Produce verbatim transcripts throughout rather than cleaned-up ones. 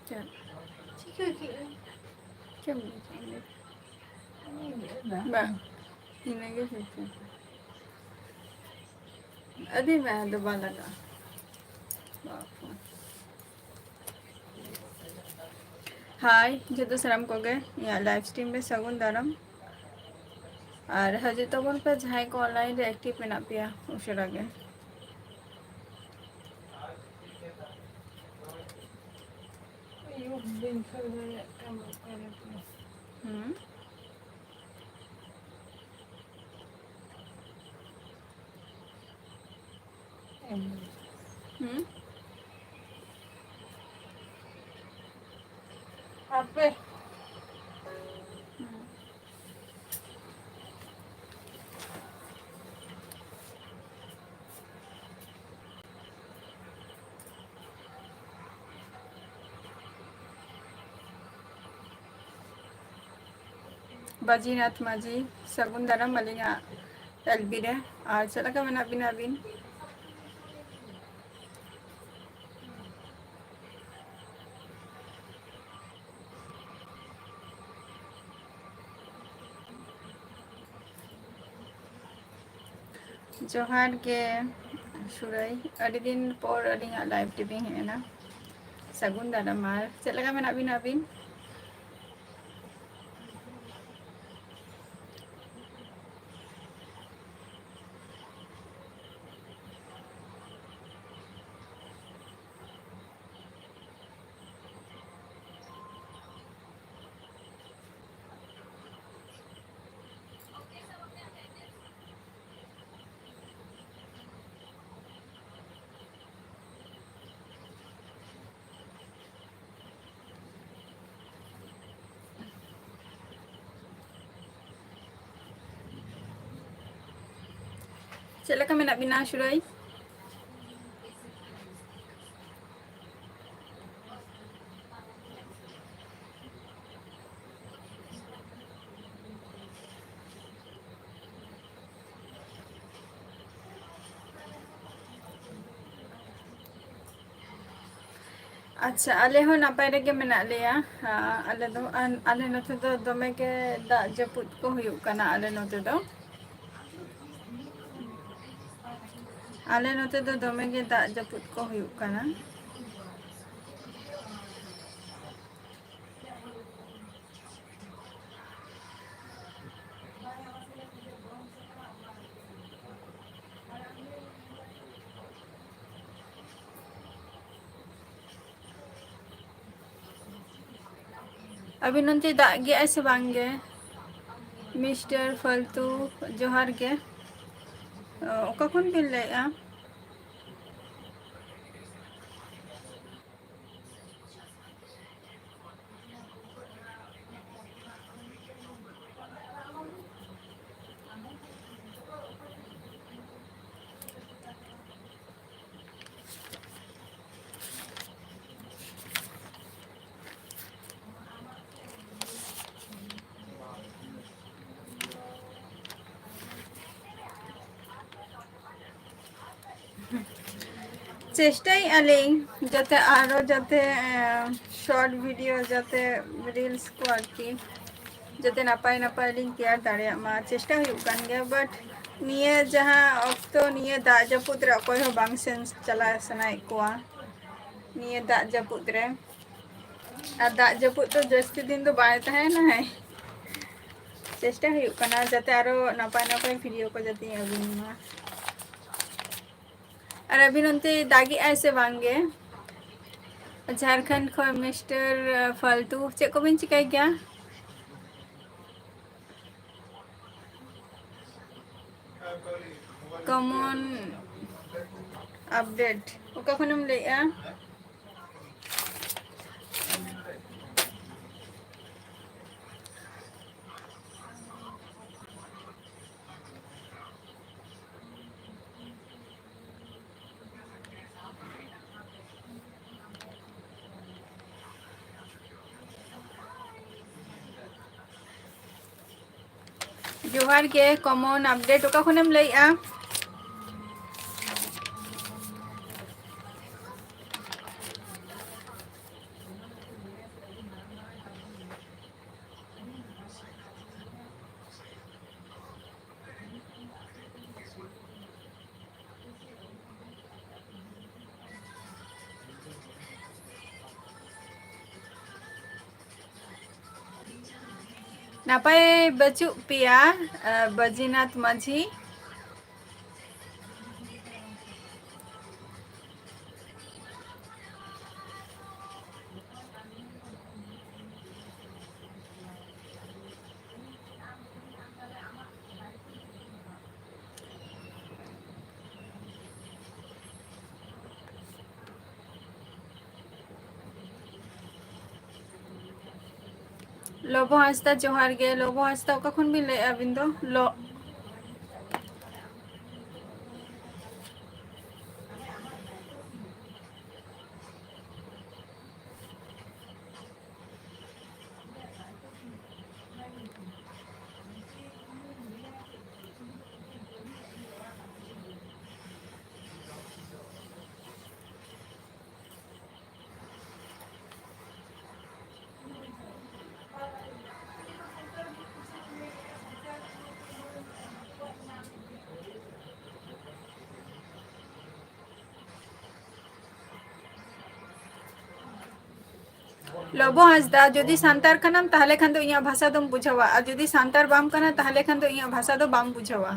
ᱪᱮᱫ? ᱪᱮᱫ ᱮᱢ ᱞᱟᱹᱭ ᱠᱮᱫᱟ? ᱵᱟᱝ, ᱤᱱᱟᱹᱜᱮ ᱦᱩᱭ ᱠᱟᱱᱟ᱾ ᱟᱹᱰᱤ ᱢᱮ ᱫᱚ ᱵᱟᱝ ᱞᱟᱜᱟᱜᱼᱟ᱾ ᱦᱟᱭ ᱡᱚᱛᱚ ᱥᱟᱱᱟᱢ ᱠᱚᱜᱮ ᱤᱧᱟᱹᱜ live stream ᱨᱮ ᱥᱟᱹᱜᱩᱱ ᱫᱟᱨᱟᱢ᱾ ᱟᱨ ᱦᱤᱡᱩᱜ ᱛᱟᱵᱚᱱ ᱯᱮ ᱡᱟᱦᱟᱸᱭ ᱠᱚ online ᱨᱮ active ᱢᱮᱱᱟᱜ ᱯᱮᱭᱟ ᱩᱥᱟᱹᱨᱟ ᱜᱮ᱾ ᱦᱩᱸ᱾ ᱦᱩᱸ᱾ ᱟᱯᱮ᱾ ᱦᱩᱸ᱾ ᱵᱟᱡᱤᱱᱟᱛᱷ ᱢᱟᱹᱡᱷᱤ, ᱥᱟᱹᱜᱩᱱ ᱫᱟᱨᱟᱢ ᱟᱹᱞᱤᱧᱟᱜ L B ᱨᱮ᱾ ᱟᱨ ᱪᱮᱫ ᱞᱮᱠᱟ ᱢᱮᱱᱟᱜ ᱵᱤᱱᱟ ᱟᱹᱵᱤᱱ? ᱡᱚᱦᱟᱨ ᱜᱮ ᱥᱩᱨᱟᱹᱭ, ᱟᱹᱰᱤ ᱫᱤᱱ ᱯᱚᱨ ᱟᱹᱞᱤᱧᱟᱜ live ᱨᱮᱵᱤᱱ ᱦᱮᱡ ᱮᱱᱟ᱾ ᱥᱟᱹᱜᱩᱱ ᱫᱟᱨᱟᱢ᱾ ᱟᱨ ᱪᱮᱫ ᱞᱮᱠᱟ ᱢᱮᱱᱟᱜ ᱵᱤᱱᱟ ᱟᱹᱵᱤᱱ? ᱪᱮᱫ ᱞᱮᱠᱟ ᱢᱮᱱᱟᱜ ᱵᱤᱱᱟ ᱥᱩᱨᱟᱹᱭ? ᱟᱪᱪᱷᱟ, ᱟᱞᱮ ᱦᱚᱸ ᱱᱟᱯᱟᱭ ᱨᱮᱜᱮ ᱢᱮᱱᱟᱜ ᱞᱮᱭᱟ᱾ ᱟᱸ, ᱟᱞᱮ ᱫᱚ, ᱟᱱ-, ᱟᱞᱮ ᱱᱚᱛᱮ ᱫᱚ ᱫᱚᱢᱮ ᱜᱮ ᱫᱟᱜ ᱡᱟᱹᱯᱩᱫ ᱠᱚ ᱦᱩᱭᱩᱜ ᱠᱟᱱᱟ ᱟᱞᱮ ᱱᱚᱛᱮ ᱫᱚ᱾ ᱟᱞᱮ ᱱᱚᱛᱮ ᱫᱚ ᱫᱚᱢᱮ ᱜᱮ ᱫᱟᱜ ᱡᱟᱹᱯᱩᱫ ᱠᱚ ᱦᱩᱭᱩᱜ ᱠᱟᱱᱟ᱾ ᱟᱹᱵᱤᱱ ᱚᱱᱛᱮ ᱫᱟᱜ ᱜᱮᱜᱼᱟᱭ ᱥᱮ ᱵᱟᱝ ᱜᱮ? ᱢᱤᱥᱴᱟᱨ ᱯᱷᱟᱞᱛᱩ, ᱡᱚᱦᱟᱨ ᱜᱮ᱾ ᱚ, ᱚᱠᱟ ᱠᱷᱚᱱ ᱵᱤᱱ ᱞᱟᱹᱭᱮᱫᱼᱟ? ᱪᱮᱥᱴᱟᱭᱮᱫᱼᱟ ᱞᱤᱧ ᱡᱟᱛᱮ ᱟᱨᱚ ᱡᱟᱛᱮ, ᱮᱸ, short video ᱡᱟᱛᱮ reels ᱠᱚ ᱟᱨᱠᱤ ᱡᱟᱛᱮ ᱱᱟᱯᱟᱭ ᱱᱟᱯᱟᱭ ᱞᱤᱧ ᱛᱮᱭᱟᱨ ᱫᱟᱲᱮᱭᱟᱜ ᱢᱟ, ᱪᱮᱥᱴᱟ ᱦᱩᱭᱩᱜ ᱠᱟᱱ ᱜᱮᱭᱟ᱾ But ᱱᱤᱭᱟᱹ ᱡᱟᱦᱟᱸ ᱚᱠᱛᱚ, ᱱᱤᱭᱟᱹ ᱫᱟᱜ ᱡᱟᱹᱯᱩᱫ ᱨᱮ ᱚᱠᱚᱭ ᱦᱚᱸ ᱵᱟᱝ ᱥᱮᱱ ᱪᱟᱞᱟᱣ ᱥᱟᱱᱟᱭᱮᱫ ᱠᱚᱣᱟ ᱱᱤᱭᱟᱹ ᱫᱟᱜ ᱡᱟᱹᱯᱩᱫ ᱨᱮ᱾ ᱟᱨ ᱫᱟᱜ ᱡᱟᱹᱯᱩᱫ ᱫᱚ ᱡᱟᱹᱥᱛᱤ ᱫᱤᱱ ᱫᱚ ᱵᱟᱭ ᱛᱟᱦᱮᱱᱟᱭ᱾ ᱪᱮᱥᱴᱟ ᱦᱩᱭᱩᱜ ᱠᱟᱱᱟ ᱡᱟᱛᱮ ᱟᱨᱚ ᱱᱟᱯᱟᱭ ᱱᱟᱯᱟᱭ video ᱠᱚ ᱡᱟᱛᱮᱧ ᱟᱹᱜᱩᱭ ᱢᱟ᱾ ᱟᱨ ᱟᱹᱵᱤᱱ ᱚᱱᱛᱮ ᱫᱟᱜᱮᱜᱼᱟᱭ ᱥᱮ ᱵᱟᱝ ᱜᱮ? ᱡᱷᱟᱲᱠᱷᱚᱸᱰ ᱠᱷᱚᱱ ᱢᱤᱥᱴᱟᱨ ᱯᱷᱟᱞᱛᱩ, ᱪᱮᱫ ᱠᱚᱵᱤᱱ ᱪᱤᱠᱟᱹᱭ ᱜᱮᱭᱟ? Common update, ᱚᱠᱟ ᱠᱷᱚᱱᱮᱢ ᱞᱟᱹᱭᱮᱜᱼᱟ? ᱡᱚᱦᱟᱨ ᱜᱮ, common update, ᱚᱠᱟ ᱠᱷᱚᱱᱮᱢ ᱞᱟᱹᱭᱮᱜᱼᱟ? ᱱᱟᱯᱟᱭ ᱵᱟᱹᱪᱩᱜ ᱯᱮᱭᱟ, ᱟᱸ, ᱵᱟᱹᱡᱤᱱᱟᱛᱷ ᱢᱟᱹᱡᱷᱤ? ᱞᱚᱵᱚ ᱦᱟᱸᱥᱫᱟ, ᱡᱚᱦᱟᱨ ᱜᱮ᱾ ᱞᱚᱵᱚ ᱦᱟᱸᱥᱫᱟ, ᱚᱠᱟ ᱠᱷᱚᱱ ᱵᱤᱱ ᱞᱟᱹᱭᱮᱫᱼᱟ ᱟᱹᱵᱤᱱ ᱫᱚ? ᱞᱚ- ᱞᱚᱵᱚ ᱦᱟᱸᱥᱫᱟ, ᱡᱩᱫᱤ ᱥᱟᱱᱛᱟᱲ ᱠᱟᱱᱟᱢ, ᱛᱟᱦᱞᱮ ᱠᱷᱟᱱ ᱫᱚ ᱤᱧᱟᱹᱜ ᱵᱷᱟᱥᱟ ᱫᱚᱢ ᱵᱩᱡᱷᱟᱹᱣᱟ, ᱟᱨ ᱡᱩᱫᱤ ᱥᱟᱱᱛᱟᱲ ᱵᱟᱢ ᱠᱟᱱᱟ, ᱛᱟᱦᱞᱮ ᱠᱷᱟᱱ ᱫᱚ ᱤᱧᱟᱹᱜ ᱵᱷᱟᱥᱟ ᱫᱚ ᱵᱟᱢ ᱵᱩᱡᱷᱟᱹᱣᱟ᱾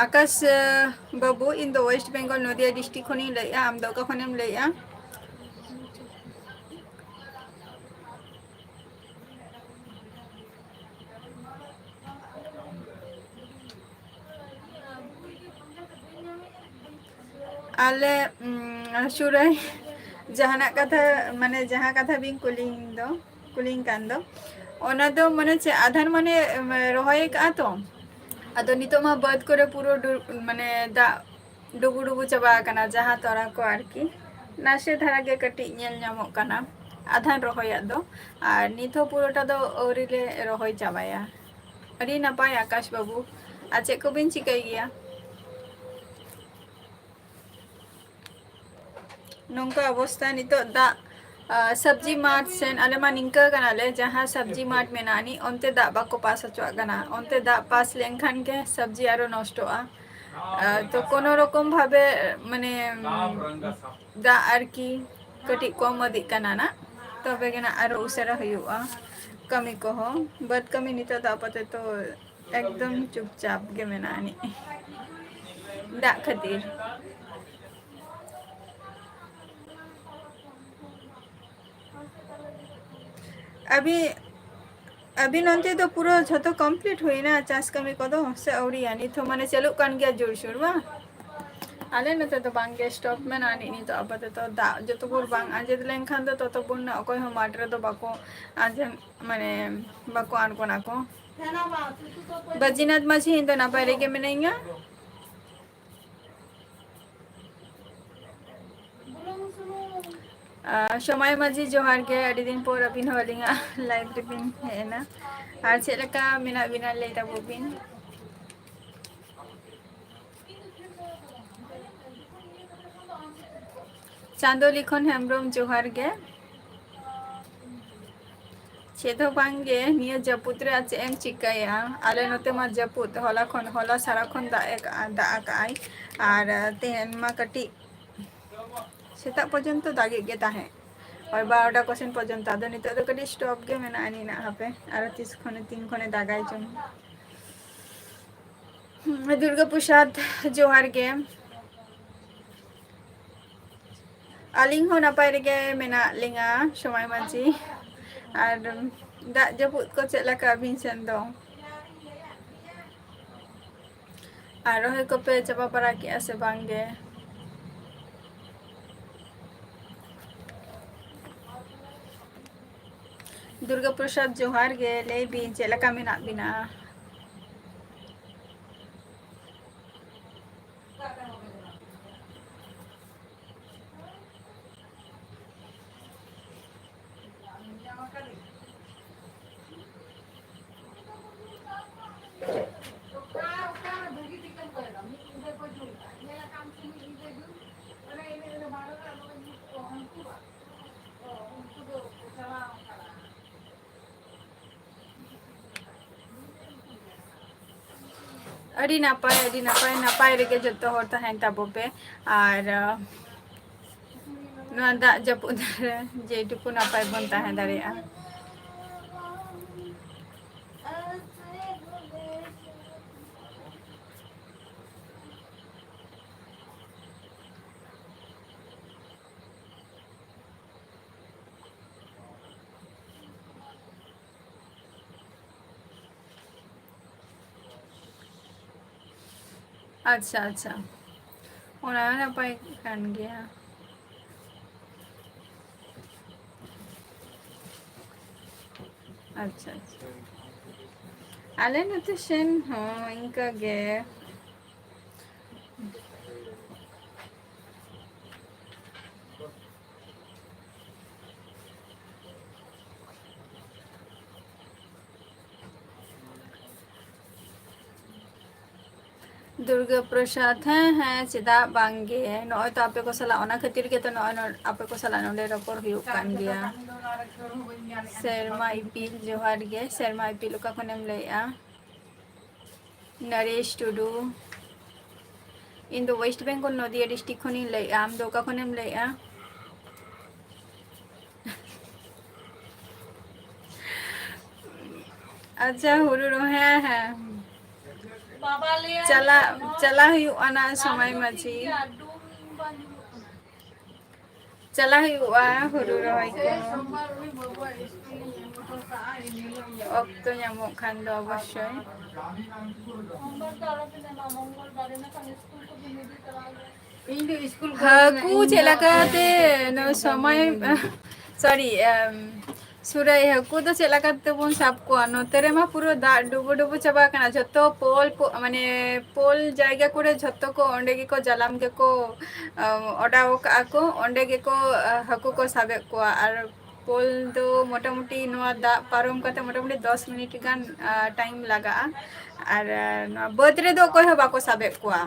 ᱟᱠᱟᱥ, ᱟᱸ, ᱵᱟᱹᱵᱩ, ᱤᱧ ᱫᱚ West Bengal, ᱱᱚᱫᱤᱭᱟ district ᱠᱷᱚᱱᱤᱧ ᱞᱟᱹᱭᱮᱫᱼᱟ᱾ ᱟᱢ ᱫᱚ ᱚᱠᱟ ᱠᱷᱚᱱᱮᱢ ᱞᱟᱹᱭᱮᱫᱼᱟ? ᱟᱞᱮ, ᱩᱢ, ᱥᱩᱨᱟᱹᱭ, ᱡᱟᱦᱟᱱᱟᱜ ᱠᱟᱛᱷᱟ, ᱢᱟᱱᱮ, ᱡᱟᱦᱟᱸ ᱠᱟᱛᱷᱟ ᱵᱤᱱ ᱠᱩᱞᱤᱧ ᱫᱚ, ᱠᱩᱞᱤᱧ ᱠᱟᱱ ᱫᱚ, ᱚᱱᱟ ᱫᱚ, ᱢᱟᱱᱮ, ᱪᱮᱫ, ᱟᱫᱷᱟᱱ, ᱢᱟᱱᱮ, ᱮᱢ, ᱨᱚᱦᱚᱭ ᱠᱟᱜᱼᱟ ᱛᱚ, ᱟᱫᱚ ᱱᱤᱛᱚᱜ ᱢᱟ ᱵᱟᱹᱫᱽ ᱠᱚᱨᱮ ᱯᱩᱨᱟᱹ ᱰᱩ-, ᱢᱟᱱᱮ, ᱫᱟᱜ ᱰᱩᱵᱩ ᱰᱩᱵᱩ ᱪᱟᱵᱟ ᱟᱠᱟᱱᱟ, ᱡᱟᱦᱟᱸ ᱛᱚᱨᱟ ᱠᱚ ᱟᱨᱠᱤ᱾ ᱱᱟᱥᱮ ᱫᱷᱟᱨᱟ ᱜᱮ ᱠᱟᱹᱴᱤᱡ ᱧᱮᱞ ᱧᱟᱢᱚᱜ ᱠᱟᱱᱟ ᱟᱫᱷᱟᱱ ᱨᱚᱦᱚᱭᱟᱜ ᱫᱚ, ᱟᱨ ᱱᱤᱛ ᱦᱚᱸ ᱯᱩᱨᱟᱹᱴᱟ ᱫᱚ ᱟᱹᱣᱨᱤ ᱞᱮ ᱨᱚᱦᱚᱭ ᱪᱟᱵᱟᱭᱟ᱾ ᱟᱹᱰᱤ ᱱᱟᱯᱟᱭ ᱟᱠᱟᱥ ᱵᱟᱹᱵᱩ, ᱟᱨ ᱪᱮᱫ ᱠᱚᱵᱤᱱ ᱪᱤᱠᱟᱹᱭ ᱜᱮᱭᱟ? ᱱᱚᱝᱠᱟ ᱚᱵᱚᱥᱛᱟ ᱱᱤᱛᱚᱜ ᱫᱟᱜ, ᱟᱸ, ᱥᱚᱵᱽᱡᱤ ᱢᱟᱴ ᱥᱮᱱ, ᱟᱞᱮ ᱢᱟ ᱱᱤᱝᱠᱟᱹ ᱠᱟᱱᱟᱞᱮ, ᱡᱟᱦᱟᱸ ᱥᱚᱵᱽᱡᱤ ᱢᱟᱴ ᱢᱮᱱᱟᱜ ᱟᱹᱱᱤᱡ, ᱚᱱᱛᱮ ᱫᱟᱜ ᱵᱟᱠᱚ ᱯᱟᱥ ᱦᱚᱪᱚᱣᱟᱜ ᱠᱟᱱᱟ᱾ ᱚᱱᱛᱮ ᱫᱟᱜ ᱯᱟᱥ ᱞᱮᱱᱠᱷᱟᱱ ᱜᱮ ᱥᱚᱵᱽᱡᱤ ᱟᱨᱚ ᱱᱚᱥᱴᱚᱜᱼᱟ᱾ ᱟᱨ ᱛᱚ ᱠᱳᱱᱳ ᱨᱚᱠᱚᱢ ᱵᱷᱟᱵᱮ, ᱢᱟᱱᱮ, ᱫᱟᱜ ᱟᱨᱠᱤ ᱠᱟᱹᱴᱤᱡ ᱠᱚᱢ ᱤᱫᱤᱜ ᱠᱟᱱᱟ ᱱᱟᱜ, ᱛᱚᱵᱮ ᱜᱮ ᱱᱟᱜ ᱟᱨᱚ ᱩᱥᱟᱹᱨᱟ ᱦᱩᱭᱩᱜᱼᱟ ᱠᱟᱹᱢᱤ ᱠᱚᱦᱚᱸ᱾ ᱵᱟᱹᱫᱽ ᱠᱟᱹᱢᱤ ᱱᱤᱛᱚᱜ ᱫᱚ ᱟᱯᱟᱛᱚᱛᱚ ᱮᱠᱫᱚᱢ ᱪᱩᱯᱪᱟᱯ ᱜᱮ ᱢᱮᱱᱟᱜ ᱟᱹᱱᱤᱡ ᱫᱟᱜ ᱠᱷᱟᱹᱛᱤᱨ᱾ ᱟᱹᱵᱤ-, ᱟᱹᱵᱤᱱ ᱚᱱᱛᱮ ᱫᱚ ᱯᱩᱨᱟᱹ ᱡᱷᱚᱛᱚ complete ᱦᱩᱭᱱᱟ ᱪᱟᱥ ᱠᱟᱹᱢᱤ ᱠᱚᱫᱚ, ᱥᱮ ᱟᱹᱣᱨᱤᱭᱟ? ᱱᱤᱛ ᱦᱚᱸ ᱢᱟᱱᱮ ᱪᱟᱹᱞᱩᱜ ᱠᱟᱱ ᱜᱮᱭᱟ ᱡᱳᱨᱥᱳᱨ, ᱵᱟᱝ? ᱟᱞᱮ ᱱᱚᱛᱮ ᱫᱚ ᱵᱟᱝ ᱜᱮ, stop ᱢᱮᱱᱟᱜᱼᱟ ᱱᱤᱛ ᱫᱚ ᱟᱯᱟᱛᱚᱛᱚ᱾ ᱫᱟᱜ ᱡᱚᱛᱚ ᱵᱷᱳᱨ ᱵᱟᱝ ᱟᱸᱡᱮᱫ ᱞᱮᱱᱠᱷᱟᱱ ᱫᱚ ᱛᱚᱛᱚ ᱵᱷᱳᱨ ᱱᱟᱜ ᱚᱠᱚᱭ ᱦᱚᱸ ᱢᱟᱴᱷ ᱨᱮᱫᱚ ᱵᱟᱠᱚ ᱟᱸᱡᱮᱫ, ᱢᱟᱱᱮ, ᱵᱟᱠᱚ ᱟᱬᱜᱚᱱᱟ ᱠᱚ᱾ ᱵᱟᱹᱡᱤᱱᱟᱛᱷ ᱢᱟᱹᱡᱷᱤ, ᱤᱧ ᱫᱚ ᱱᱟᱯᱟᱭ ᱨᱮᱜᱮ ᱢᱤᱱᱟᱹᱧᱟ᱾ ᱟᱨ ᱥᱚᱢᱟᱭ ᱢᱟᱹᱡᱷᱤ, ᱡᱚᱦᱟᱨ ᱜᱮ, ᱟᱹᱰᱤ ᱫᱤᱱ ᱯᱚᱨ ᱟᱹᱵᱤᱱ ᱦᱚᱸ ᱟᱹᱞᱤᱧᱟᱜ live ᱨᱮᱵᱤᱱ ᱦᱮᱡ ᱮᱱᱟ᱾ ᱟᱨ ᱪᱮᱫ ᱞᱮᱠᱟ ᱢᱮᱱᱟᱜ ᱵᱤᱱᱟ, ᱞᱟᱹᱭ ᱛᱟᱵᱚ ᱵᱤᱱ᱾ ᱪᱟᱸᱫᱚ ᱞᱤᱠᱷᱚᱱ ᱦᱮᱢᱵᱨᱚᱢ, ᱡᱚᱦᱟᱨ ᱜᱮ᱾ ᱪᱮᱫ ᱦᱚᱸ ᱵᱟᱝ ᱜᱮ, ᱱᱤᱭᱟᱹ ᱡᱟᱹᱯᱩᱫ ᱨᱮ ᱟᱨ ᱪᱮᱫ ᱮᱢ ᱪᱤᱠᱟᱹᱭᱟ? ᱟᱞᱮ ᱱᱚᱛᱮ ᱢᱟ ᱡᱟᱹᱯᱩᱫ, ᱦᱚᱞᱟ ᱠᱷᱚᱱ, ᱦᱚᱞᱟ ᱥᱟᱨᱟ ᱠᱷᱚᱱ ᱫᱟᱜ ᱮ ᱠᱟᱜᱼᱟ, ᱫᱟᱜ ᱟᱠᱟᱜᱼᱟᱭ᱾ ᱟᱨ, ᱟᱨ ᱛᱮᱦᱮᱧ ᱢᱟ ᱠᱟᱹᱴᱤᱡ ᱥᱮᱛᱟᱜ ᱯᱚᱨᱡᱚᱱᱛᱚ ᱫᱟᱜᱮᱫ ᱜᱮ ᱛᱟᱦᱮᱸᱫ, ᱳᱭ ᱵᱟᱨᱚᱴᱟ ᱠᱚ ᱥᱮᱱ ᱯᱚᱨᱡᱚᱱᱛᱚ᱾ ᱟᱫᱚ ᱱᱤᱛᱚᱜ ᱫᱚ ᱠᱟᱹᱴᱤᱡ stop ᱜᱮ ᱢᱮᱱᱟᱜᱼᱟ ᱱᱤᱱᱟᱹᱜ, ᱦᱟᱯᱮ ᱟᱨᱚ ᱛᱤᱥ ᱠᱷᱚᱱᱮ, ᱛᱤᱱ ᱠᱷᱚᱱᱮ ᱫᱟᱜᱟᱭ ᱪᱚᱝ᱾ ᱦᱩᱸ, ᱫᱩᱨᱜᱟ ᱯᱨᱚᱥᱟᱫᱽ, ᱡᱚᱦᱟᱨ ᱜᱮ᱾ ᱟᱹᱞᱤᱧ ᱦᱚᱸ ᱱᱟᱯᱟᱭ ᱨᱮᱜᱮ ᱢᱮᱱᱟᱜ ᱞᱤᱧᱟ, ᱥᱚᱢᱟᱭ ᱢᱟᱹᱡᱷᱤ᱾ ᱟᱨ ᱫᱟᱜ ᱡᱟᱹᱯᱩᱫ ᱠᱚ ᱪᱮᱫ ᱞᱮᱠᱟ ᱟᱹᱵᱤᱱ ᱥᱮᱱ ᱫᱚ? ᱟᱨ ᱨᱚᱦᱚᱭ ᱠᱚᱯᱮ ᱪᱟᱵᱟ ᱵᱟᱲᱟ ᱠᱮᱜᱼᱟ ᱥᱮ ᱵᱟᱝ ᱜᱮ? ᱫᱩᱨᱜᱟ ᱯᱨᱚᱥᱟᱫᱽ, ᱡᱚᱦᱟᱨ ᱜᱮ᱾ ᱞᱟᱹᱭ ᱵᱤᱱ, ᱪᱮᱫ ᱞᱮᱠᱟ ᱢᱮᱱᱟᱜ ᱵᱤᱱᱟ? ᱟᱹᱰᱤ ᱱᱟᱯᱟᱭ, ᱟᱹᱰᱤ ᱱᱟᱯᱟᱭ, ᱱᱟᱯᱟᱭ ᱨᱮᱜᱮ ᱡᱚᱛᱚ ᱦᱚᱲ ᱛᱟᱦᱮᱱ ᱛᱟᱵᱚ ᱯᱮ᱾ ᱟᱨ, ᱟᱸ, ᱱᱚᱣᱟ ᱫᱟᱜ ᱡᱟᱹᱯᱩᱫ ᱨᱮ ᱡᱮᱴᱩᱠᱩ ᱱᱟᱯᱟᱭ ᱵᱚᱱ ᱛᱟᱦᱮᱸ ᱫᱟᱲᱮᱭᱟᱜᱼᱟ᱾ ᱟᱪᱪᱷᱟ, ᱟᱪᱪᱷᱟ, ᱚᱱᱟ ᱦᱚᱸ ᱱᱟᱯᱟᱭ ᱠᱟᱱ ᱜᱮᱭᱟ᱾ ᱟᱪᱪᱷᱟ, ᱟᱪᱪᱷᱟ, ᱟᱞᱮ ᱱᱚᱛᱮ ᱥᱮᱱ ᱦᱚᱸ ᱤᱱᱠᱟᱹ ᱜᱮ᱾ ᱫᱩᱨᱜᱟᱹ ᱯᱨᱚᱥᱟᱫᱽ, ᱦᱮᱸ, ᱦᱮᱸ, ᱪᱮᱫᱟᱜ ᱵᱟᱝ ᱜᱮ? ᱱᱚᱜᱼᱚᱭ ᱛᱚ ᱟᱯᱮ ᱠᱚ ᱥᱟᱞᱟᱜ, ᱚᱱᱟ ᱠᱷᱟᱹᱛᱤᱨ ᱜᱮᱛᱚ ᱱᱚᱜᱼᱚᱭ ᱱᱚ-, ᱟᱯᱮ ᱠᱚ ᱥᱟᱞᱟᱜ ᱱᱚᱰᱮ ᱨᱚᱯᱚᱲ ᱦᱩᱭᱩᱜ ᱠᱟᱱ ᱜᱮᱭᱟ᱾ ᱥᱮᱨᱢᱟ ᱤᱯᱤᱞ, ᱡᱚᱦᱟᱨ ᱜᱮ᱾ ᱥᱮᱨᱢᱟ ᱤᱯᱤᱞ, ᱚᱠᱟ ᱠᱷᱚᱱᱮᱢ ᱞᱟᱹᱭᱮᱜᱼᱟ? ᱱᱚᱨᱮᱥ ᱴᱩᱰᱩ, ᱤᱧ ᱫᱚ West Bengal, ᱱᱚᱫᱤᱭᱟ district ᱠᱷᱚᱱᱤᱧ ᱞᱟᱹᱭᱮᱜᱼᱟ᱾ ᱟᱢ ᱫᱚ ᱚᱠᱟ ᱠᱷᱚᱱᱮᱢ ᱞᱟᱹᱭᱮᱜᱼᱟ? ᱟᱪᱪᱷᱟ, ᱦᱩᱲᱩ ᱨᱚᱦᱚᱭ, ᱦᱮᱸ, ᱦᱮᱸ᱾ ᱪᱟᱞᱟᱜ, ᱪᱟᱞᱟᱜ ᱦᱩᱭᱩᱜᱼᱟ ᱱᱟ ᱥᱚᱢᱚᱭ ᱢᱟᱹᱡᱷᱤ᱾ ᱪᱟᱞᱟᱜ ᱦᱩᱭᱩᱜᱼᱟ ᱦᱩᱲᱩ ᱨᱚᱦᱚᱭ ᱠᱚ᱾ ᱚᱠᱛᱚ ᱧᱟᱢᱚᱜ ᱠᱷᱟᱱ ᱫᱚ ᱚᱵᱚᱥᱥᱳᱭ᱾ ᱤᱧ ᱫᱚ ᱤᱥᱠᱩᱞ ᱠᱚᱨᱮ ᱦᱟᱹᱠᱩ ᱤᱧ ᱪᱮᱫ ᱞᱮᱠᱟᱛᱮ ᱱᱚᱣᱟ ᱥᱚᱢᱚᱭ, sorry, ᱮᱢ, ᱥᱩᱨᱟᱹᱭ ᱦᱟᱹᱠᱩ ᱫᱚ ᱪᱮᱫ ᱞᱮᱠᱟ ᱛᱮᱵᱚᱱ ᱥᱟᱵ ᱠᱚᱣᱟ? ᱱᱚᱛᱮ ᱨᱮᱢᱟ ᱯᱩᱨᱟᱹ ᱫᱟᱜ ᱰᱩᱵᱩ ᱰᱩᱵᱩ ᱪᱟᱵᱟ ᱟᱠᱟᱱᱟ᱾ ᱡᱷᱚᱛᱚ ᱯᱳᱞ ᱠᱚ, ᱢᱟᱱᱮ, ᱯᱳᱞ ᱡᱟᱭᱜᱟ ᱠᱚᱨᱮ ᱡᱷᱚᱛᱚ ᱠᱚ ᱚᱸᱰᱮ ᱜᱮᱠᱚ ᱡᱟᱞᱟᱢ ᱜᱮᱠᱚ, ᱟᱢ, ᱚᱰᱟᱣ ᱠᱟᱜᱼᱟ ᱠᱚ᱾ ᱚᱸᱰᱮ ᱜᱮᱠᱚ, ᱟ, ᱦᱟᱹᱠᱩ ᱠᱚ ᱥᱟᱵᱮᱫ ᱠᱚᱣᱟ᱾ ᱟᱨ ᱯᱳᱞ ᱫᱚ ᱢᱚᱴᱟᱢᱩᱴᱤ ᱱᱚᱣᱟ ᱫᱟᱜ ᱯᱟᱨᱚᱢ ᱠᱟᱛᱮ ᱢᱚᱴᱟᱢᱩᱴᱤ ᱫᱚᱥ ᱢᱤᱱᱤᱴ ᱜᱟᱱ, ᱟ, time ᱞᱟᱜᱟᱜᱼᱟ᱾ ᱟᱨ, ᱟ, ᱱᱚᱣᱟ ᱵᱟᱹᱫᱽ ᱨᱮᱫᱚ ᱚᱠᱚᱭ ᱦᱚᱸ ᱵᱟᱠᱚ ᱥᱟᱵᱮᱫ ᱠᱚᱣᱟ,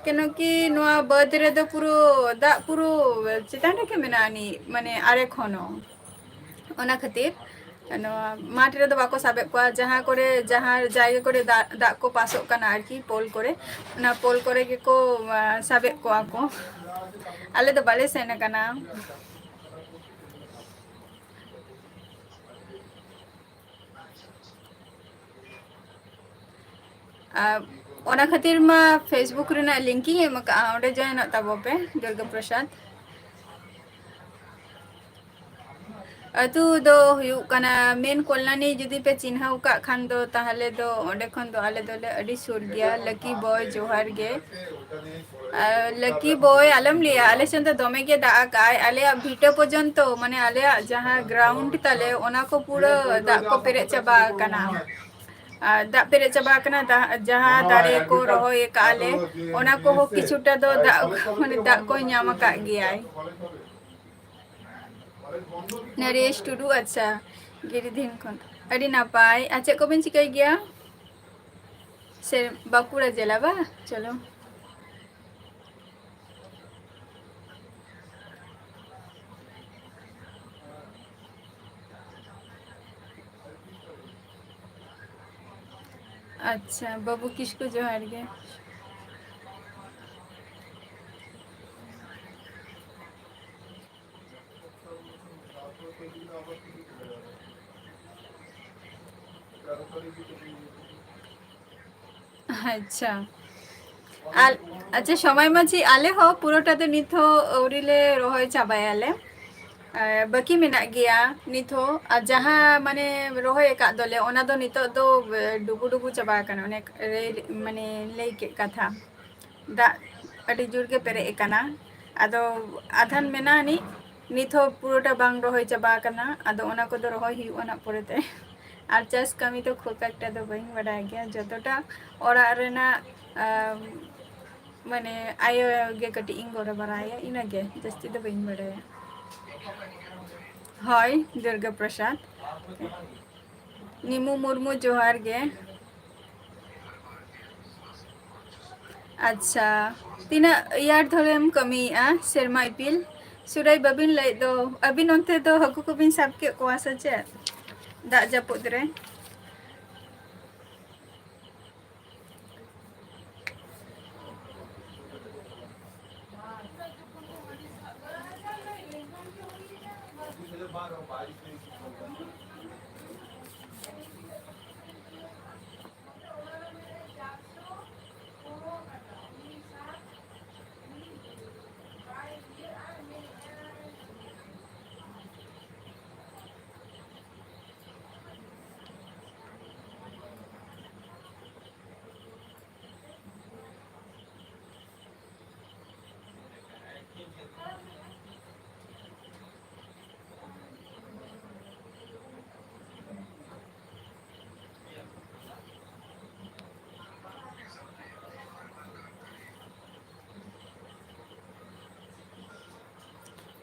ᱠᱮᱱᱚ ᱠᱤ ᱱᱚᱣᱟ ᱵᱟᱹᱫᱽ ᱨᱮᱫᱚ ᱯᱩᱨᱟᱹ ᱫᱟᱜ ᱯᱩᱨᱟᱹ ᱪᱮᱛᱟᱱ ᱨᱮᱜᱮ ᱢᱮᱱᱟᱜᱼᱟ ᱟᱹᱱᱤᱡ, ᱢᱟᱱᱮ ᱟᱨᱮ ᱠᱷᱚᱱ ᱦᱚᱸ᱾ ᱚᱱᱟ ᱠᱷᱟᱹᱛᱤᱨ ᱱᱚᱣᱟ ᱢᱟᱴᱷ ᱨᱮᱫᱚ ᱵᱟᱠᱚ ᱥᱟᱵᱮᱫ ᱠᱚᱣᱟ, ᱡᱟᱦᱟᱸ ᱠᱚᱨᱮ, ᱡᱟᱦᱟᱸ ᱡᱟᱭᱜᱟ ᱠᱚᱨᱮ ᱫᱟᱜ, ᱫᱟᱜ ᱠᱚ ᱯᱟᱥᱚᱜ ᱠᱟᱱᱟ ᱟᱨᱠᱤ, ᱯᱳᱞ ᱠᱚᱨᱮ, ᱚᱱᱟ ᱯᱳᱞ ᱠᱚᱨᱮ ᱜᱮᱠᱚ, ᱟ, ᱥᱟᱵᱮᱫ ᱠᱚᱣᱟ ᱠᱚ᱾ ᱟᱞᱮ ᱫᱚ ᱵᱟᱞᱮ ᱥᱮᱱ ᱟᱠᱟᱱᱟ᱾ ᱟᱨ ᱚᱱᱟ ᱠᱷᱟᱹᱛᱤᱨ ᱢᱟ Facebook ᱨᱮᱱᱟᱜ link ᱤᱧ ᱮᱢ ᱟᱠᱟᱫᱼᱟ, ᱚᱸᱰᱮ join ᱚᱜ ᱛᱟᱵᱚ ᱯᱮ, ᱫᱩᱨᱜᱟ ᱯᱨᱚᱥᱟᱫᱽ᱾ ᱟᱹᱛᱩ ᱫᱚ ᱦᱩᱭᱩᱜ ᱠᱟᱱᱟ ᱢᱮᱱ ᱠᱚᱞᱭᱟᱱᱤ, ᱡᱩᱫᱤ ᱯᱮ ᱪᱤᱱᱦᱟᱹᱣ ᱠᱟᱜ ᱠᱷᱟᱱ ᱫᱚ, ᱛᱟᱦᱚᱞᱮ ᱫᱚ ᱚᱸᱰᱮ ᱠᱷᱚᱱ ᱫᱚ ᱟᱞᱮ ᱫᱚᱞᱮ ᱟᱹᱰᱤ ᱥᱩᱨ ᱜᱮᱭᱟ᱾ ᱞᱟᱹᱠᱤ ᱵᱚᱭ, ᱡᱚᱦᱟᱨ ᱜᱮ᱾ ᱟᱨ ᱞᱟᱹᱠᱤ ᱵᱚᱭ, ᱟᱞᱚᱢ ᱞᱟᱹᱭᱟ, ᱟᱞᱮ ᱥᱮᱱ ᱫᱚ ᱫᱚᱢᱮ ᱜᱮ ᱫᱟᱜ ᱟᱠᱟᱜᱼᱟᱭ᱾ ᱟᱞᱮᱭᱟᱜ ᱵᱷᱤᱴᱟᱹ ᱯᱚᱨᱡᱚᱱᱛᱚ, ᱢᱟᱱᱮ ᱟᱞᱮᱭᱟᱜ ᱡᱟᱦᱟᱸ ground ᱛᱟᱞᱮ, ᱚᱱᱟ ᱠᱚ ᱯᱩᱨᱟᱹ ᱫᱟᱜ ᱠᱚ ᱯᱮᱨᱮᱡ ᱪᱟᱵᱟ ᱟᱠᱟᱱᱟ᱾ ᱟᱨ ᱫᱟᱜ ᱯᱮᱨᱮᱡ ᱪᱟᱵᱟ ᱟᱠᱟᱱᱟ, ᱫᱟ-, ᱡᱟᱦᱟᱸ ᱫᱟᱨᱮ ᱠᱚ ᱨᱚᱦᱚᱭ ᱟᱠᱟᱫ ᱞᱮ, ᱚᱱᱟ ᱠᱚᱦᱚᱸ ᱠᱤᱪᱷᱩᱴᱟ ᱫᱚ ᱫᱟᱜ, ᱢᱟᱱᱮ ᱫᱟᱜ ᱠᱚᱭ ᱧᱟᱢ ᱟᱠᱟᱫ ᱜᱮᱭᱟᱭ᱾ ᱱᱟᱨᱮᱥ ᱴᱩᱰᱩ, ᱟᱪᱪᱷᱟ, ᱜᱤᱨᱤᱫᱤᱱ ᱠᱷᱚᱱ᱾ ᱟᱹᱰᱤ ᱱᱟᱯᱟᱭ᱾ ᱟᱨ ᱪᱮᱫ ᱠᱚᱵᱤᱱ ᱪᱤᱠᱟᱹᱭ ᱜᱮᱭᱟ? ᱥᱮ ᱵᱟᱸᱠᱩᱲᱟ ᱡᱮᱞᱟ ᱵᱟ? ᱪᱚᱞᱚ᱾ ᱟᱪᱪᱷᱟ, ᱵᱟᱹᱵᱩ ᱠᱤᱥᱠᱩ, ᱡᱚᱦᱟᱨ ᱜᱮ᱾ ᱟᱪᱪᱷᱟ᱾ ᱟᱨ, ᱟᱪᱪᱷᱟ, ᱥᱚᱢᱟᱭ ᱢᱟᱹᱡᱷᱤ, ᱟᱞᱮ ᱦᱚᱸ ᱯᱩᱨᱟᱹᱴᱟ ᱫᱚ ᱱᱤᱛ ᱦᱚᱸ ᱟᱹᱣᱨᱤ ᱞᱮ ᱨᱚᱦᱚᱭ ᱪᱟᱵᱟᱭᱟᱞᱮ᱾ ᱟᱨ ᱵᱟᱹᱠᱤ ᱢᱮᱱᱟᱜ ᱜᱮᱭᱟ ᱱᱤᱛ ᱦᱚᱸ᱾ ᱟᱨ ᱡᱟᱦᱟᱸ, ᱢᱟᱱᱮ, ᱨᱚᱦᱚᱭ ᱟᱠᱟᱫ ᱫᱚᱞᱮ, ᱚᱱᱟ ᱫᱚ ᱱᱤᱛᱚᱜ ᱫᱚ, ᱮ, ᱰᱩᱵᱩ ᱰᱩᱵᱩ ᱪᱟᱵᱟ ᱟᱠᱟᱱᱟ, ᱚᱱᱮ ᱨᱮ, ᱢᱟᱱᱮ, ᱞᱟᱹᱭ ᱠᱮᱫ ᱠᱟᱛᱷᱟ, ᱫᱟᱜ ᱟᱹᱰᱤ ᱡᱳᱨ ᱜᱮ ᱯᱮᱨᱮᱡ ᱟᱠᱟᱱᱟ᱾ ᱟᱫᱚ ᱟᱫᱷᱟᱱ ᱢᱮᱱᱟᱜ ᱟᱹᱱᱤᱡ, ᱱᱤᱛ ᱦᱚᱸ ᱯᱩᱨᱟᱹᱴᱟ ᱵᱟᱝ ᱨᱚᱦᱚᱭ ᱪᱟᱵᱟ ᱟᱠᱟᱱᱟ᱾ ᱟᱫᱚ ᱚᱱᱟ ᱠᱚᱫᱚ ᱨᱚᱦᱚᱭ ᱦᱩᱭᱩᱜᱼᱟ ᱱᱟᱜ ᱯᱚᱨᱮᱛᱮ᱾ ᱟᱨ ᱪᱟᱥ ᱠᱟᱹᱢᱤ ᱫᱚ ᱠᱷᱩᱵ ᱮᱠᱴᱟ ᱫᱚ ᱵᱟᱹᱧ ᱵᱟᱰᱟᱭ ᱜᱮᱭᱟ, ᱡᱚᱛᱚᱴᱟ ᱚᱲᱟᱜ ᱨᱮᱱᱟᱜ, ᱟᱢ, ᱢᱟᱱᱮ, ᱟᱭᱳ ᱜᱮ ᱠᱟᱹᱴᱤᱡ ᱤᱧ ᱜᱚᱲᱚ ᱵᱟᱲᱟᱭᱟ, ᱤᱱᱟᱹᱜᱮ, ᱡᱟᱹᱥᱛᱤ ᱫᱚ ᱵᱟᱹᱧ ᱵᱟᱰᱟᱭᱟ᱾ ᱦᱳᱭ, ᱫᱩᱨᱜᱟ ᱯᱨᱚᱥᱟᱫᱽ᱾ ᱱᱤᱢᱩ ᱢᱩᱨᱢᱩ, ᱡᱚᱦᱟᱨ ᱜᱮ᱾ ᱟᱪᱪᱷᱟ, ᱛᱤᱱᱟᱹᱜ year ᱫᱷᱚᱨᱮᱢ ᱠᱟᱹᱢᱤᱭᱮᱫᱼᱟ, ᱥᱮᱨᱢᱟ ᱤᱯᱤᱞ? ᱥᱩᱨᱟᱹᱭ, ᱵᱟᱹᱵᱤᱱ ᱞᱟᱹᱭᱮᱫ ᱫᱚ, ᱟᱹᱵᱤᱱ ᱚᱱᱛᱮ ᱫᱚ ᱦᱟᱹᱠᱩ ᱠᱚᱵᱤᱱ ᱥᱟᱵ ᱠᱮᱫ ᱠᱚᱣᱟ ᱥᱮ ᱪᱮᱫ? ᱫᱟᱜ ᱡᱟᱹᱯᱩᱫ ᱨᱮ᱾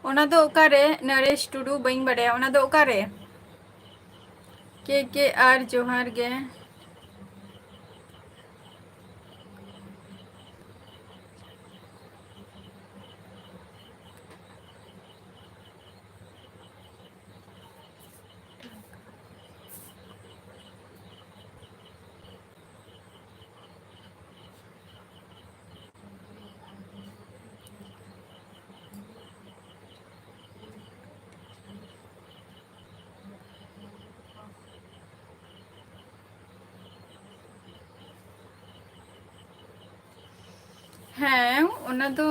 ᱚᱱᱟ ᱫᱚ ᱚᱠᱟᱨᱮ? ᱱᱚᱨᱮᱥ ᱴᱩᱰᱩ, ᱵᱟᱹᱧ ᱵᱟᱰᱟᱭᱟ᱾ ᱚᱱᱟ ᱫᱚ ᱚᱠᱟᱨᱮ? ᱠᱮ ᱠᱮ ᱟᱨ ᱡᱚᱦᱟᱨ ᱜᱮ᱾ ᱦᱮᱸ, ᱚᱱᱟ ᱫᱚ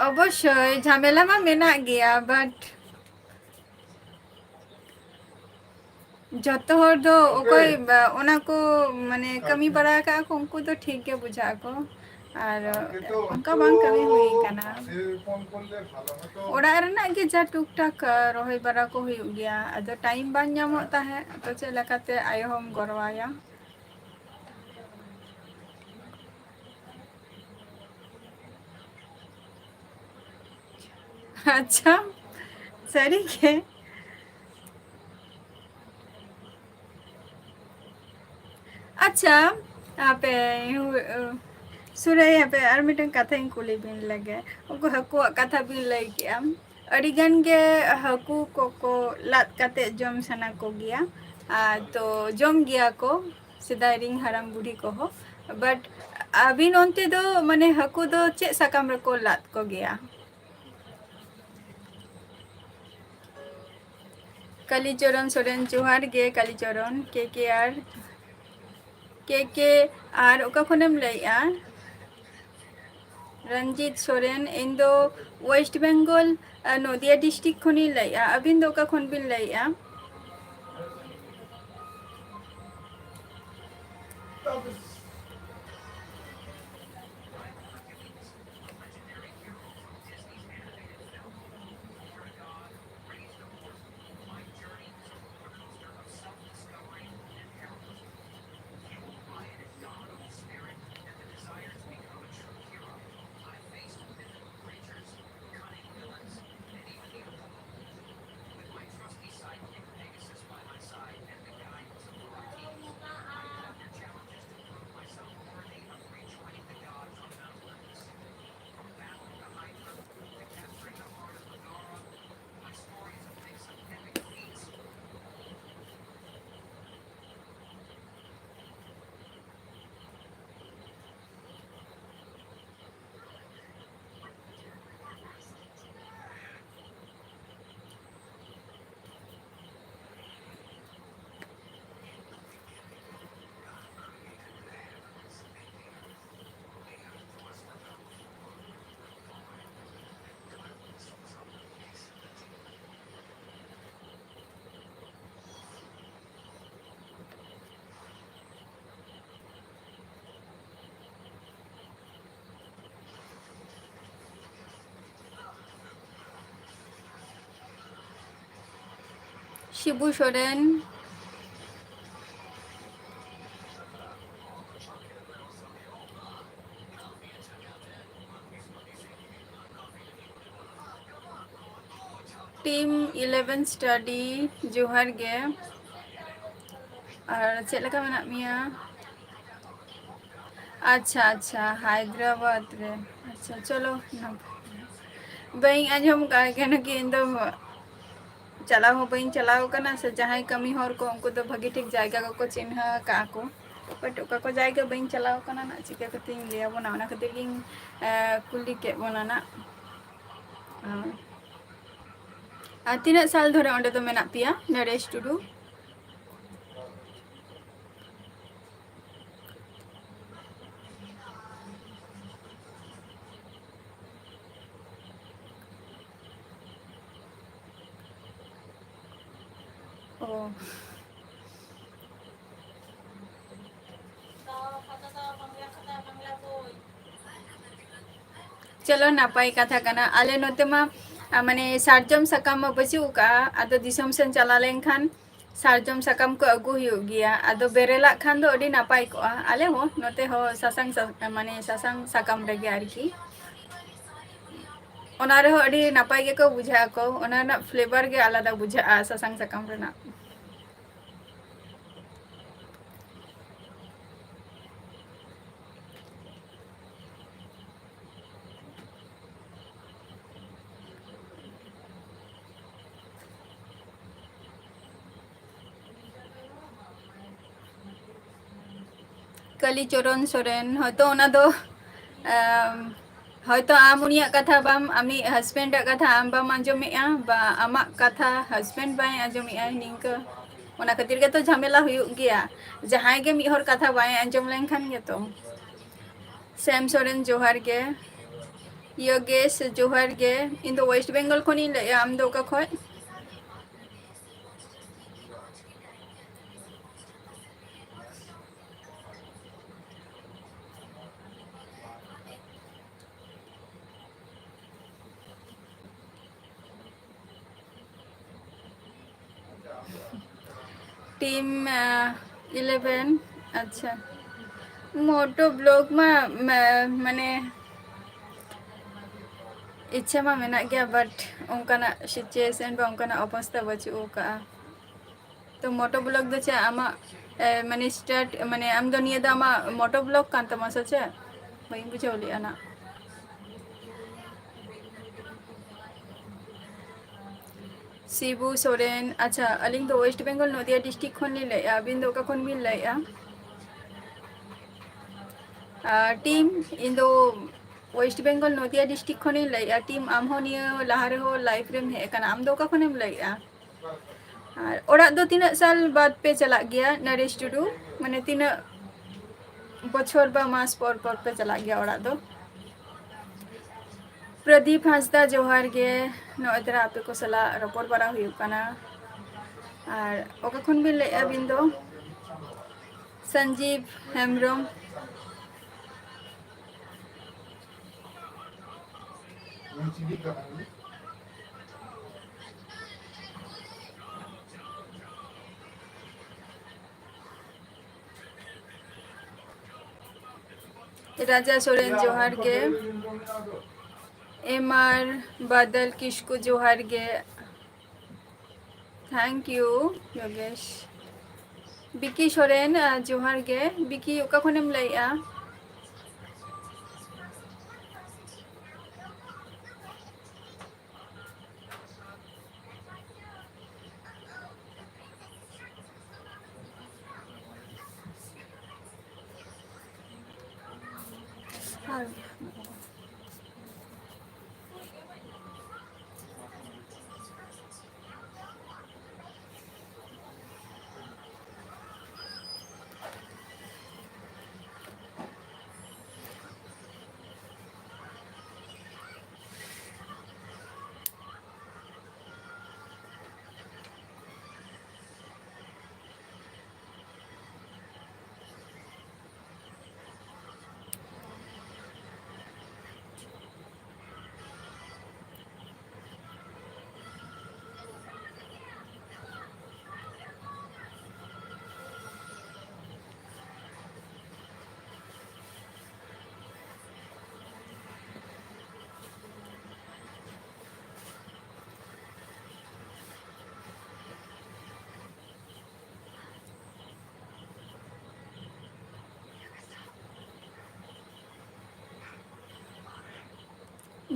ᱚᱵᱚᱥᱥᱳᱭ ᱡᱷᱟᱢᱮᱞᱟ ᱢᱟ ᱢᱮᱱᱟᱜ ᱜᱮᱭᱟ, but ᱡᱚᱛᱚ ᱦᱚᱲ ᱫᱚ ᱚᱠᱚᱭ ᱵᱟ-, ᱚᱱᱟ ᱠᱚ ᱢᱟᱱᱮ ᱠᱟᱹᱢᱤ ᱵᱟᱲᱟ ᱟᱠᱟᱫ ᱠᱚ, ᱩᱱᱠᱩ ᱫᱚ ᱴᱷᱤᱠ ᱜᱮ ᱵᱩᱡᱷᱟᱹᱜ ᱟᱠᱚ᱾ ᱟᱨ ᱚᱱᱠᱟ ᱵᱟᱝ ᱠᱟᱹᱢᱤ ᱦᱩᱭ ᱠᱟᱱᱟ᱾ ᱚᱲᱟᱜ ᱨᱮᱱᱟᱜ ᱜᱮ ᱡᱟ ᱴᱩᱠ ᱴᱟᱠ, ᱟ, ᱨᱚᱦᱚᱭ ᱵᱟᱲᱟ ᱠᱚ ᱦᱩᱭᱩᱜ ᱜᱮᱭᱟ, ᱟᱫᱚ ᱴᱟᱭᱤᱢ ᱵᱟᱝ ᱧᱟᱢᱚᱜ ᱛᱟᱦᱮᱸᱫ, ᱛᱚ ᱪᱮᱫ ᱞᱮᱠᱟᱛᱮ ᱟᱭᱳ ᱦᱚᱸᱢ ᱜᱚᱲᱚᱣᱟᱭᱟ? ᱟᱪᱪᱷᱟ, ᱥᱟᱹᱨᱤ ᱜᱮ᱾ ᱟᱪᱪᱷᱟ, ᱟᱯᱮ, ᱥᱩᱨᱟᱹᱭ, ᱟᱯᱮ ᱟᱨ ᱢᱤᱫᱴᱟᱝ ᱠᱟᱛᱷᱟᱧ ᱠᱩᱞᱤ ᱵᱤᱱ ᱞᱮᱜᱮ᱾ ᱩᱱᱠᱩ ᱦᱟᱹᱠᱩᱣᱟᱜ ᱠᱟᱛᱷᱟ ᱵᱤᱱ ᱞᱟᱹᱭ ᱠᱮᱜᱼᱟ, ᱟᱹᱰᱤ ᱜᱟᱱ ᱜᱮ ᱦᱟᱹᱠᱩ ᱠᱚᱠᱚ ᱞᱟᱫ ᱠᱟᱛᱮ ᱡᱚᱢ ᱥᱟᱱᱟ ᱠᱚᱜᱮᱭᱟ᱾ ᱟᱨ ᱛᱚ ᱡᱚᱢ ᱜᱮᱭᱟ ᱠᱚ ᱥᱮᱫᱟᱭ ᱨᱤᱱ ᱦᱟᱲᱟᱢ ᱵᱩᱲᱦᱤ ᱠᱚᱦᱚᱸ᱾ But ᱟᱹᱵᱤᱱ ᱚᱱᱛᱮ ᱫᱚ ᱢᱟᱱᱮ ᱦᱟᱹᱠᱩ ᱫᱚ ᱪᱮᱫ ᱥᱟᱠᱟᱢ ᱨᱮᱠᱚ ᱞᱟᱫ ᱠᱚᱜᱮᱭᱟ? ᱠᱟᱞᱤᱪᱚᱨᱚᱱ ᱥᱚᱨᱮᱱ, ᱡᱚᱦᱟᱨ ᱜᱮ ᱠᱟᱞᱤᱪᱚᱨᱚᱱ᱾ ᱠᱮ ᱠᱮ ᱟᱨ, ᱠᱮ ᱠᱮ ᱟᱨ ᱚᱠᱟ ᱠᱷᱚᱱᱮᱢ ᱞᱟᱹᱭᱮᱜᱼᱟ? ᱨᱚᱧᱡᱤᱛ ᱥᱚᱨᱮᱱ, ᱤᱧ ᱫᱚ ᱳᱭᱮᱥᱴ ᱵᱮᱝᱜᱚᱞ, ᱟᱨ ᱱᱚᱫᱤᱭᱟ ᱰᱤᱥᱴᱨᱤᱠᱴ ᱠᱷᱚᱱᱤᱧ ᱞᱟᱹᱭᱮᱜᱼᱟ᱾ ᱟᱹᱵᱤᱱ ᱫᱚ ᱚᱠᱟ ᱠᱷᱚᱱ ᱵᱤᱱ ᱞᱟᱹᱭᱮᱜᱼᱟ? ᱥᱤᱵᱩ ᱥᱚᱨᱮᱱ᱾ Team eleven study, ᱡᱚᱦᱟᱨ ᱜᱮ᱾ ᱟᱨ ᱪᱮᱫ ᱞᱮᱠᱟ ᱢᱮᱱᱟᱜ ᱢᱮᱭᱟ? ᱟᱪᱪᱷᱟ, ᱟᱪᱪᱷᱟ, ᱦᱟᱭᱫᱨᱟᱵᱟᱫᱽ ᱨᱮ᱾ ᱟᱪᱪᱷᱟ, ᱪᱚᱞᱚ, ᱱᱟᱯ-, ᱵᱟᱹᱧ ᱟᱸᱡᱚᱢ ᱠᱟᱜᱼᱟ, ᱠᱮᱱᱚ ᱠᱤ ᱤᱧ ᱫᱚ ᱪᱟᱞᱟᱣ ᱦᱚᱸ ᱵᱟᱹᱧ ᱪᱟᱞᱟᱣ ᱠᱟᱱᱟ, ᱥᱮ ᱡᱟᱦᱟᱸᱭ ᱠᱟᱹᱢᱤ ᱦᱚᱲ ᱠᱚ, ᱩᱱᱠᱩ ᱫᱚ ᱵᱷᱟᱹᱜᱤ ᱴᱷᱤᱠ ᱡᱟᱭᱜᱟ ᱠᱚᱠᱚ ᱪᱤᱱᱦᱟᱹ ᱟᱠᱟᱫᱼᱟ ᱠᱚ᱾ But ᱚᱠᱟ ᱠᱚ ᱡᱟᱭᱜᱟ ᱵᱟᱹᱧ ᱪᱟᱞᱟᱣ ᱠᱟᱱᱟ ᱱᱟᱜ, ᱪᱤᱠᱟᱹ ᱠᱟᱛᱮᱧ ᱞᱟᱹᱭ ᱟᱵᱚᱱᱟ, ᱚᱱᱟ ᱠᱷᱟᱹᱛᱤᱨ ᱜᱤᱧ, ᱮ, ᱠᱩᱞᱤ ᱠᱮᱫ ᱵᱚᱱᱟ ᱱᱟᱜ᱾ ᱟᱨ, ᱟᱨ ᱛᱤᱱᱟᱹᱜ ᱥᱟᱞ ᱫᱷᱚᱨᱮ ᱚᱸᱰᱮ ᱫᱚ ᱢᱮᱱᱟᱜ ᱯᱮᱭᱟ, ᱱᱚᱨᱮᱥ ᱴᱩᱰᱩ? ᱚ᱾ ᱪᱚᱞᱚ, ᱱᱟᱯᱟᱭ ᱠᱟᱛᱷᱟ ᱠᱟᱱᱟ᱾ ᱟᱞᱮ ᱱᱚᱛᱮ ᱢᱟ, ᱟ, ᱢᱟᱱᱮ, ᱥᱟᱨᱡᱚᱢ ᱥᱟᱠᱟᱢ ᱢᱟ ᱵᱟᱹᱪᱩᱜ ᱟᱠᱟᱜᱼᱟ᱾ ᱟᱫᱚ ᱫᱤᱥᱚᱢ ᱥᱮᱱ ᱪᱟᱞᱟᱣ ᱞᱮᱱᱠᱷᱟᱱ ᱥᱟᱨᱡᱚᱢ ᱥᱟᱠᱟᱢ ᱠᱚ ᱟᱹᱜᱩ ᱦᱩᱭᱩᱜ ᱜᱮᱭᱟ᱾ ᱟᱫᱚ ᱵᱮᱨᱮᱞᱟᱜ ᱠᱷᱟᱱ ᱫᱚ ᱟᱹᱰᱤ ᱱᱟᱯᱟᱭ ᱠᱚᱜᱼᱟ᱾ ᱟᱞᱮ ᱦᱚᱸ ᱱᱚᱛᱮ ᱦᱚᱸ ᱥᱟᱥᱟᱝ ᱥᱟ-, ᱢᱟᱱᱮ, ᱥᱟᱥᱟᱝ ᱥᱟᱠᱟᱢ ᱨᱮᱜᱮ ᱟᱨᱠᱤ᱾ ᱚᱱᱟ ᱨᱮᱦᱚᱸ ᱟᱹᱰᱤ ᱱᱟᱯᱟᱭ ᱜᱮᱠᱚ ᱵᱩᱡᱷᱟᱹᱜ ᱟᱠᱚ᱾ ᱚᱱᱟ ᱨᱮᱱᱟᱜ flavour ᱜᱮ ᱟᱞᱟᱫᱟ ᱵᱩᱡᱷᱟᱹᱜᱼᱟ, ᱥᱟᱥᱟᱝ ᱥᱟᱠᱟᱢ ᱨᱮᱱᱟᱜ᱾ ᱠᱟᱞᱤᱪᱚᱨᱚᱱ ᱥᱚᱨᱮᱱ, ᱦᱚᱭᱛᱚ ᱚᱱᱟ ᱫᱚ, ᱟᱢ, ᱦᱚᱭᱛᱚ ᱟᱢ ᱩᱱᱤᱭᱟᱜ ᱠᱟᱛᱷᱟ ᱵᱟᱢ, ᱟᱢᱤᱡ husband ᱟᱜ ᱠᱟᱛᱷᱟ ᱟᱢ ᱵᱟᱢ ᱟᱸᱡᱚᱢᱮᱜᱼᱟ, ᱵᱟ ᱟᱢᱟᱜ ᱠᱟᱛᱷᱟ husband ᱵᱟᱭ ᱟᱸᱡᱚᱢᱮᱜᱼᱟ, ᱱᱤᱝᱠᱟᱹ᱾ ᱚᱱᱟ ᱠᱷᱟᱹᱛᱤᱨ ᱜᱮᱛᱚ ᱡᱷᱟᱢᱮᱞᱟ ᱦᱩᱭᱩᱜ ᱜᱮᱭᱟ, ᱡᱟᱦᱟᱸᱭ ᱜᱮ ᱢᱤᱫ ᱦᱚᱲ ᱠᱟᱛᱷᱟ ᱵᱟᱭ ᱟᱸᱡᱚᱢ ᱞᱮᱱᱠᱷᱟᱱ ᱜᱮᱛᱚ᱾ ᱥᱮᱢ ᱥᱚᱨᱮᱱ, ᱡᱚᱦᱟᱨ ᱜᱮ᱾ ᱭᱳᱜᱮᱥ, ᱡᱚᱦᱟᱨ ᱜᱮ᱾ ᱤᱧ ᱫᱚ West Bengal ᱠᱷᱚᱱᱤᱧ ᱞᱟᱹᱭᱮᱜᱼᱟ, ᱟᱢ ᱫᱚ ᱚᱠᱟ ᱠᱷᱚᱡ? Team, ᱟᱸ, eleven, ᱟᱪᱪᱷᱟ᱾ Moto vlog ᱢᱟ, ᱢᱟ, ᱢᱟᱱᱮ, ᱤᱪᱪᱷᱟ ᱢᱟ ᱢᱮᱱᱟᱜ ᱜᱮᱭᱟ, but ᱚᱱᱠᱟᱱᱟᱜ situation ᱵᱟ ᱚᱱᱠᱟᱱᱟᱜ ᱚᱵᱚᱥᱛᱟ ᱵᱟᱹᱪᱩᱜ ᱟᱠᱟᱫᱼᱟ᱾ ᱛᱚ ᱢᱚᱴᱳ ᱵᱞᱚᱜ ᱫᱚ ᱪᱮᱫ ᱟᱢᱟᱜ, ᱮ, ᱢᱟᱱᱮ start, ᱢᱟᱱᱮ ᱟᱢ ᱫᱚ ᱱᱤᱭᱟᱹ ᱫᱚ ᱟᱢᱟᱜ ᱢᱚᱴᱳ ᱵᱞᱚᱜ ᱠᱟᱱ ᱛᱟᱢᱟ ᱥᱮ ᱪᱮᱫ? ᱵᱟᱹᱧ ᱵᱩᱡᱷᱟᱹᱣ ᱞᱮᱫᱼᱟ ᱱᱟᱜ᱾ ᱥᱤᱵᱩ ᱥᱚᱨᱮᱱ, ᱟᱪᱪᱷᱟ, ᱟᱹᱞᱤᱧ ᱫᱚ West Bengal ᱱᱚᱫᱤᱭᱟ district ᱠᱷᱚᱱ ᱞᱤᱧ ᱞᱟᱹᱭᱮᱫᱼᱟ᱾ ᱟᱹᱵᱤᱱ ᱫᱚ ᱚᱠᱟ ᱠᱷᱚᱱ ᱵᱤᱱ ᱞᱟᱹᱭᱮᱫᱼᱟ? ᱟᱨ team, ᱤᱧ ᱫᱚ West Bengal ᱱᱚᱫᱤᱭᱟ district ᱠᱷᱚᱱᱤᱧ ᱞᱟᱹᱭᱮᱫᱼᱟ᱾ Team, ᱟᱢ ᱦᱚᱸ ᱱᱤᱭᱟᱹ ᱞᱟᱦᱟ ᱨᱮᱦᱚᱸ live ᱨᱮᱢ ᱦᱮᱡ ᱟᱠᱟᱱᱟ᱾ ᱟᱢ ᱫᱚ ᱚᱠᱟ ᱠᱷᱚᱱᱮᱢ ᱞᱟᱹᱭᱮᱫᱼᱟ? ᱟᱨ ᱚᱲᱟᱜ ᱫᱚ ᱛᱤᱱᱟᱹᱜ ᱥᱟᱞ ᱵᱟᱫ ᱯᱮ ᱪᱟᱞᱟᱜ ᱜᱮᱭᱟ, ᱱᱚᱨᱮᱥ ᱴᱩᱰᱩ? ᱢᱟᱱᱮ ᱛᱤᱱᱟᱹᱜ ᱵᱚᱪᱷᱚᱨ ᱵᱟ ᱢᱟᱥ ᱯᱚᱨ ᱯᱚᱨ ᱯᱮ ᱪᱟᱞᱟᱜ ᱜᱮᱭᱟ ᱚᱲᱟᱜ ᱫᱚ? ᱯᱨᱚᱫᱤᱯ ᱦᱟᱸᱥᱫᱟ, ᱡᱚᱦᱟᱨ ᱜᱮ᱾ ᱱᱚᱜᱼᱚᱭ ᱛᱚᱨᱟ ᱟᱯᱮ ᱠᱚ ᱥᱟᱞᱟᱜ ᱨᱚᱯᱚᱲ ᱵᱟᱲᱟ ᱦᱩᱭᱩᱜ ᱠᱟᱱᱟ᱾ ᱟᱨ ᱚᱠᱟ ᱠᱷᱚᱱ ᱵᱤᱱ ᱞᱟᱹᱭᱮᱫᱼᱟ ᱟᱹᱵᱤᱱ ᱫᱚ? ᱥᱚᱧᱡᱤᱵ ᱦᱮᱢᱵᱨᱚᱢ᱾ ᱨᱟᱡᱟ ᱥᱚᱨᱮᱱ, ᱡᱚᱦᱟᱨ ᱜᱮ᱾ ᱮᱢ ᱟᱨ ᱵᱟᱫᱚᱞ ᱠᱤᱥᱠᱩ, ᱡᱚᱦᱟᱨ ᱜᱮ᱾ Thank you, ᱭᱳᱜᱮᱥ᱾ ᱵᱤᱠᱤ ᱥᱚᱨᱮᱱ, ᱟᱨ ᱡᱚᱦᱟᱨ ᱜᱮ᱾ ᱵᱤᱠᱤ, ᱚᱠᱟ ᱠᱷᱚᱱᱮᱢ ᱞᱟᱹᱭᱮᱜᱼᱟ?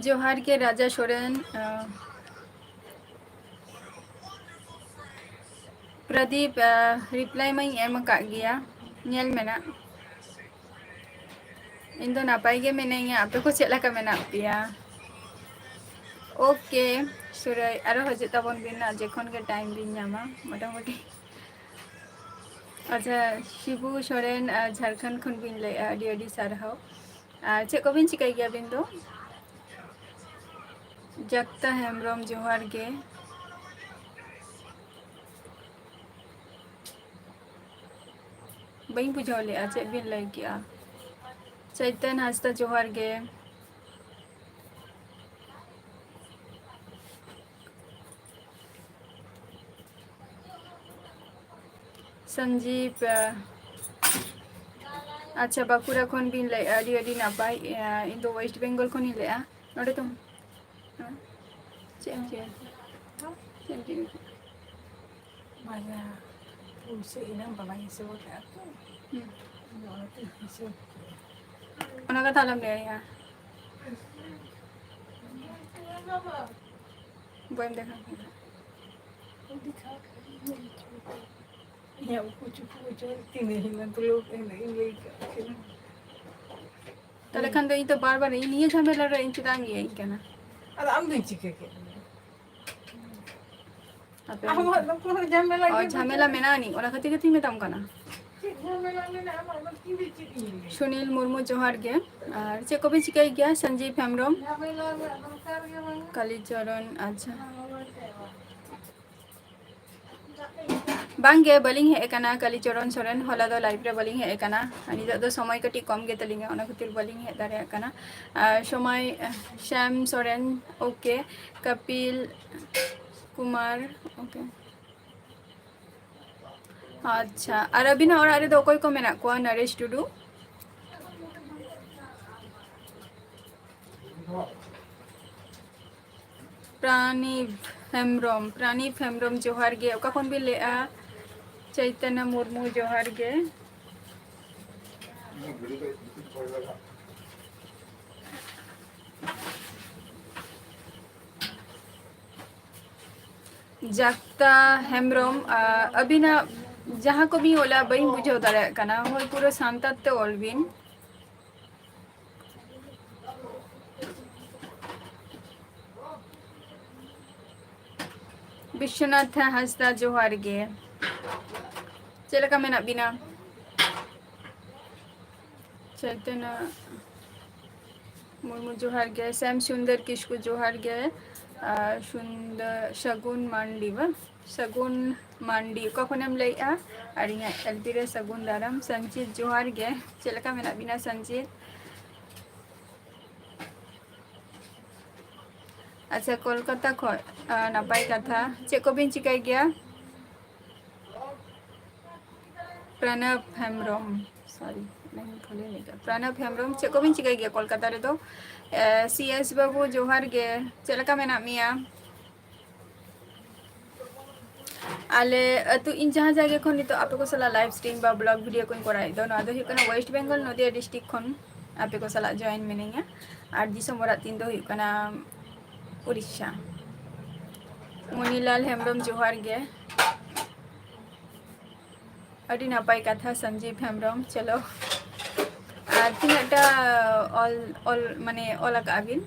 ᱡᱚᱦᱟᱨ ᱜᱮ ᱨᱟᱡᱟ ᱥᱚᱨᱮᱱ᱾ ᱟᱸ, ᱯᱨᱚᱫᱤᱯ, ᱟᱸ, ᱨᱤᱯᱞᱟᱭ ᱢᱟᱧ ᱮᱢ ᱟᱠᱟᱫ ᱜᱮᱭᱟ, ᱧᱮᱞ ᱢᱮ ᱱᱟᱜ᱾ ᱤᱧ ᱫᱚ ᱱᱟᱯᱟᱭ ᱜᱮ ᱢᱤᱱᱟᱹᱧᱟ, ᱟᱯᱮ ᱠᱚ ᱪᱮᱫ ᱞᱮᱠᱟ ᱢᱮᱱᱟᱜ ᱯᱮᱭᱟ? ᱳᱠᱮ, ᱥᱩᱨᱟᱹᱭ, ᱟᱨᱚ ᱦᱤᱡᱩᱜ ᱛᱟᱵᱚᱱ ᱵᱤᱱ ᱱᱟᱜ, ᱡᱚᱠᱷᱚᱱ ᱜᱮ ᱴᱟᱭᱤᱢ ᱵᱤᱱ ᱧᱟᱢᱟ, ᱢᱚᱴᱟᱢᱩᱴᱤ᱾ ᱟᱪᱪᱷᱟ, ᱥᱤᱵᱩ ᱥᱚᱨᱮᱱ, ᱟᱨ ᱡᱷᱟᱲᱠᱷᱚᱸᱰ ᱠᱷᱚᱱ ᱵᱤᱱ ᱞᱟᱹᱭᱮᱫᱼᱟ, ᱟᱹᱰᱤ ᱟᱹᱰᱤ ᱥᱟᱨᱦᱟᱣ᱾ ᱟᱨ ᱪᱮᱫ ᱠᱚᱵᱤᱱ ᱪᱤᱠᱟᱹᱭ ᱜᱮᱭᱟ ᱟᱹᱵᱤᱱ ᱫᱚ? ᱡᱟᱠᱛᱟ ᱦᱮᱢᱵᱨᱚᱢ, ᱡᱚᱦᱟᱨ ᱜᱮ᱾ ᱵᱟᱹᱧ ᱵᱩᱡᱷᱟᱹᱣ ᱞᱮᱫᱼᱟ, ᱪᱮᱫ ᱵᱤᱱ ᱞᱟᱹᱭ ᱠᱮᱜᱼᱟ? ᱪᱳᱭᱛᱚᱱ ᱦᱟᱸᱥᱫᱟ, ᱡᱚᱦᱟᱨ ᱜᱮ᱾ ᱥᱚᱧᱡᱤᱵ, ᱟᱪᱪᱷᱟ, ᱵᱟᱸᱠᱩᱲᱟ ᱠᱷᱚᱱ ᱵᱤᱱ ᱞᱟᱹᱭᱮᱫᱼᱟ, ᱟᱹᱰᱤ ᱟᱹᱰᱤ ᱱᱟᱯᱟᱭ᱾ ᱤᱧ ᱫᱚ ᱳᱭᱮᱥᱴ ᱵᱮᱝᱜᱚᱞ ᱠᱷᱚᱱᱤᱧ ᱞᱟᱹᱭᱮᱫᱼᱟ᱾ ᱱᱚᱰᱮ ᱫᱚ ᱦᱮᱸ? ᱪᱮᱫ ᱮᱢ ᱪᱤᱠᱟᱹᱭᱟ? ᱪᱮᱫ ᱮᱢ ᱪᱤᱠᱟᱹᱭᱟ? ᱵᱟᱝᱟ, ᱯᱩᱭᱥᱟᱹ ᱮᱱᱟᱝ ᱵᱟᱞᱟᱝ ᱦᱤᱥᱟᱹᱵ ᱟᱠᱟᱫᱼᱟ ᱛᱚ᱾ ᱦᱩᱸ᱾ ᱟᱫᱚ ᱚᱱᱟᱛᱮ ᱦᱤᱥᱟᱹᱵ ᱠᱮᱫᱼᱟ᱾ ᱚᱱᱟ ᱠᱟᱛᱷᱟ ᱟᱞᱚᱢ ᱞᱟᱹᱭᱟ᱾ ᱵᱟᱹᱧ ᱫᱮᱠᱷᱟᱣ ᱠᱮᱫᱟ᱾ ᱤᱧᱟᱹᱜ ᱩᱠᱩ ᱪᱩᱠᱩ ᱪᱚ ᱛᱤᱱᱟᱹᱜ ᱦᱤᱱᱟᱹ ᱛᱩᱞᱟᱹᱣ ᱠᱮᱫ ᱦᱤᱱᱟᱹ ᱤᱧ ᱞᱟᱹᱭ ᱠᱟᱜ ᱠᱤᱱᱟ᱾ ᱛᱟᱦᱞᱮ ᱠᱷᱟᱱ ᱫᱚ ᱤᱧ ᱫᱚ ᱵᱟᱨ ᱵᱟᱨ ᱤᱧ ᱱᱤᱭᱟᱹ ᱡᱷᱟᱢᱮᱞᱟ ᱨᱮ ᱤᱧ ᱪᱮᱫᱟᱜ ᱮᱢ ᱤᱭᱟᱹᱧ ᱠᱟᱱᱟ? ᱟᱫᱚ ᱟᱢ ᱫᱚᱧ ᱪᱤᱠᱟᱹ ᱠᱮᱫ ᱢᱮᱭᱟ? ᱟᱯᱮ ᱟᱢᱟᱜ ᱫᱚ ᱠᱳᱱᱳ ᱡᱷᱟᱢᱮᱞᱟ ᱚ, ᱜᱮ ᱡᱷᱟᱢᱮᱞᱟ ᱵᱟᱹᱱᱩᱜᱼᱟ᱾ ᱢᱮᱱᱟᱜ ᱟᱹᱱᱤᱡ, ᱚᱱᱟ ᱠᱷᱟᱹᱛᱤᱨ ᱜᱮᱛᱚᱧ ᱢᱮᱛᱟᱢ ᱠᱟᱱᱟ᱾ ᱪᱮᱫ ᱡᱷᱟᱢᱮᱞᱟ ᱢᱮᱱᱟᱜᱼᱟ ᱟᱢᱟᱜ ᱫᱚ? ᱤᱧ ᱫᱚ ᱪᱮᱫ ᱤᱧ ᱞᱟᱹᱭᱟ? ᱥᱩᱱᱤᱞ ᱢᱩᱨᱢᱩ, ᱡᱚᱦᱟᱨ ᱜᱮ᱾ ᱟᱨ ᱪᱮᱫ ᱠᱚᱯᱮ ᱪᱤᱠᱟᱹᱭ ᱜᱮᱭᱟ? ᱥᱚᱧᱡᱤᱵ ᱦᱮᱢᱵᱨᱚᱢ, ᱡᱷᱟᱢᱮᱞᱟ ᱨᱮᱱᱟᱜ ᱫᱚᱨᱠᱟᱨ ᱜᱮ ᱵᱟᱹᱱᱩᱜᱼᱟ᱾ ᱠᱟᱞᱤᱪᱚᱨᱚᱱ, ᱟᱪᱪᱷᱟ᱾ ᱟᱢᱟᱜ ᱫᱚ ᱪᱮᱫ ᱦᱚᱸ ᱵᱟᱝ᱾ ᱵᱟᱝᱜᱮ, ᱵᱟᱹᱞᱤᱧ ᱦᱮᱡ ᱟᱠᱟᱱᱟ ᱠᱟᱞᱤᱪᱚᱨᱚᱱ ᱥᱚᱨᱮᱱ, ᱦᱚᱞᱟ ᱫᱚ live ᱨᱮ ᱵᱟᱹᱞᱤᱧ ᱦᱮᱡ ᱟᱠᱟᱱᱟ᱾ ᱱᱤᱛᱚᱜ ᱫᱚ ᱥᱚᱢᱚᱭ ᱠᱟᱹᱴᱤᱡ ᱠᱚᱢ ᱜᱮᱛᱟᱞᱤᱧᱟ, ᱚᱱᱟ ᱠᱷᱟᱹᱛᱤᱨ ᱵᱟᱹᱞᱤᱧ ᱦᱮᱡ ᱫᱟᱲᱮᱭᱟᱜ ᱠᱟᱱᱟ᱾ ᱟᱨ ᱥᱚᱢᱚᱭ, ᱥᱭᱟᱢ ᱥᱚᱨᱮᱱ, ᱳᱠᱮ, ᱠᱟᱯᱤᱞ ᱠᱩᱢᱟᱨ, ᱳᱠᱮ᱾ ᱟᱪᱪᱷᱟ, ᱟᱨ ᱟᱹᱵᱤᱱᱟᱜ ᱚᱲᱟᱜ ᱨᱮᱫᱚ ᱚᱠᱚᱭ ᱠᱚ ᱢᱮᱱᱟᱜ ᱠᱚᱣᱟ? ᱱᱚᱨᱮᱥ ᱴᱩᱰᱩ, ᱯᱨᱟᱱᱤᱵ ᱦᱮᱢᱵᱨᱚᱢ, ᱯᱨᱟᱱᱤᱵ ᱦᱮᱢᱵᱨᱚᱢ, ᱡᱚᱦᱟᱨ ᱜᱮ᱾ ᱚᱠᱟ ᱠᱷᱚᱱ ᱵᱤᱱ ᱞᱟᱹᱭᱮᱫᱼᱟ? ᱪᱳᱭᱛᱚᱱᱭᱟ ᱢᱩᱨᱢᱩ, ᱡᱚᱦᱟᱨ ᱜᱮ᱾ ᱡᱟᱠᱛᱟ ᱦᱮᱢᱵᱨᱚᱢ, ᱟᱨ ᱟᱹᱵᱤᱱᱟᱜ ᱡᱟᱦᱟᱸ ᱠᱚ ᱵᱤᱱ ᱚᱞᱟ ᱵᱟᱹᱧ ᱵᱩᱡᱷᱟᱹᱣ ᱫᱟᱲᱮᱭᱟᱜ ᱠᱟᱱᱟ, ᱦᱳᱭ ᱯᱩᱨᱟᱹ ᱥᱟᱱᱛᱟᱲ ᱛᱮ ᱚᱞ ᱵᱤᱱ᱾ ᱵᱤᱥᱥᱚᱱᱟᱛᱷ ᱦᱟᱸᱥᱫᱟ ᱡᱚᱦᱟᱨ ᱜᱮ, ᱪᱮᱫ ᱞᱮᱠᱟ ᱢᱮᱱᱟᱜ ᱵᱤᱱᱟ? ᱪᱟᱭᱛᱚᱱᱟ ᱢᱩᱨᱢᱩ ᱡᱚᱦᱟᱨ ᱜᱮ, ᱥᱮᱢ ᱥᱩᱱᱫᱚᱨ ᱠᱤᱥᱠᱩ ᱡᱚᱦᱟᱨ ᱜᱮ, ᱟᱨ ᱥᱩᱱᱫᱚᱨ ᱥᱟᱹᱜᱩᱱ ᱢᱟᱱᱰᱤ ᱵᱟ? ᱥᱟᱹᱜᱩᱱ ᱢᱟᱱᱰᱤ, ᱚᱠᱟ ᱠᱷᱚᱱᱮᱢ ᱞᱟᱹᱭᱮᱜᱼᱟ? ᱟᱨ ᱤᱧᱟᱹᱜ ᱮᱞ ᱯᱤ ᱨᱮ ᱥᱟᱹᱜᱩᱱ ᱫᱟᱨᱟᱢ᱾ ᱥᱟᱱᱡᱤᱛ ᱡᱚᱦᱟᱨ ᱜᱮ, ᱪᱮᱫ ᱞᱮᱠᱟ ᱢᱮᱱᱟᱜ ᱵᱤᱱᱟ ᱥᱟᱱᱡᱤᱛ? ᱟᱪᱪᱷᱟ, ᱠᱳᱞᱠᱟᱛᱟ ᱠᱷᱚᱱ, ᱟᱸ, ᱱᱟᱯᱟᱭ ᱠᱟᱛᱷᱟ᱾ ᱪᱮᱫ ᱠᱚᱵᱤᱱ ᱪᱤᱠᱟᱹᱭ ᱜᱮᱭᱟ? ᱯᱨᱟᱱᱟᱵ ᱦᱮᱢᱵᱨᱚᱢ, sorry, ᱚᱱᱟᱧ ᱵᱷᱩᱞᱤᱧ ᱞᱟᱹᱭ ᱠᱮᱫᱟ᱾ ᱯᱨᱟᱱᱟᱵ ᱦᱮᱢᱵᱨᱚᱢ, ᱪᱮᱫ ᱠᱚᱵᱤᱱ ᱪᱤᱠᱟᱹᱭ ᱜᱮᱭᱟ ᱠᱳᱞᱠᱟᱛᱟ ᱨᱮᱫᱚ? ᱮ, ᱥᱤ ᱮᱥ ᱵᱟᱹᱵᱩ, ᱡᱚᱦᱟᱨ ᱜᱮ, ᱪᱮᱫ ᱞᱮᱠᱟ ᱢᱮᱱᱟᱜ ᱢᱮᱭᱟ? ᱟᱞᱮ ᱟᱹᱛᱩ, ᱤᱧ ᱡᱟᱦᱟᱸ ᱡᱟᱭᱜᱟ ᱠᱷᱚᱱ ᱱᱤᱛᱚᱜ ᱟᱯᱮ ᱠᱚ ᱥᱟᱞᱟᱜ live stream ᱵᱟ vlog video ᱠᱚᱧ ᱠᱚᱨᱟᱣᱮᱫ ᱫᱚ, ᱱᱚᱣᱟ ᱫᱚ ᱦᱩᱭᱩᱜ ᱠᱟᱱᱟ West Bengal, ᱱᱚᱫᱤᱭᱟ district ᱠᱷᱚᱱ ᱟᱯᱮ ᱠᱚ ᱥᱟᱞᱟᱜ join ᱢᱤᱱᱟᱹᱧᱟ᱾ ᱟᱨ ᱫᱤᱥᱚᱢ ᱚᱲᱟᱜ ᱛᱤᱧ ᱫᱚ ᱦᱩᱭᱩᱜ ᱠᱟᱱᱟ ᱩᱲᱤᱥᱥᱟ᱾ ᱢᱚᱱᱤᱞᱟᱞ ᱦᱮᱢᱵᱨᱚᱢ, ᱡᱚᱦᱟᱨ ᱜᱮ᱾ ᱟᱹᱰᱤ ᱱᱟᱯᱟᱭ ᱠᱟᱛᱷᱟ, ᱥᱚᱧᱡᱤᱵ ᱦᱮᱢᱵᱨᱚᱢ᱾ ᱪᱚᱞᱚ, ᱟᱨ ᱛᱤᱱᱟᱹᱜᱴᱟ ᱚᱞ, ᱚᱞ, ᱢᱟᱱᱮ, ᱚᱞ ᱟᱠᱟᱜᱼᱟ ᱵᱤᱱ?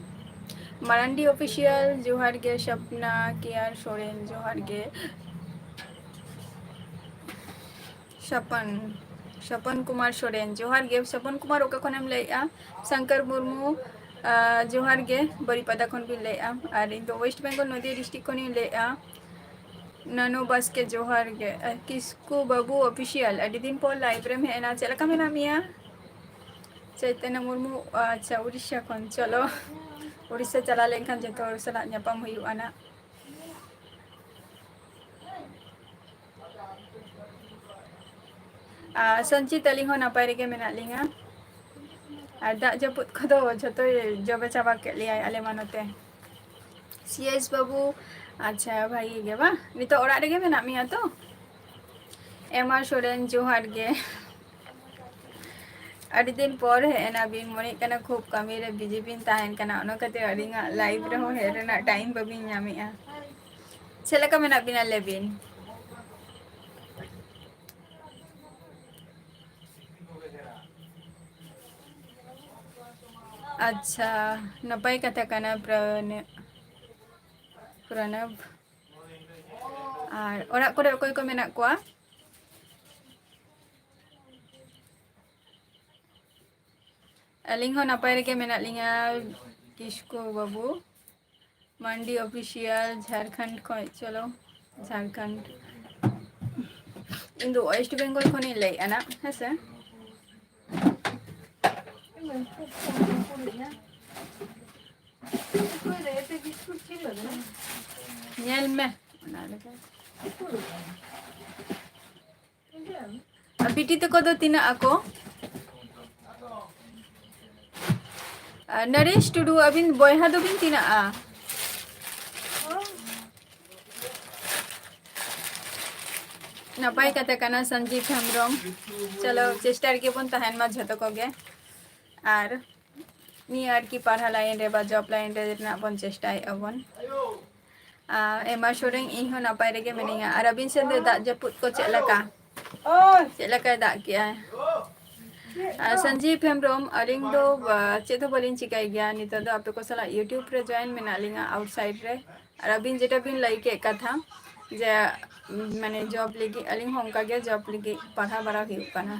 ᱢᱟᱨᱟᱱᱰᱤ Official, ᱡᱚᱦᱟᱨ ᱜᱮ᱾ ᱥᱚᱯᱱᱟ ᱠᱮᱭᱟᱨ ᱥᱚᱨᱮᱱ, ᱡᱚᱦᱟᱨ ᱜᱮ᱾ ᱥᱚᱯᱚᱱ, ᱥᱚᱯᱚᱱ ᱠᱩᱢᱟᱨ ᱥᱚᱨᱮᱱ, ᱡᱚᱦᱟᱨ ᱜᱮ᱾ ᱥᱚᱯᱚᱱ ᱠᱩᱢᱟᱨ, ᱚᱠᱟ ᱠᱷᱚᱱᱮᱢ ᱞᱟᱹᱭᱮᱜᱼᱟ? ᱥᱚᱝᱠᱚᱨ ᱢᱩᱨᱢᱩ, ᱟᱸ, ᱡᱚᱦᱟᱨ ᱜᱮ, ᱵᱟᱨᱤᱯᱟᱫᱟ ᱠᱷᱚᱱ ᱵᱤᱱ ᱞᱟᱹᱭᱮᱜᱼᱟ᱾ ᱟᱨ ᱤᱧ ᱫᱚ West Bengal, ᱱᱚᱫᱤᱭᱟ district ᱠᱷᱚᱱᱤᱧ ᱞᱟᱹᱭᱮᱜᱼᱟ᱾ ᱱᱟᱱᱩ ᱵᱟᱥᱠᱮ, ᱡᱚᱦᱟᱨ ᱜᱮ᱾ ᱟᱨ ᱠᱤᱥᱠᱩ ᱵᱟᱹᱵᱩ Official, ᱟᱹᱰᱤ ᱫᱤᱱ ᱯᱚᱨ live ᱨᱮᱢ ᱦᱮᱡ ᱮᱱᱟ, ᱪᱮᱫ ᱞᱮᱠᱟ ᱢᱮᱱᱟᱜ ᱢᱮᱭᱟ? ᱪᱳᱭᱛᱚᱱᱭᱚ ᱢᱩᱨᱢᱩ, ᱟᱪᱪᱷᱟ, ᱩᱲᱤᱥᱥᱟ ᱠᱷᱚᱱ᱾ ᱪᱚᱞᱚ, ᱩᱲᱤᱥᱥᱟ ᱪᱟᱞᱟᱣ ᱞᱮᱱᱠᱷᱟᱱ ᱡᱚᱛᱚ ᱦᱚᱲ ᱥᱟᱞᱟᱜ ᱧᱟᱯᱟᱢ ᱦᱩᱭᱩᱜᱼᱟ ᱱᱟᱜ᱾ ᱟᱨ ᱥᱚᱧᱡᱤᱛ, ᱟᱹᱞᱤᱧ ᱦᱚᱸ ᱱᱟᱯᱟᱭ ᱨᱮᱜᱮ ᱢᱮᱱᱟᱜ ᱞᱤᱧᱟ᱾ ᱟᱨ ᱫᱟᱜ ᱡᱟᱹᱯᱩᱫ ᱠᱚᱫᱚ ᱡᱷᱚᱛᱚᱭ ᱡᱚᱵᱮ ᱪᱟᱵᱟ ᱠᱮᱫ ᱞᱮᱭᱟᱭ ᱟᱞᱮ ᱢᱟ ᱱᱚᱛᱮ᱾ ᱥᱤ ᱮᱥ ᱵᱟᱹᱵᱩ, ᱟᱪᱪᱷᱟ, ᱵᱷᱟᱜᱤ ᱜᱮ ᱵᱟᱝ? ᱱᱤᱛᱚᱜ ᱚᱲᱟᱜ ᱨᱮᱜᱮ ᱢᱮᱱᱟᱜ ᱢᱮᱭᱟ ᱛᱚ? ᱮᱢ ᱟᱨ ᱥᱚᱨᱮᱱ, ᱡᱚᱦᱟᱨ ᱜᱮ᱾ ᱟᱹᱰᱤ ᱫᱤᱱ ᱯᱚᱨ ᱦᱮᱡ ᱮᱱᱟ ᱵᱤᱱ, ᱢᱚᱱᱮᱜ ᱠᱟᱱᱟ ᱠᱷᱩᱵ ᱠᱟᱹᱢᱤ ᱨᱮ busy ᱵᱤᱱ ᱛᱟᱦᱮᱱ ᱠᱟᱱᱟ, ᱚᱱᱟ ᱠᱷᱟᱹᱛᱤᱨ ᱟᱹᱞᱤᱧᱟᱜ live ᱨᱮᱦᱚᱸ ᱦᱮᱡ ᱨᱮᱱᱟᱜ time ᱵᱟᱹᱵᱤᱱ ᱧᱟᱢᱮᱜᱼᱟ᱾ ᱪᱮᱫ ᱞᱮᱠᱟ ᱢᱮᱱᱟᱜ ᱵᱤᱱᱟ ᱞᱟᱹᱭ ᱵᱤᱱ? ᱟᱪᱪᱷᱟ, ᱱᱟᱯᱟᱭ ᱠᱟᱛᱷᱟ ᱠᱟᱱᱟ ᱯᱨᱚᱱᱚᱵ᱾ ᱟᱨ ᱚᱲᱟᱜ ᱠᱚᱨᱮ ᱚᱠᱚᱭ ᱠᱚ ᱢᱮᱱᱟᱜ ᱠᱚᱣᱟ? ᱟᱹᱞᱤᱧ ᱦᱚᱸ ᱱᱟᱯᱟᱭ ᱨᱮᱜᱮ ᱢᱮᱱᱟᱜ ᱞᱤᱧᱟ ᱠᱤᱥᱠᱩ ᱵᱟᱹᱵᱩ᱾ ᱢᱟᱱᱰᱤ ᱚᱯᱷᱤᱥᱤᱭᱟᱞ ᱡᱷᱟᱲᱠᱷᱚᱸᱰ ᱠᱷᱚᱱ, ᱪᱚᱞᱚ ᱡᱷᱟᱲᱠᱷᱚᱸᱰ᱾ ᱤᱧ ᱫᱚ ᱳᱭᱮᱥᱴ ᱵᱮᱝᱜᱚᱞ ᱠᱷᱚᱱᱤᱧ ᱞᱟᱹᱭᱮᱫᱼᱟ ᱱᱟᱜ, ᱦᱮᱸ ᱥᱮ? ᱧᱮᱞ ᱢᱮ, ᱚᱱᱟ ᱞᱮᱠᱟ᱾ ᱟᱨ ᱵᱤᱴᱤ ᱛᱟᱠᱚ ᱫᱚ ᱛᱤᱱᱟᱹᱜ ᱟᱠᱚ? ᱟᱨ ᱱᱚᱨᱮᱥ ᱴᱩᱰᱩ, ᱟᱹᱵᱤᱱ ᱵᱚᱭᱦᱟ ᱫᱚᱵᱤᱱ ᱛᱤᱱᱟᱹᱜᱼᱟ? ᱱᱟᱯᱟᱭ ᱠᱟᱛᱷᱟ ᱠᱟᱱᱟ ᱥᱚᱧᱡᱤᱵ ᱦᱮᱢᱵᱨᱚᱢ᱾ ᱪᱚᱞᱚ, ᱪᱮᱥᱴᱟ ᱨᱮᱜᱮ ᱵᱚᱱ ᱛᱟᱦᱮᱱ ᱢᱟ ᱡᱷᱚᱛᱚ ᱠᱚᱜᱮ᱾ ᱟᱨ ᱱᱤᱭᱟᱹ ᱟᱨᱠᱤ ᱯᱟᱲᱦᱟᱣ ᱞᱟᱭᱤᱱ ᱨᱮ ᱵᱟ ᱡᱚᱵ ᱞᱟᱭᱤᱱ ᱨᱮ ᱨᱮᱱᱟᱜ ᱵᱚᱱ ᱪᱮᱥᱴᱟᱭᱮᱫᱼᱟ ᱵᱚᱱ᱾ ᱟᱨ ᱮᱢᱟ ᱥᱚᱨᱮᱱ, ᱤᱧ ᱦᱚᱸ ᱱᱟᱯᱟᱭ ᱨᱮᱜᱮ ᱢᱤᱱᱟᱹᱧᱟ᱾ ᱟᱨ ᱟᱹᱵᱤᱱ ᱥᱮᱱ ᱫᱚ ᱫᱟᱜ ᱡᱟᱹᱯᱩᱫ ᱠᱚ ᱪᱮᱫ ᱞᱮᱠᱟ? ᱪᱮᱫ ᱞᱮᱠᱟᱭ ᱫᱟᱜ ᱠᱮᱜᱼᱟ? ᱟᱨ ᱥᱚᱧᱡᱤᱵ ᱦᱮᱢᱵᱨᱚᱢ, ᱟᱹᱞᱤᱧ ᱫᱚ, ᱟ, ᱪᱮᱫ ᱦᱚᱸ ᱵᱟᱹᱞᱤᱧ ᱪᱤᱠᱟᱹᱭ ᱜᱮᱭᱟ᱾ ᱱᱤᱛᱚᱜ ᱫᱚ ᱟᱯᱮ ᱠᱚ ᱥᱟᱞᱟᱜ YouTube ᱨᱮ join ᱢᱮᱱᱟᱜ ᱞᱤᱧᱟ outside ᱨᱮ᱾ ᱟᱨ ᱟᱹᱵᱤᱱ ᱡᱮᱴᱟ ᱵᱤᱱ ᱞᱟᱹᱭ ᱠᱮᱫ ᱠᱟᱛᱷᱟ ᱡᱮ, ᱢᱟᱱᱮ, ᱡᱚᱵ ᱞᱟᱹᱜᱤᱫ, ᱟᱹᱞᱤᱧ ᱦᱚᱸ ᱚᱱᱠᱟ ᱜᱮ ᱡᱚᱵ ᱞᱟᱹᱜᱤᱫ ᱯᱟᱲᱦᱟᱣ ᱵᱟᱲᱟ ᱦᱩᱭᱩᱜ ᱠᱟᱱᱟ᱾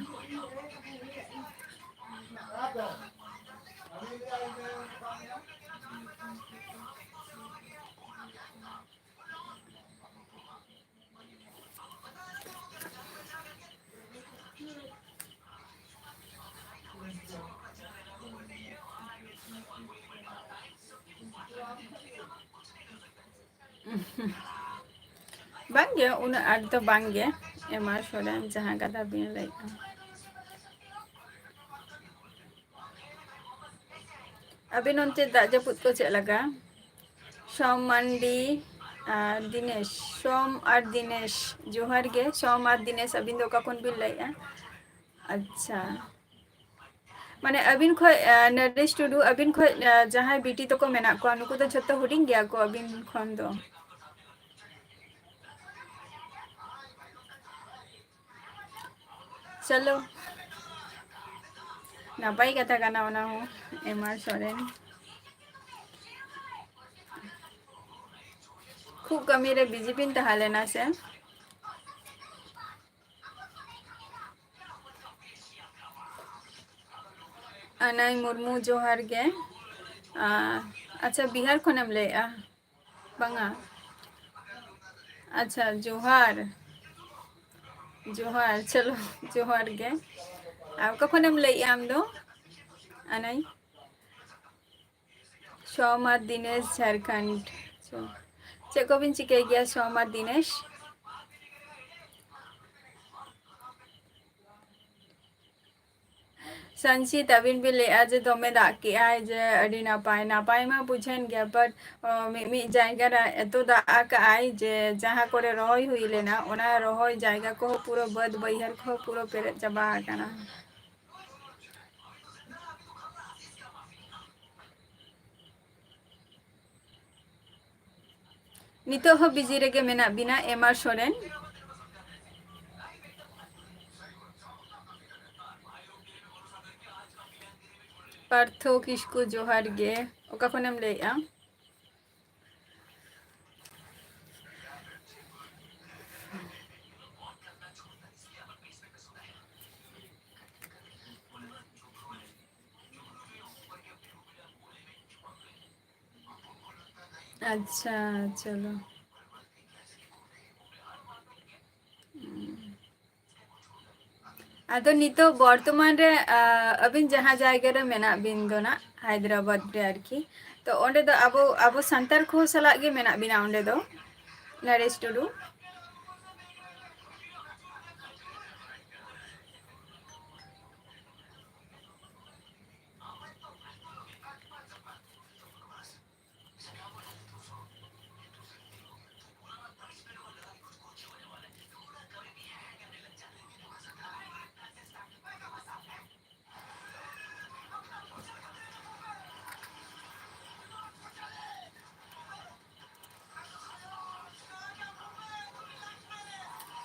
ᱵᱟᱝᱜᱮ, ᱩᱱᱟᱹᱜ ᱟᱸᱴ ᱫᱚ ᱵᱟᱝᱜᱮ᱾ ᱮᱢᱟ ᱥᱚᱨᱮᱱ, ᱡᱟᱦᱟᱸ ᱠᱟᱛᱷᱟ ᱵᱤᱱ ᱞᱟᱹᱭᱮᱫᱼᱟ᱾ ᱟᱹᱵᱤᱱ ᱚᱱᱛᱮ ᱫᱟᱜ ᱡᱟᱹᱯᱩᱫ ᱠᱚ ᱪᱮᱫ ᱞᱮᱠᱟ? ᱥᱚᱢ ᱢᱟᱱᱰᱤ ᱟᱨ ᱫᱤᱱᱮᱥ, ᱥᱚᱢ ᱟᱨ ᱫᱤᱱᱮᱥ, ᱡᱚᱦᱟᱨ ᱜᱮ᱾ ᱥᱚᱢ ᱟᱨ ᱫᱤᱱᱮᱥ, ᱟᱹᱵᱤᱱ ᱫᱚ ᱚᱠᱟ ᱠᱷᱚᱱ ᱵᱤᱱ ᱞᱟᱹᱭᱮᱫᱼᱟ? ᱟᱪᱪᱷᱟ, ᱢᱟᱱᱮ, ᱟᱹᱵᱤᱱ ᱠᱷᱚᱡ, ᱟ, ᱱᱚᱨᱮᱥ ᱴᱩᱰᱩ, ᱟᱹᱵᱤᱱ ᱠᱷᱚᱡ, ᱟ, ᱡᱟᱦᱟᱸᱭ ᱵᱤᱴᱤ ᱛᱟᱠᱚ ᱢᱮᱱᱟᱜ ᱠᱚᱣᱟ, ᱱᱩᱠᱩ ᱫᱚ ᱡᱷᱚᱛᱚ ᱦᱩᱰᱤᱧ ᱜᱮᱭᱟ ᱠᱚ ᱟᱹᱵᱤᱱ ᱠᱷᱚᱱ ᱫᱚ? ᱪᱚᱞᱚ, ᱱᱟᱯᱟᱭ ᱠᱟᱛᱷᱟ ᱠᱟᱱᱟ ᱚᱱᱟ ᱦᱚᱸ᱾ ᱮᱢ ᱟᱨ ᱥᱚᱨᱮᱱ ᱠᱷᱩᱵ ᱠᱟᱹᱢᱤ ᱨᱮ ᱵᱤᱡᱤ ᱵᱤᱱ ᱛᱟᱦᱮᱸ ᱞᱮᱱᱟ ᱥᱮ? ᱟᱱᱟᱭ ᱢᱩᱨᱢᱩ, ᱡᱚᱦᱟᱨ ᱜᱮ᱾ ᱟ, ᱟᱪᱪᱷᱟ, ᱵᱤᱦᱟᱨ ᱠᱷᱚᱱᱮᱢ ᱞᱟᱹᱭᱮᱜᱼᱟ? ᱵᱟᱝᱟ᱾ ᱟᱪᱪᱷᱟ, ᱡᱚᱦᱟᱨ᱾ ᱡᱚᱦᱟᱨ, ᱪᱚᱞᱚ, ᱡᱚᱦᱟᱨ ᱜᱮ᱾ ᱟᱨ ᱚᱠᱟ ᱠᱷᱚᱱᱮᱢ ᱞᱟᱹᱭᱮᱜᱼᱟ ᱟᱢ ᱫᱚ? ᱟᱱᱟᱭ? ᱥᱳᱢᱟ ᱫᱤᱱᱮᱥ, ᱡᱷᱟᱲᱠᱷᱚᱸᱰ᱾ ᱪᱮᱫ ᱠᱚᱵᱤᱱ ᱪᱤᱠᱟᱹᱭ ᱜᱮᱭᱟ ᱥᱳᱢᱟ ᱫᱤᱱᱮᱥ? ᱥᱟᱱᱥᱤᱛ, ᱟᱹᱵᱤᱱ ᱵᱤᱱ ᱞᱟᱹᱭᱮᱜᱼᱟ ᱡᱮ ᱫᱚᱢᱮ ᱫᱟᱜ ᱠᱮᱜᱼᱟᱭ, ᱡᱮ ᱟᱹᱰᱤ ᱱᱟᱯᱟᱭ, ᱱᱟᱯᱟᱭ ᱢᱟ ᱵᱩᱡᱷᱟᱹᱣᱮᱱ ᱜᱮᱭᱟ, but, ᱚ, ᱢᱤᱫ ᱢᱤᱫ ᱡᱟᱭᱜᱟ ᱨᱮ ᱮᱛᱚ ᱫᱟᱜ ᱟᱠᱟᱜᱼᱟᱭ ᱡᱮ ᱡᱟᱦᱟᱸ ᱠᱚᱨᱮ ᱨᱚᱦᱚᱭ ᱦᱩᱭ ᱞᱮᱱᱟ, ᱚᱱᱟ ᱨᱚᱦᱚᱭ ᱡᱟᱭᱜᱟ ᱠᱚᱦᱚᱸ ᱯᱩᱨᱟᱹ, ᱵᱟᱹᱫᱽ ᱵᱟᱹᱭᱦᱟᱹᱲ ᱠᱚᱦᱚᱸ ᱯᱩᱨᱟᱹ ᱯᱮᱨᱮᱡ ᱪᱟᱵᱟ ᱟᱠᱟᱱᱟ᱾ ᱱᱤᱛᱚᱜ ᱦᱚᱸ ᱵᱤᱡᱤ ᱨᱮᱜᱮ ᱢᱮᱱᱟᱜ ᱵᱤᱱᱟ, ᱮᱢ ᱟᱨ ᱥᱚᱨᱮᱱ᱾ ᱯᱟᱨᱛᱷᱚ ᱠᱤᱥᱠᱩ, ᱡᱚᱦᱟᱨ ᱜᱮ᱾ ᱚᱠᱟ ᱠᱷᱚᱱᱮᱢ ᱞᱟᱹᱭᱮᱜᱼᱟ? ᱟᱪᱪᱷᱟ, ᱪᱚᱞᱚ᱾ ᱟᱫᱚ ᱱᱤᱛᱚᱜ ᱵᱚᱨᱛᱚᱢᱟᱱ ᱨᱮ, ᱟ, ᱟᱹᱵᱤᱱ ᱡᱟᱦᱟᱸ ᱡᱟᱭᱜᱟ ᱨᱮ ᱢᱮᱱᱟᱜ ᱵᱤᱱ ᱫᱚ ᱱᱟᱜ, ᱦᱟᱭᱫᱨᱟᱵᱟᱫᱽ ᱨᱮ ᱟᱨᱠᱤ, ᱛᱚ ᱚᱸᱰᱮ ᱫᱚ ᱟᱵᱚ, ᱟᱵᱚ ᱥᱟᱱᱛᱟᱲ ᱠᱚ ᱥᱟᱞᱟᱜ ᱜᱮ ᱢᱮᱱᱟᱜ ᱵᱤᱱᱟ ᱚᱸᱰᱮ ᱫᱚ, ᱱᱚᱨᱮᱥ ᱴᱩᱰᱩ?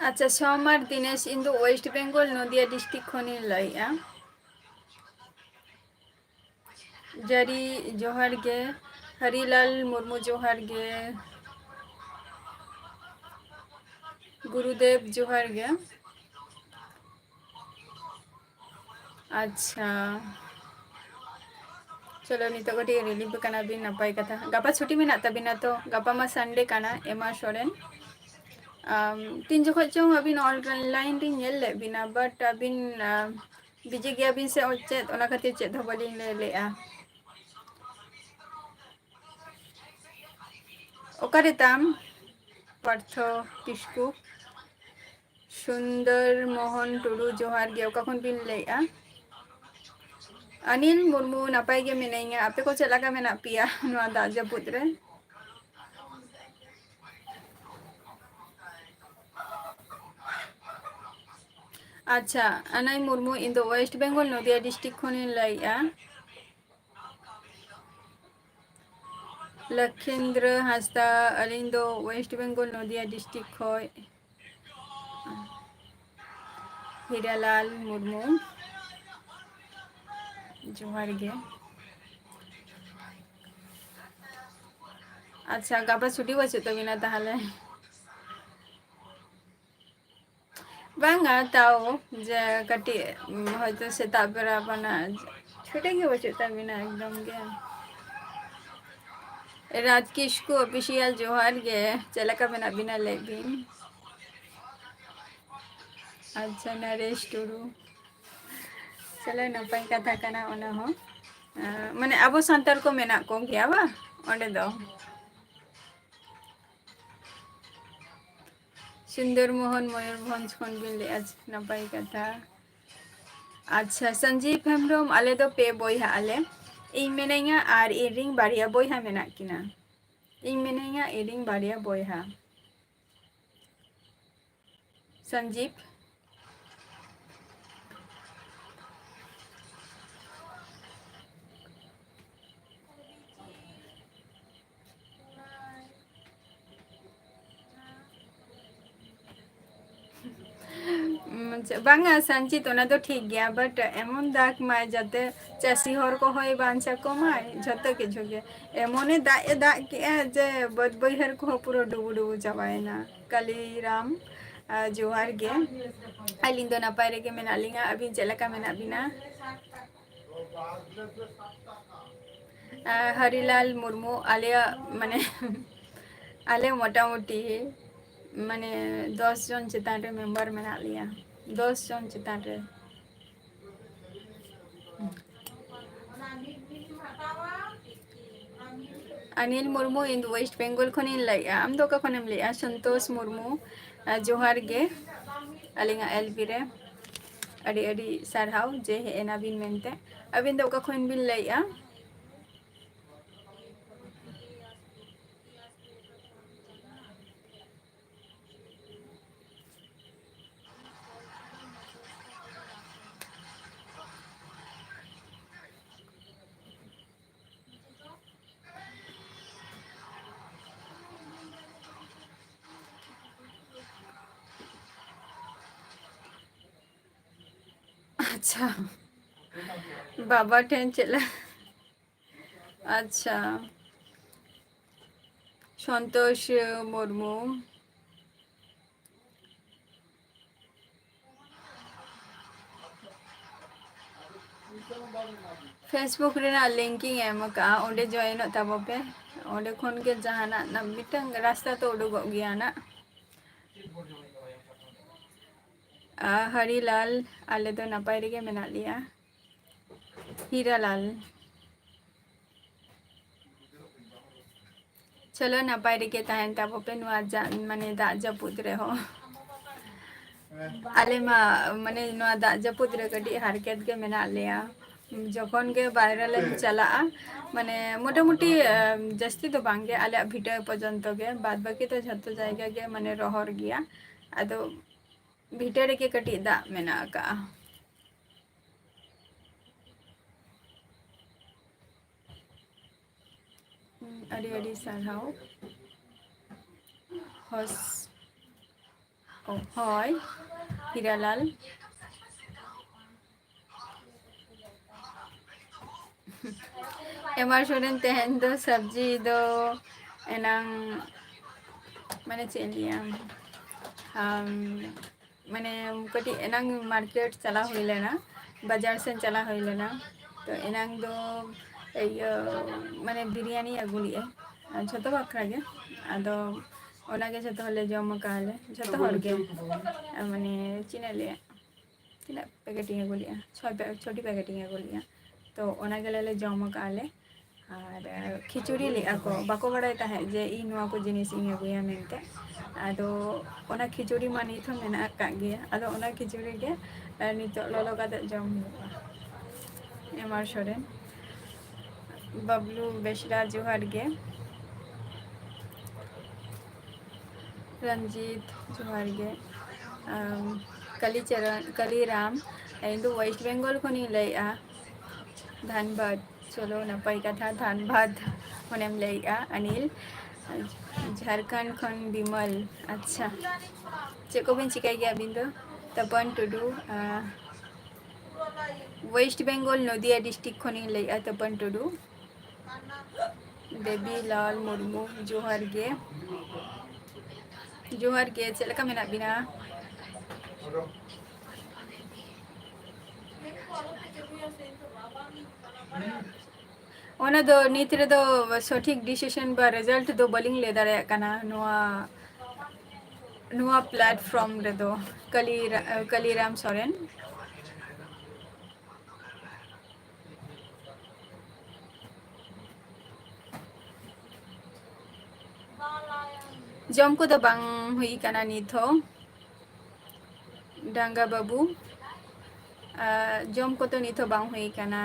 ᱟᱪᱪᱷᱟ, ᱥᱳᱢᱟᱨ ᱫᱤᱱᱮᱥ, ᱤᱧ ᱫᱚ ᱳᱭᱮᱥᱴ ᱵᱮᱝᱜᱚᱞ ᱱᱚᱫᱤᱭᱟ ᱰᱤᱥᱴᱨᱤᱠᱴ ᱠᱷᱚᱱᱤᱧ ᱞᱟᱹᱭᱮᱜᱼᱟ᱾ ᱡᱟᱹᱨᱤ ᱡᱚᱦᱟᱨ ᱜᱮ, ᱦᱟᱨᱤᱞᱟᱞ ᱢᱩᱨᱢᱩ ᱡᱚᱦᱟᱨ ᱜᱮ, ᱜᱩᱨᱩᱫᱮᱵ ᱡᱚᱦᱟᱨ ᱜᱮ᱾ ᱟᱪᱪᱷᱟ, ᱪᱚᱞᱚ, ᱱᱤᱛᱚᱜ ᱠᱟᱹᱴᱤᱡ ᱨᱤᱞᱤᱯᱷ ᱠᱟᱱᱟ ᱵᱤᱱ, ᱱᱟᱯᱟᱭ ᱠᱟᱛᱷᱟ᱾ ᱜᱟᱯᱟ ᱪᱷᱩᱴᱤ ᱢᱮᱱᱟᱜ ᱛᱟᱵᱤᱱᱟ ᱛᱚ? ᱜᱟᱯᱟ ᱢᱟ ᱥᱟᱱᱰᱮ ᱠᱟᱱᱟ, ᱮᱢᱟ ᱥᱚᱨᱮᱱ᱾ ᱟᱢ, ᱛᱤᱱ ᱡᱚᱠᱷᱚᱡ ᱪᱚᱝ ᱟᱹᱵᱤᱱ ᱚᱱᱞᱟᱭᱤᱱ ᱨᱤᱧ ᱧᱮᱞ ᱞᱮᱫ ᱵᱤᱱᱟ, but ᱟᱹᱵᱤᱱ, ᱟᱢ, ᱵᱤᱡᱤ ᱜᱮᱭᱟ ᱵᱤᱱ ᱥᱮ ᱪᱮᱫ, ᱚᱱᱟ ᱠᱷᱟᱹᱛᱤᱨ ᱪᱮᱫ ᱦᱚᱸ ᱵᱟᱹᱞᱤᱧ ᱞᱟᱹᱭ ᱞᱮᱜᱼᱟ᱾ ᱚᱠᱟᱨᱮ ᱛᱟᱢ ᱯᱟᱨᱛᱷᱚ ᱠᱤᱥᱠᱩ? ᱥᱩᱱᱫᱚᱨ ᱢᱳᱦᱚᱱ ᱴᱩᱰᱩ, ᱡᱚᱦᱟᱨ ᱜᱮ᱾ ᱚᱠᱟ ᱠᱷᱚᱱ ᱵᱤᱱ ᱞᱟᱹᱭᱮᱜᱼᱟ? ᱟᱱᱤᱞ ᱢᱩᱨᱢᱩ, ᱱᱟᱯᱟᱭ ᱜᱮ ᱢᱤᱱᱟᱹᱧᱟ᱾ ᱟᱯᱮ ᱠᱚ ᱪᱮᱫ ᱞᱮᱠᱟ ᱢᱮᱱᱟᱜ ᱯᱮᱭᱟ ᱱᱚᱣᱟ ᱫᱟᱜ ᱡᱟᱹᱯᱩᱫ ᱨᱮ? ᱟᱪᱪᱷᱟ, ᱟᱱᱟᱭ ᱢᱩᱨᱢᱩ, ᱤᱧ ᱫᱚ ᱳᱭᱮᱥᱴ ᱵᱮᱝᱜᱚᱞ ᱱᱚᱫᱤᱭᱟ ᱰᱤᱥᱴᱨᱤᱠᱴ ᱠᱷᱚᱱᱤᱧ ᱞᱟᱹᱭᱮᱜᱼᱟ᱾ ᱞᱚᱠᱷᱮᱱᱫᱨᱚ ᱦᱟᱸᱥᱫᱟ, ᱟᱹᱞᱤᱧ ᱫᱚ ᱳᱭᱮᱥᱴ ᱵᱮᱝᱜᱚᱞ ᱱᱚᱫᱤᱭᱟ ᱰᱤᱥᱴᱨᱤᱠᱴ ᱠᱷᱚᱱ᱾ ᱦᱤᱨᱟᱞᱟᱞ ᱢᱩᱨᱢᱩ, ᱡᱚᱦᱟᱨ ᱜᱮ᱾ ᱟᱪᱪᱷᱟ, ᱜᱟᱯᱟ ᱪᱷᱩᱴᱤ ᱵᱟᱹᱪᱩᱜ ᱛᱟᱵᱤᱱᱟ ᱛᱟᱦᱚᱞᱮ? ᱵᱟᱝᱟ, ᱛᱟᱣ ᱡᱮ ᱠᱟᱹᱴᱤᱡ, ᱩᱢ, ᱦᱚᱭᱛᱳ ᱥᱮᱛᱟᱜ ᱵᱮᱲᱟ ᱵᱟᱱᱟ ᱪᱷᱩᱴᱤ ᱜᱮ ᱵᱟᱹᱪᱩᱜ ᱛᱟᱵᱤᱱᱟ ᱮᱠᱫᱚᱢ ᱜᱮ᱾ ᱨᱟᱡᱽ ᱠᱤᱥᱠᱩ ᱚᱯᱷᱤᱥᱤᱭᱟᱞ, ᱡᱚᱦᱟᱨ ᱜᱮ᱾ ᱪᱮᱫ ᱞᱮᱠᱟ ᱢᱮᱱᱟᱜ ᱵᱤᱱᱟ ᱞᱟᱹᱭ ᱵᱤᱱ? ᱟᱪᱪᱷᱟ, ᱱᱚᱨᱮᱥ ᱴᱩᱰᱩ, ᱪᱚᱞᱚ, ᱱᱟᱯᱟᱭ ᱠᱟᱛᱷᱟ ᱠᱟᱱᱟ ᱚᱱᱟ ᱦᱚᱸ᱾ ᱟᱸ, ᱢᱟᱱᱮ, ᱟᱵᱚ ᱥᱟᱱᱛᱟᱲ ᱠᱚ ᱢᱮᱱᱟᱜ ᱠᱚ ᱜᱮᱭᱟ ᱵᱟ ᱚᱸᱰᱮ ᱫᱚ? ᱥᱩᱱᱫᱚᱨ ᱢᱳᱦᱚᱱ ᱢᱚᱭᱩᱨᱵᱷᱚᱸᱡᱽ ᱠᱷᱚᱱ ᱵᱤᱱ ᱞᱟᱹᱭᱮᱫᱼᱟ, ᱱᱟᱯᱟᱭ ᱠᱟᱛᱷᱟ᱾ ᱟᱪᱪᱷᱟ, ᱥᱚᱧᱡᱤᱵ ᱦᱮᱢᱵᱨᱚᱢ, ᱟᱞᱮ ᱫᱚ ᱯᱮ ᱵᱚᱭᱦᱟ ᱟᱞᱮ᱾ ᱤᱧ ᱢᱤᱱᱟᱹᱧᱟ ᱟᱨ ᱤᱧ ᱨᱤᱱ ᱵᱟᱨᱭᱟ ᱵᱚᱭᱦᱟ ᱢᱮᱱᱟᱜ ᱠᱤᱱᱟ᱾ ᱤᱧ ᱢᱤᱱᱟᱹᱧᱟ, ᱤᱧ ᱨᱤᱱ ᱵᱟᱨᱭᱟ ᱵᱚᱭᱦᱟ᱾ ᱥᱚᱧᱡᱤᱵ᱾ ᱵᱟᱝᱟ ᱥᱟᱱᱪᱤᱛ, ᱚᱱᱟ ᱫᱚ ᱴᱷᱤᱠ ᱜᱮᱭᱟ, but ᱮᱢᱚᱱ ᱫᱟᱜᱽ ᱢᱟᱭ ᱡᱟᱛᱮ ᱪᱟᱹᱥᱤ ᱦᱚᱲ ᱠᱚᱦᱚᱸᱭ ᱵᱟᱧᱪᱟᱣ ᱠᱚᱢᱟᱭ, ᱡᱷᱚᱛᱚ ᱠᱤᱪᱷᱩ ᱜᱮ᱾ ᱮᱢᱚᱱᱮ ᱫᱟᱜ ᱮ ᱫᱟᱜ ᱠᱮᱜᱼᱟ ᱡᱮ ᱵᱟᱹᱫᱽ ᱵᱟᱹᱭᱦᱟᱹᱲ ᱠᱚᱦᱚᱸ ᱯᱩᱨᱟᱹ ᱰᱩᱵᱩ ᱰᱩᱵᱩ ᱪᱟᱵᱟᱭᱮᱱᱟ᱾ ᱠᱟᱞᱤᱨᱟᱢ, ᱟᱨ ᱡᱚᱦᱟᱨ ᱜᱮ᱾ ᱟᱹᱞᱤᱧ ᱫᱚ ᱱᱟᱯᱟᱭ ᱨᱮᱜᱮ ᱢᱮᱱᱟᱜ ᱞᱤᱧᱟ, ᱟᱹᱵᱤᱱ ᱪᱮᱫ ᱞᱮᱠᱟ ᱢᱮᱱᱟᱜ ᱵᱤᱱᱟ? ᱟᱨ ᱦᱟᱨᱤᱞᱟᱞ ᱢᱩᱨᱢᱩ, ᱟᱞᱮᱭᱟᱜ ᱢᱟᱱᱮ ᱟᱞᱮ ᱢᱚᱴᱟᱢᱩᱴᱤ ᱢᱟᱱᱮ ᱫᱚᱥ ᱡᱚᱱ ᱪᱮᱛᱟᱱ ᱨᱮ ᱢᱮᱢᱵᱟᱨ ᱢᱮᱱᱟᱜ ᱞᱮᱭᱟ, ᱫᱚᱥ ᱡᱚᱱ ᱪᱮᱛᱟᱱ ᱨᱮ᱾ ᱚᱱᱤᱞ ᱢᱩᱨᱢᱩ, ᱤᱧ ᱫᱚ ᱳᱭᱮᱥᱴ ᱵᱮᱝᱜᱚᱞ ᱠᱷᱚᱱᱤᱧ ᱞᱟᱹᱭᱮᱜᱼᱟ᱾ ᱟᱢ ᱫᱚ ᱚᱠᱟ ᱠᱷᱚᱱᱮᱢ ᱞᱟᱹᱭᱮᱜᱼᱟ? ᱥᱚᱱᱛᱳᱥ ᱢᱩᱨᱢᱩ, ᱟᱨ ᱡᱚᱦᱟᱨ ᱜᱮ ᱟᱹᱞᱤᱧᱟᱜ ᱮᱞ ᱵᱤ ᱨᱮ᱾ ᱟᱹᱰᱤ ᱟᱹᱰᱤ ᱥᱟᱨᱦᱟᱣ ᱡᱮ ᱦᱮᱡ ᱮᱱᱟᱵᱤᱱ ᱢᱮᱱᱛᱮ᱾ ᱟᱹᱵᱤᱱ ᱫᱚ ᱚᱠᱟ ᱠᱷᱚᱱ ᱵᱤᱱ ᱞᱟᱹᱭᱮᱜᱼᱟ? ᱟᱪᱪᱷᱟ, ᱵᱟᱵᱟ ᱴᱷᱮᱱ ᱪᱮᱫ ᱞᱮ-, ᱟᱪᱪᱷᱟ, ᱥᱚᱱᱛᱳᱥ ᱢᱩᱨᱢᱩ᱾ Facebook ᱨᱮᱱᱟᱜ link ᱤᱧ ᱮᱢ ᱟᱠᱟᱫᱼᱟ, ᱚᱸᱰᱮ join ᱚᱜ ᱛᱟᱵᱚ ᱯᱮ᱾ ᱚᱸᱰᱮ ᱠᱷᱚᱱ ᱜᱮ ᱡᱟᱦᱟᱱᱟᱜ ᱱᱟ-, ᱢᱤᱫᱴᱟᱝ ᱨᱟᱥᱛᱟ ᱛᱚ ᱩᱰᱩᱠᱚᱜ ᱜᱮᱭᱟ ᱱᱟᱜ᱾ ᱟ, ᱦᱟᱨᱤᱞᱟᱞ, ᱟᱞᱮ ᱫᱚ ᱱᱟᱯᱟᱭ ᱨᱮᱜᱮ ᱢᱮᱱᱟᱜ ᱞᱮᱭᱟ᱾ ᱦᱤᱨᱟᱞᱟᱞ᱾ ᱪᱚᱞᱚ, ᱱᱟᱯᱟᱭ ᱨᱮᱜᱮ ᱛᱟᱦᱮᱱ ᱛᱟᱵᱚ ᱯᱮ ᱱᱚᱣᱟ ᱡᱟ-, ᱢᱟᱱᱮ ᱫᱟᱜ ᱡᱟᱹᱯᱩᱫ ᱨᱮᱦᱚᱸ᱾ ᱟᱞᱮ ᱢᱟ ᱢᱟᱱᱮ ᱱᱚᱣᱟ ᱫᱟᱜ ᱡᱟᱹᱯᱩᱫ ᱨᱮ ᱠᱟᱹᱴᱤᱡ ᱦᱟᱨᱠᱮᱛ ᱜᱮ ᱢᱮᱱᱟᱜ ᱞᱮᱭᱟ᱾ ᱡᱚᱠᱷᱚᱱ ᱜᱮ ᱵᱟᱭᱨᱮ ᱞᱮ ᱪᱟᱞᱟᱜᱼᱟ, ᱢᱟᱱᱮ ᱢᱚᱴᱟᱢᱩᱴᱤ, ᱮ, ᱡᱟᱹᱥᱛᱤ ᱫᱚ ᱵᱟᱝ ᱜᱮ, ᱟᱞᱮᱭᱟᱜ ᱵᱷᱤᱴᱟᱹ ᱯᱚᱨᱡᱚᱱᱛᱚ ᱜᱮ, ᱵᱟᱫ ᱵᱟᱹᱠᱤ ᱫᱚ ᱡᱷᱚᱛᱚ ᱡᱟᱭᱜᱟ ᱜᱮ ᱢᱟᱱᱮ ᱨᱚᱦᱚᱲ ᱜᱮᱭᱟ᱾ ᱟᱫᱚ ᱵᱷᱤᱴᱟᱹ ᱨᱮᱜᱮ ᱠᱟᱹᱴᱤᱡ ᱫᱟᱜ ᱢᱮᱱᱟᱜ ᱟᱠᱟᱜᱼᱟ᱾ ᱦᱩᱸ, ᱟᱹᱰᱤ ᱟᱹᱰᱤ ᱥᱟᱨᱦᱟᱣ᱾ ᱦᱚᱥ-, ᱚ, ᱦᱳᱭ, ᱦᱤᱨᱟᱞᱟᱞ᱾ ᱮᱢᱟᱨ ᱥᱚᱨᱮᱱ ᱛᱮᱦᱮᱧ ᱫᱚ ᱥᱚᱵᱽᱡᱤ ᱫᱚ ᱮᱱᱟᱝ, ᱢᱟᱱᱮ ᱪᱮᱫ ᱤᱧ ᱞᱟᱹᱭᱟ, ᱟᱢ, ᱢᱟᱱᱮ ᱠᱟᱹᱴᱤᱡ ᱮᱱᱟᱝ ᱢᱟᱨᱠᱮᱴ ᱪᱟᱞᱟᱣ ᱦᱩᱭ ᱞᱮᱱᱟ, ᱵᱟᱡᱟᱨ ᱥᱮᱫ ᱪᱟᱞᱟᱣ ᱦᱩᱭ ᱞᱮᱱᱟ᱾ ᱛᱚ ᱮᱱᱟᱝ ᱫᱚ ᱤᱭᱟᱹ, ᱢᱟᱱᱮ ᱵᱤᱨᱭᱟᱱᱤ ᱟᱹᱜᱩ ᱞᱮᱫᱼᱟ, ᱟᱨ ᱡᱷᱚᱛᱚ ᱵᱟᱠᱷᱨᱟ ᱜᱮ᱾ ᱟᱫᱚ ᱚᱱᱟᱜᱮ ᱡᱷᱚᱛᱚ ᱦᱚᱲᱞᱮ ᱡᱚᱢ ᱟᱠᱟᱫᱼᱟ ᱞᱮ, ᱡᱷᱚᱛᱚ ᱦᱚᱲ ᱜᱮ, ᱢᱟᱱᱮ ᱪᱮᱫ ᱤᱧ ᱞᱟᱹᱭᱟ, ᱛᱤᱱᱟᱹᱜ ᱯᱮᱠᱮᱴ ᱤᱧ ᱟᱹᱜᱩ ᱞᱮᱫᱼᱟ? ᱪᱷᱚᱭ ᱯᱮ-, ᱪᱷᱚᱴᱤ ᱯᱮᱠᱮᱴ ᱤᱧ ᱟᱹᱜᱩ ᱞᱮᱫᱼᱟ᱾ ᱛᱚ ᱚᱱᱟ ᱜᱮᱞᱮ ᱞᱮ ᱡᱚᱢ ᱟᱠᱟᱫᱼᱟ ᱞᱮ᱾ ᱟᱨ ᱠᱷᱤᱪᱩᱲᱤ ᱞᱮᱫᱼᱟ ᱠᱚ, ᱵᱟᱠᱚ ᱵᱟᱲᱟᱭ ᱛᱟᱦᱮᱸᱫ ᱡᱮ ᱤᱧ ᱱᱚᱣᱟ ᱠᱚ ᱡᱤᱱᱤᱥ ᱤᱧ ᱟᱹᱜᱩᱭᱟ ᱢᱮᱱᱛᱮ᱾ ᱟᱫᱚ ᱚᱱᱟ ᱠᱷᱤᱪᱩᱲᱤ ᱢᱟ ᱱᱤᱛ ᱦᱚᱸ ᱢᱮᱱᱟᱜ ᱟᱠᱟᱫ ᱜᱮᱭᱟ᱾ ᱟᱫᱚ ᱚᱱᱟ ᱠᱷᱤᱪᱩᱲᱤ ᱜᱮ, ᱟᱨ ᱱᱤᱛᱚᱜ ᱞᱚᱞᱚ ᱠᱟᱛᱮ ᱡᱚᱢ ᱦᱩᱭᱩᱜᱼᱟ᱾ ᱮᱢᱟᱨ ᱥᱚᱨᱮᱱ, ᱵᱟᱵᱞᱩ ᱵᱮᱥᱨᱟ, ᱡᱚᱦᱟᱨ ᱜᱮ᱾ ᱨᱚᱧᱡᱤᱛ, ᱡᱚᱦᱟᱨ ᱜᱮ᱾ ᱟᱢ, ᱠᱟᱞᱤᱪᱚᱨᱚᱱ, ᱠᱟᱞᱤᱨᱟᱢ, ᱤᱧ ᱫᱚ ᱳᱭᱮᱥᱴ ᱵᱮᱝᱜᱚᱞ ᱠᱷᱚᱱᱤᱧ ᱞᱟᱹᱭᱮᱫᱼᱟ, ᱫᱷᱟᱱᱵᱟᱫᱽ᱾ ᱪᱚᱞᱚ, ᱱᱟᱯᱟᱭ ᱠᱟᱛᱷᱟ, ᱫᱷᱟᱱᱵᱟᱫᱽ ᱠᱷᱚᱱᱮᱢ ᱞᱟᱹᱭᱮᱫᱼᱟ᱾ ᱚᱱᱤᱞ, ᱡᱷᱟᱲᱠᱷᱚᱸᱰ ᱠᱷᱚᱱ ᱵᱤᱢᱚᱞ᱾ ᱟᱪᱪᱷᱟ, ᱪᱮᱫ ᱠᱚᱵᱤᱱ ᱪᱤᱠᱟᱹᱭ ᱜᱮᱭᱟ ᱟᱹᱵᱤᱱ ᱫᱚ? ᱛᱚᱯᱚᱱ ᱴᱩᱰᱩ, ᱟᱸ, ᱳᱭᱮᱥᱴ ᱵᱮᱝᱜᱚᱞ, ᱱᱚᱫᱤᱭᱟ ᱰᱤᱥᱴᱨᱤᱠᱴ ᱠᱷᱚᱱᱤᱧ ᱞᱟᱹᱭᱮᱫᱼᱟ, ᱛᱚᱯᱚᱱ ᱴᱩᱰᱩ᱾ ᱫᱮᱵᱤᱞᱟᱞ ᱢᱩᱨᱢᱩ, ᱡᱚᱦᱟᱨ ᱜᱮ᱾ ᱡᱚᱦᱟᱨ ᱜᱮ, ᱪᱮᱫ ᱞᱮᱠᱟ ᱢᱮᱱᱟᱜ ᱵᱤᱱᱟ? ᱚᱱᱟ ᱫᱚ ᱱᱤᱛ ᱨᱮᱫᱚ ᱥᱚᱴᱷᱤᱠ decision ᱵᱟ result ᱫᱚ ᱵᱟᱹᱞᱤᱧ ᱞᱟᱹᱭ ᱫᱟᱲᱮᱭᱟᱜ ᱠᱟᱱᱟ ᱱᱚᱣᱟ, ᱱᱚᱣᱟ platform ᱨᱮᱫᱚ᱾ ᱠᱟᱞᱤ-, ᱠᱟᱞᱤᱨᱟᱢ ᱥᱚᱨᱮᱱ᱾ ᱡᱚᱢ ᱠᱚᱫᱚ ᱵᱟᱝ ᱦᱩᱭ ᱠᱟᱱᱟ ᱱᱤᱛ ᱦᱚᱸ᱾ ᱰᱟᱸᱜᱟ ᱵᱟᱹᱵᱩ, ᱟᱨ ᱡᱚᱢ ᱠᱚᱫᱚ ᱱᱤᱛ ᱦᱚᱸ ᱵᱟᱝ ᱦᱩᱭ ᱠᱟᱱᱟ᱾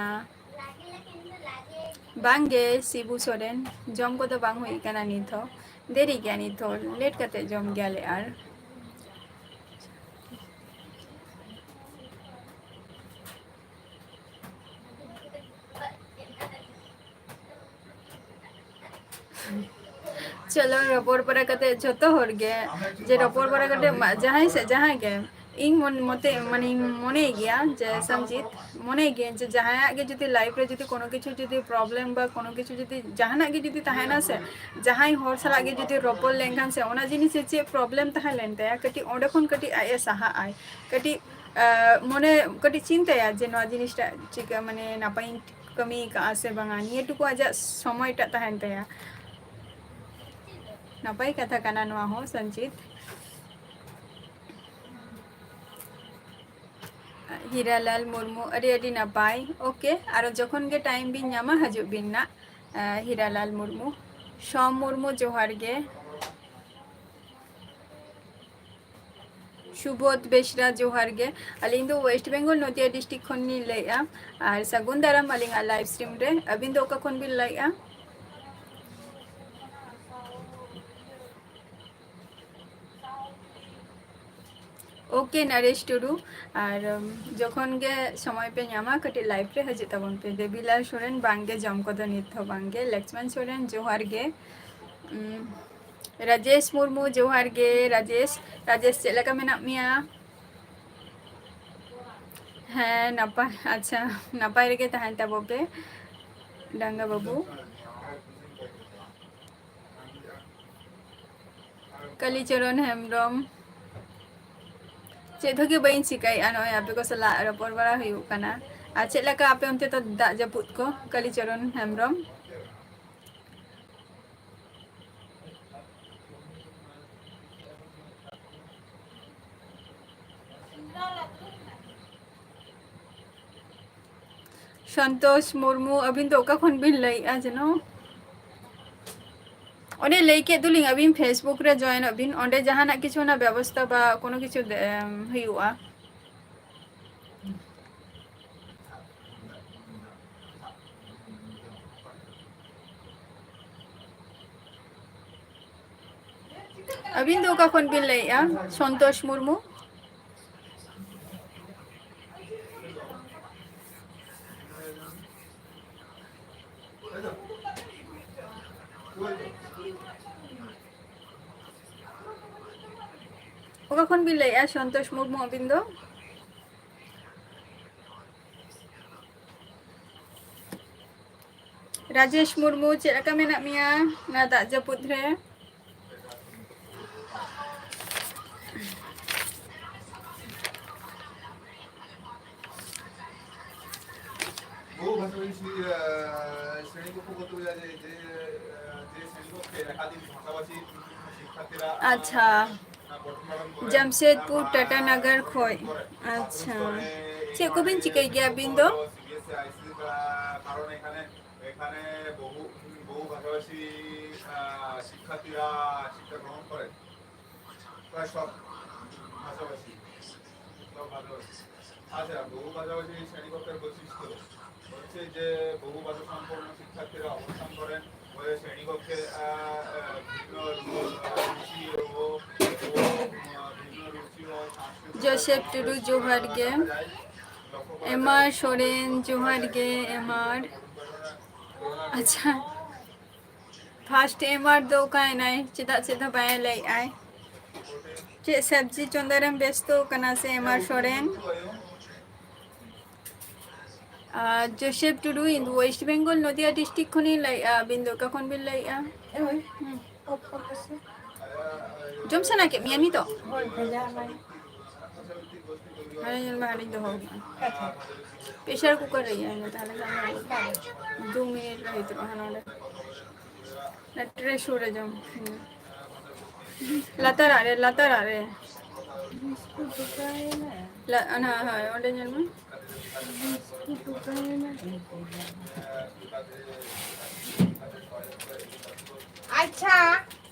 ᱵᱟᱝ ᱜᱮ ᱥᱤᱵᱩ ᱥᱚᱨᱮᱱ, ᱡᱚᱢ ᱠᱚᱫᱚ ᱵᱟᱝ ᱦᱩᱭ ᱠᱟᱱᱟ ᱱᱤᱛ ᱦᱚᱸ᱾ ᱫᱮᱨᱤ ᱜᱮᱭᱟ ᱱᱤᱛ ᱦᱚᱸ, late ᱠᱟᱛᱮ ᱡᱚᱢ ᱜᱮᱭᱟᱞᱮ᱾ ᱟᱨ ᱪᱚᱞᱚ, ᱨᱚᱯᱚᱲ ᱵᱟᱲᱟ ᱠᱟᱛᱮ ᱡᱷᱚᱛᱚ ᱦᱚᱲ ᱜᱮ, ᱡᱮ ᱨᱚᱯᱚᱲ ᱵᱟᱲᱟ ᱠᱟᱛᱮ ᱢᱟ-, ᱡᱟᱦᱟᱸᱭ ᱥᱮ ᱡᱟᱦᱟᱸᱭ ᱜᱮ, ᱤᱧ ᱢᱚᱱ-, ᱢᱚᱛᱮ, ᱢᱟᱱᱮᱧ ᱢᱚᱱᱮᱭ ᱜᱮᱭᱟ ᱡᱮ ᱥᱚᱧᱡᱤᱛ, ᱢᱚᱱᱮᱭ ᱜᱮᱭᱟᱹᱧ ᱡᱮ ᱡᱟᱦᱟᱸᱭᱟᱜ ᱜᱮ ᱡᱩᱫᱤ life ᱨᱮ ᱡᱩᱫᱤ ᱠᱳᱱᱳ ᱠᱤᱪᱷᱩ ᱡᱩᱫᱤ problem ᱵᱟ ᱠᱳᱱᱳ ᱠᱤᱪᱷᱩ ᱡᱩᱫᱤ ᱡᱟᱦᱟᱱᱟᱜ ᱜᱮ ᱡᱩᱫᱤ ᱛᱟᱦᱮᱱᱟ ᱥᱮ, ᱡᱟᱦᱟᱸᱭ ᱦᱚᱲ ᱥᱟᱞᱟᱜ ᱜᱮ ᱡᱩᱫᱤ ᱨᱚᱯᱚᱲ ᱞᱮᱱᱠᱷᱟᱱ ᱥᱮ, ᱚᱱᱟ ᱡᱤᱱᱤᱥ ᱨᱮ ᱪᱮᱫ problem ᱛᱟᱦᱮᱸ ᱞᱮᱱ ᱛᱟᱭᱟ, ᱠᱟᱹᱴᱤᱡ ᱚᱸᱰᱮ ᱠᱷᱚᱱ ᱠᱟᱹᱴᱤᱡ ᱟᱡ ᱮ ᱥᱟᱦᱟᱜ ᱟᱭ, ᱠᱟᱹᱴᱤᱡ, ᱟᱸ, ᱢᱚᱱᱮ ᱠᱟᱹᱴᱤᱡ ᱪᱤᱱᱛᱟᱹᱭᱟ ᱡᱮ ᱱᱚᱣᱟ ᱡᱤᱱᱤᱥᱴᱟᱜ ᱪᱤᱠᱟᱹ, ᱢᱟᱱᱮ ᱱᱟᱯᱟᱭᱤᱧ ᱠᱟᱹᱢᱤ ᱠᱟᱜᱼᱟ ᱥᱮ ᱵᱟᱝᱟ, ᱱᱤᱭᱟᱹ ᱴᱩᱠᱩ ᱟᱡᱟᱜ ᱥᱚᱢᱚᱭᱴᱟᱜ ᱛᱟᱦᱮᱱ ᱛᱟᱭᱟ᱾ ᱱᱟᱯᱟᱭ ᱠᱟᱛᱷᱟ ᱠᱟᱱᱟ ᱱᱚᱣᱟ ᱦᱚᱸ, ᱥᱚᱧᱡᱤᱛ᱾ ᱦᱤᱨᱟᱞᱟᱞ ᱢᱩᱨᱢᱩ, ᱟᱹᱰᱤ ᱟᱹᱰᱤ ᱱᱟᱯᱟᱭ᱾ OK, ᱟᱨᱚ ᱡᱚᱠᱷᱚᱱ ᱜᱮ time ᱵᱤᱱ ᱧᱟᱢᱟ, ᱦᱤᱡᱩᱜ ᱵᱤᱱ ᱱᱟᱜ᱾ ᱟᱸ, ᱦᱤᱨᱟᱞᱟᱞ ᱢᱩᱨᱢᱩ, ᱥᱚᱢ ᱢᱩᱨᱢᱩ, ᱡᱚᱦᱟᱨ ᱜᱮ᱾ ᱥᱩᱵᱳᱫᱷ ᱵᱮᱥᱨᱟ, ᱡᱚᱦᱟᱨ ᱜᱮ᱾ ᱟᱹᱞᱤᱧ ᱫᱚ West Bengal, ᱱᱚᱫᱤᱭᱟ district ᱠᱷᱚᱱ ᱞᱤᱧ ᱞᱟᱹᱭᱮᱫᱼᱟ᱾ ᱟᱨ ᱥᱟᱹᱜᱩᱱ ᱫᱟᱨᱟᱢ ᱟᱹᱞᱤᱧᱟᱜ live stream ᱨᱮ᱾ ᱟᱹᱵᱤᱱ ᱫᱚ ᱚᱠᱟ ᱠᱷᱚᱱ ᱵᱤᱱ ᱞᱟᱹᱭᱮᱫᱼᱟ? OK, ᱱᱚᱨᱮᱥ ᱴᱩᱰᱩ, ᱟᱨ, ᱩᱢ, ᱡᱚᱠᱷᱚᱱ ᱜᱮ ᱥᱚᱢᱚᱭ ᱯᱮ ᱧᱟᱢᱟ, ᱠᱟᱹᱴᱤᱡ live ᱨᱮ ᱦᱤᱡᱩᱜ ᱛᱟᱵᱚᱱ ᱯᱮ᱾ ᱫᱮᱵᱤᱞᱟᱞ ᱥᱚᱨᱮᱱ, ᱵᱟᱝ ᱜᱮ, ᱡᱚᱢ ᱠᱚᱫᱚ ᱱᱤᱛ ᱦᱚᱸ ᱵᱟᱝ ᱜᱮ᱾ ᱞᱚᱠᱥᱢᱚᱱ ᱥᱚᱨᱮᱱ, ᱡᱚᱦᱟᱨ ᱜᱮ᱾ ᱩᱢ, ᱨᱟᱡᱮᱥ ᱢᱩᱨᱢᱩ, ᱡᱚᱦᱟᱨ ᱜᱮ᱾ ᱨᱟᱡᱮᱥ, ᱨᱟᱡᱮᱥ, ᱪᱮᱫ ᱞᱮᱠᱟ ᱢᱮᱱᱟᱜ ᱢᱮᱭᱟ? ᱦᱮᱸ, ᱱᱟᱯᱟᱭ, ᱟᱪᱪᱷᱟ, ᱱᱟᱯᱟᱭ ᱨᱮᱜᱮ ᱛᱟᱦᱮᱱ ᱛᱟᱵᱚ ᱯᱮ, ᱰᱟᱸᱜᱟ ᱵᱟᱹᱵᱩ᱾ ᱠᱟᱞᱤᱪᱚᱨᱚᱱ ᱦᱮᱢᱵᱨᱚᱢ, ᱪᱮᱫ ᱦᱚᱸ ᱜᱮ ᱵᱟᱹᱧ ᱪᱤᱠᱟᱹᱭᱮᱫᱼᱟ, ᱱᱚᱜᱼᱚᱭ ᱟᱯᱮ ᱠᱚ ᱥᱟᱞᱟᱜ ᱨᱚᱯᱚᱲ ᱵᱟᱲᱟ ᱦᱩᱭᱩᱜ ᱠᱟᱱᱟ᱾ ᱟᱨ ᱪᱮᱫ ᱞᱮᱠᱟ ᱟᱯᱮ ᱚᱱᱛᱮ ᱫᱚ ᱫᱟᱜ ᱡᱟᱹᱯᱩᱫ ᱠᱚ, ᱠᱟᱞᱤᱪᱚᱨᱚᱱ ᱦᱮᱢᱵᱨᱚᱢ? ᱥᱚᱱᱛᱳᱥ ᱢᱩᱨᱢᱩ, ᱟᱹᱵᱤᱱ ᱫᱚ ᱚᱠᱟ ᱠᱷᱚᱱ ᱵᱤᱱ ᱞᱟᱹᱭᱮᱫᱼᱟ ᱡᱮᱱᱚ? ᱚᱸᱰᱮ ᱞᱟᱹᱭ ᱠᱮᱫ ᱫᱚᱞᱤᱧ, ᱟᱹᱵᱤᱱ Facebook ᱨᱮ join ᱚᱜ ᱵᱤᱱ, ᱚᱸᱰᱮ ᱡᱟᱦᱟᱱᱟᱜ ᱠᱤᱪᱷᱩ ᱚᱱᱟ ᱵᱮᱵᱚᱥᱛᱷᱟ ᱵᱟ ᱠᱳᱱᱳ ᱠᱤᱪᱷᱩ, ᱮᱢ, ᱦᱩᱭᱩᱜᱼᱟ᱾ ᱟᱹᱵᱤᱱ ᱫᱚ ᱚᱠᱟ ᱠᱷᱚᱱ ᱵᱤᱱ ᱞᱟᱹᱭᱮᱫᱼᱟ? ᱥᱚᱱᱛᱳᱥ ᱢᱩᱨᱢᱩ᱾ ᱚᱠᱟ ᱠᱷᱚᱱ ᱵᱤᱱ ᱞᱟᱹᱭᱮᱫᱼᱟ ᱥᱚᱱᱛᱳᱥ ᱢᱩᱨᱢᱩ ᱟᱹᱵᱤᱱ ᱫᱚ? ᱨᱟᱡᱮᱥ ᱢᱩᱨᱢᱩ, ᱪᱮᱫ ᱞᱮᱠᱟ ᱢᱮᱱᱟᱜ ᱢᱮᱭᱟ ᱱᱚᱣᱟ ᱫᱟᱜ ᱡᱟᱹᱯᱩᱫ ᱨᱮ? বহু ভাষাভাষী, আহ, শ্রেণীকক্ষ বলতে বোঝায় যে, যে, আহ, যে শ্রেণীকক্ষে একাধিক ভাষাভাষী শিক্ষার্থীরা, আহ, আচ্ছা। পঠন পাঠন করেন, জামশেদপুর তারপর টাটানগর খোয়। আচ্ছা। স্তরে, ᱪᱮᱫ ᱠᱚᱵᱤᱱ ᱪᱤᱠᱟᱹᱭ ᱜᱮᱭᱟ ᱟᱹᱵᱤᱱ ᱫᱚ? সিবিএসই, আইসিএসই, আহ, কারণ এখানে, এখানে বহু, বহু ভাষাভাষী, আহ, শিক্ষার্থীরা শিক্ষা গ্রহণ করেন। প্রায় সব ভাষাভাষী, সব ভাষাভাষী। আচ্ছা, বহু ভাষাভাষী শ্রেণীকক্ষের বৈশিষ্ট্য হচ্ছে যে বহু ভাষা সম্পন্ন শিক্ষার্থীরা অবস্থান করেন ওই শ্রেণীকক্ষে, আহ, আহ, ভিন্ন রু-, রুচি ও, ও, আহ, ভিন্ন রুচি ও সংস্কৃতি। ᱡᱳᱥᱮᱯᱷ ᱴᱩᱰᱩ, ᱡᱚᱦᱟᱨ ᱜᱮ᱾ ᱞᱚᱠᱠᱷᱚ ᱠᱚᱨᱟ ᱮᱢ ᱟᱨ ᱥᱚᱨᱮᱱ, ᱡᱚᱦᱟᱨ ᱜᱮ, ᱮᱢ ᱟᱨ᱾ ᱟᱪᱪᱷᱟ᱾ ᱯᱷᱟᱥᱴ ᱮᱢ ᱟᱨ ᱫᱚ ᱚᱠᱟᱭᱮᱱᱟᱭ? ᱪᱮᱫᱟᱜ ᱪᱮᱫ ᱦᱚᱸ ᱵᱟᱭ ᱞᱟᱹᱭᱮᱫ ᱟᱭ? ᱪᱮᱫ ᱥᱚᱵᱽᱡᱤ ᱪᱚᱸᱫᱟ ᱨᱮᱢ ᱵᱮᱥᱛᱚ ᱠᱟᱱᱟ ᱥᱮ ᱮᱢ ᱟᱨ ᱥᱚᱨᱮᱱ? ᱟᱨ ᱡᱳᱥᱮᱯᱷ ᱴᱩᱰᱩ, ᱤᱧ ᱫᱚ ᱳᱭᱮᱥᱴ ᱵᱮᱝᱜᱚᱞ ᱱᱚᱫᱤᱭᱟ ᱰᱤᱥᱴᱨᱤᱠᱴ ᱠᱷᱚᱱᱤᱧ ᱞᱟᱹᱭᱮᱫᱼᱟ᱾ ᱟᱹᱵᱤᱱ ᱫᱚ ᱚᱠᱟ ᱠᱷᱚᱱ ᱵᱤᱱ ᱞᱟᱹᱭᱮᱫᱼᱟ? ᱦᱩᱸ᱾ ᱡᱚᱢ ᱥᱟᱱᱟ ᱠᱮᱫ ᱢᱮᱭᱟ ᱱᱤᱛᱚᱜ? ᱦᱳᱭ, ᱵᱷᱮᱡᱟ ᱟᱢᱟᱭ᱾ ᱦᱟᱱᱮ ᱧᱮᱞ ᱢᱮ, ᱦᱟᱸᱰᱮᱧ ᱫᱚᱦᱚ ᱠᱟᱜᱼᱟ᱾ ᱯᱨᱮᱥᱟᱨ ᱠᱩᱠᱟᱨ ᱨᱮ ᱤᱭᱟᱹ ᱢᱮ, ᱛᱟᱦᱞᱮ ᱠᱷᱟᱱ ᱫᱚ ᱫᱩ ᱢᱤᱱᱤᱴ ᱨᱮ ᱦᱩᱭ ᱩᱛᱟᱹᱨᱚᱜᱼᱟ ᱱᱚᱰᱮ᱾ ᱚᱱᱟ ᱴᱨᱮ ᱥᱩᱨ ᱨᱮ ᱡᱚᱢ᱾ ᱦᱩᱸ᱾ ᱞᱟᱛᱟᱨᱟᱜ ᱨᱮ, ᱞᱟᱛᱟᱨᱟᱜ ᱨᱮ᱾ ᱵᱤᱥᱠᱩᱴ ᱫᱚᱠᱟᱱ ᱨᱮ᱾ ᱞᱟ-, ᱚᱱᱟ, ᱦᱳᱭ, ᱚᱸᱰᱮ ᱧᱮᱞ ᱢᱮ᱾ ᱵᱤᱥᱠᱩᱴ ᱫᱚᱠᱟᱱ ᱨᱮ᱾ ᱟᱪᱪᱷᱟ᱾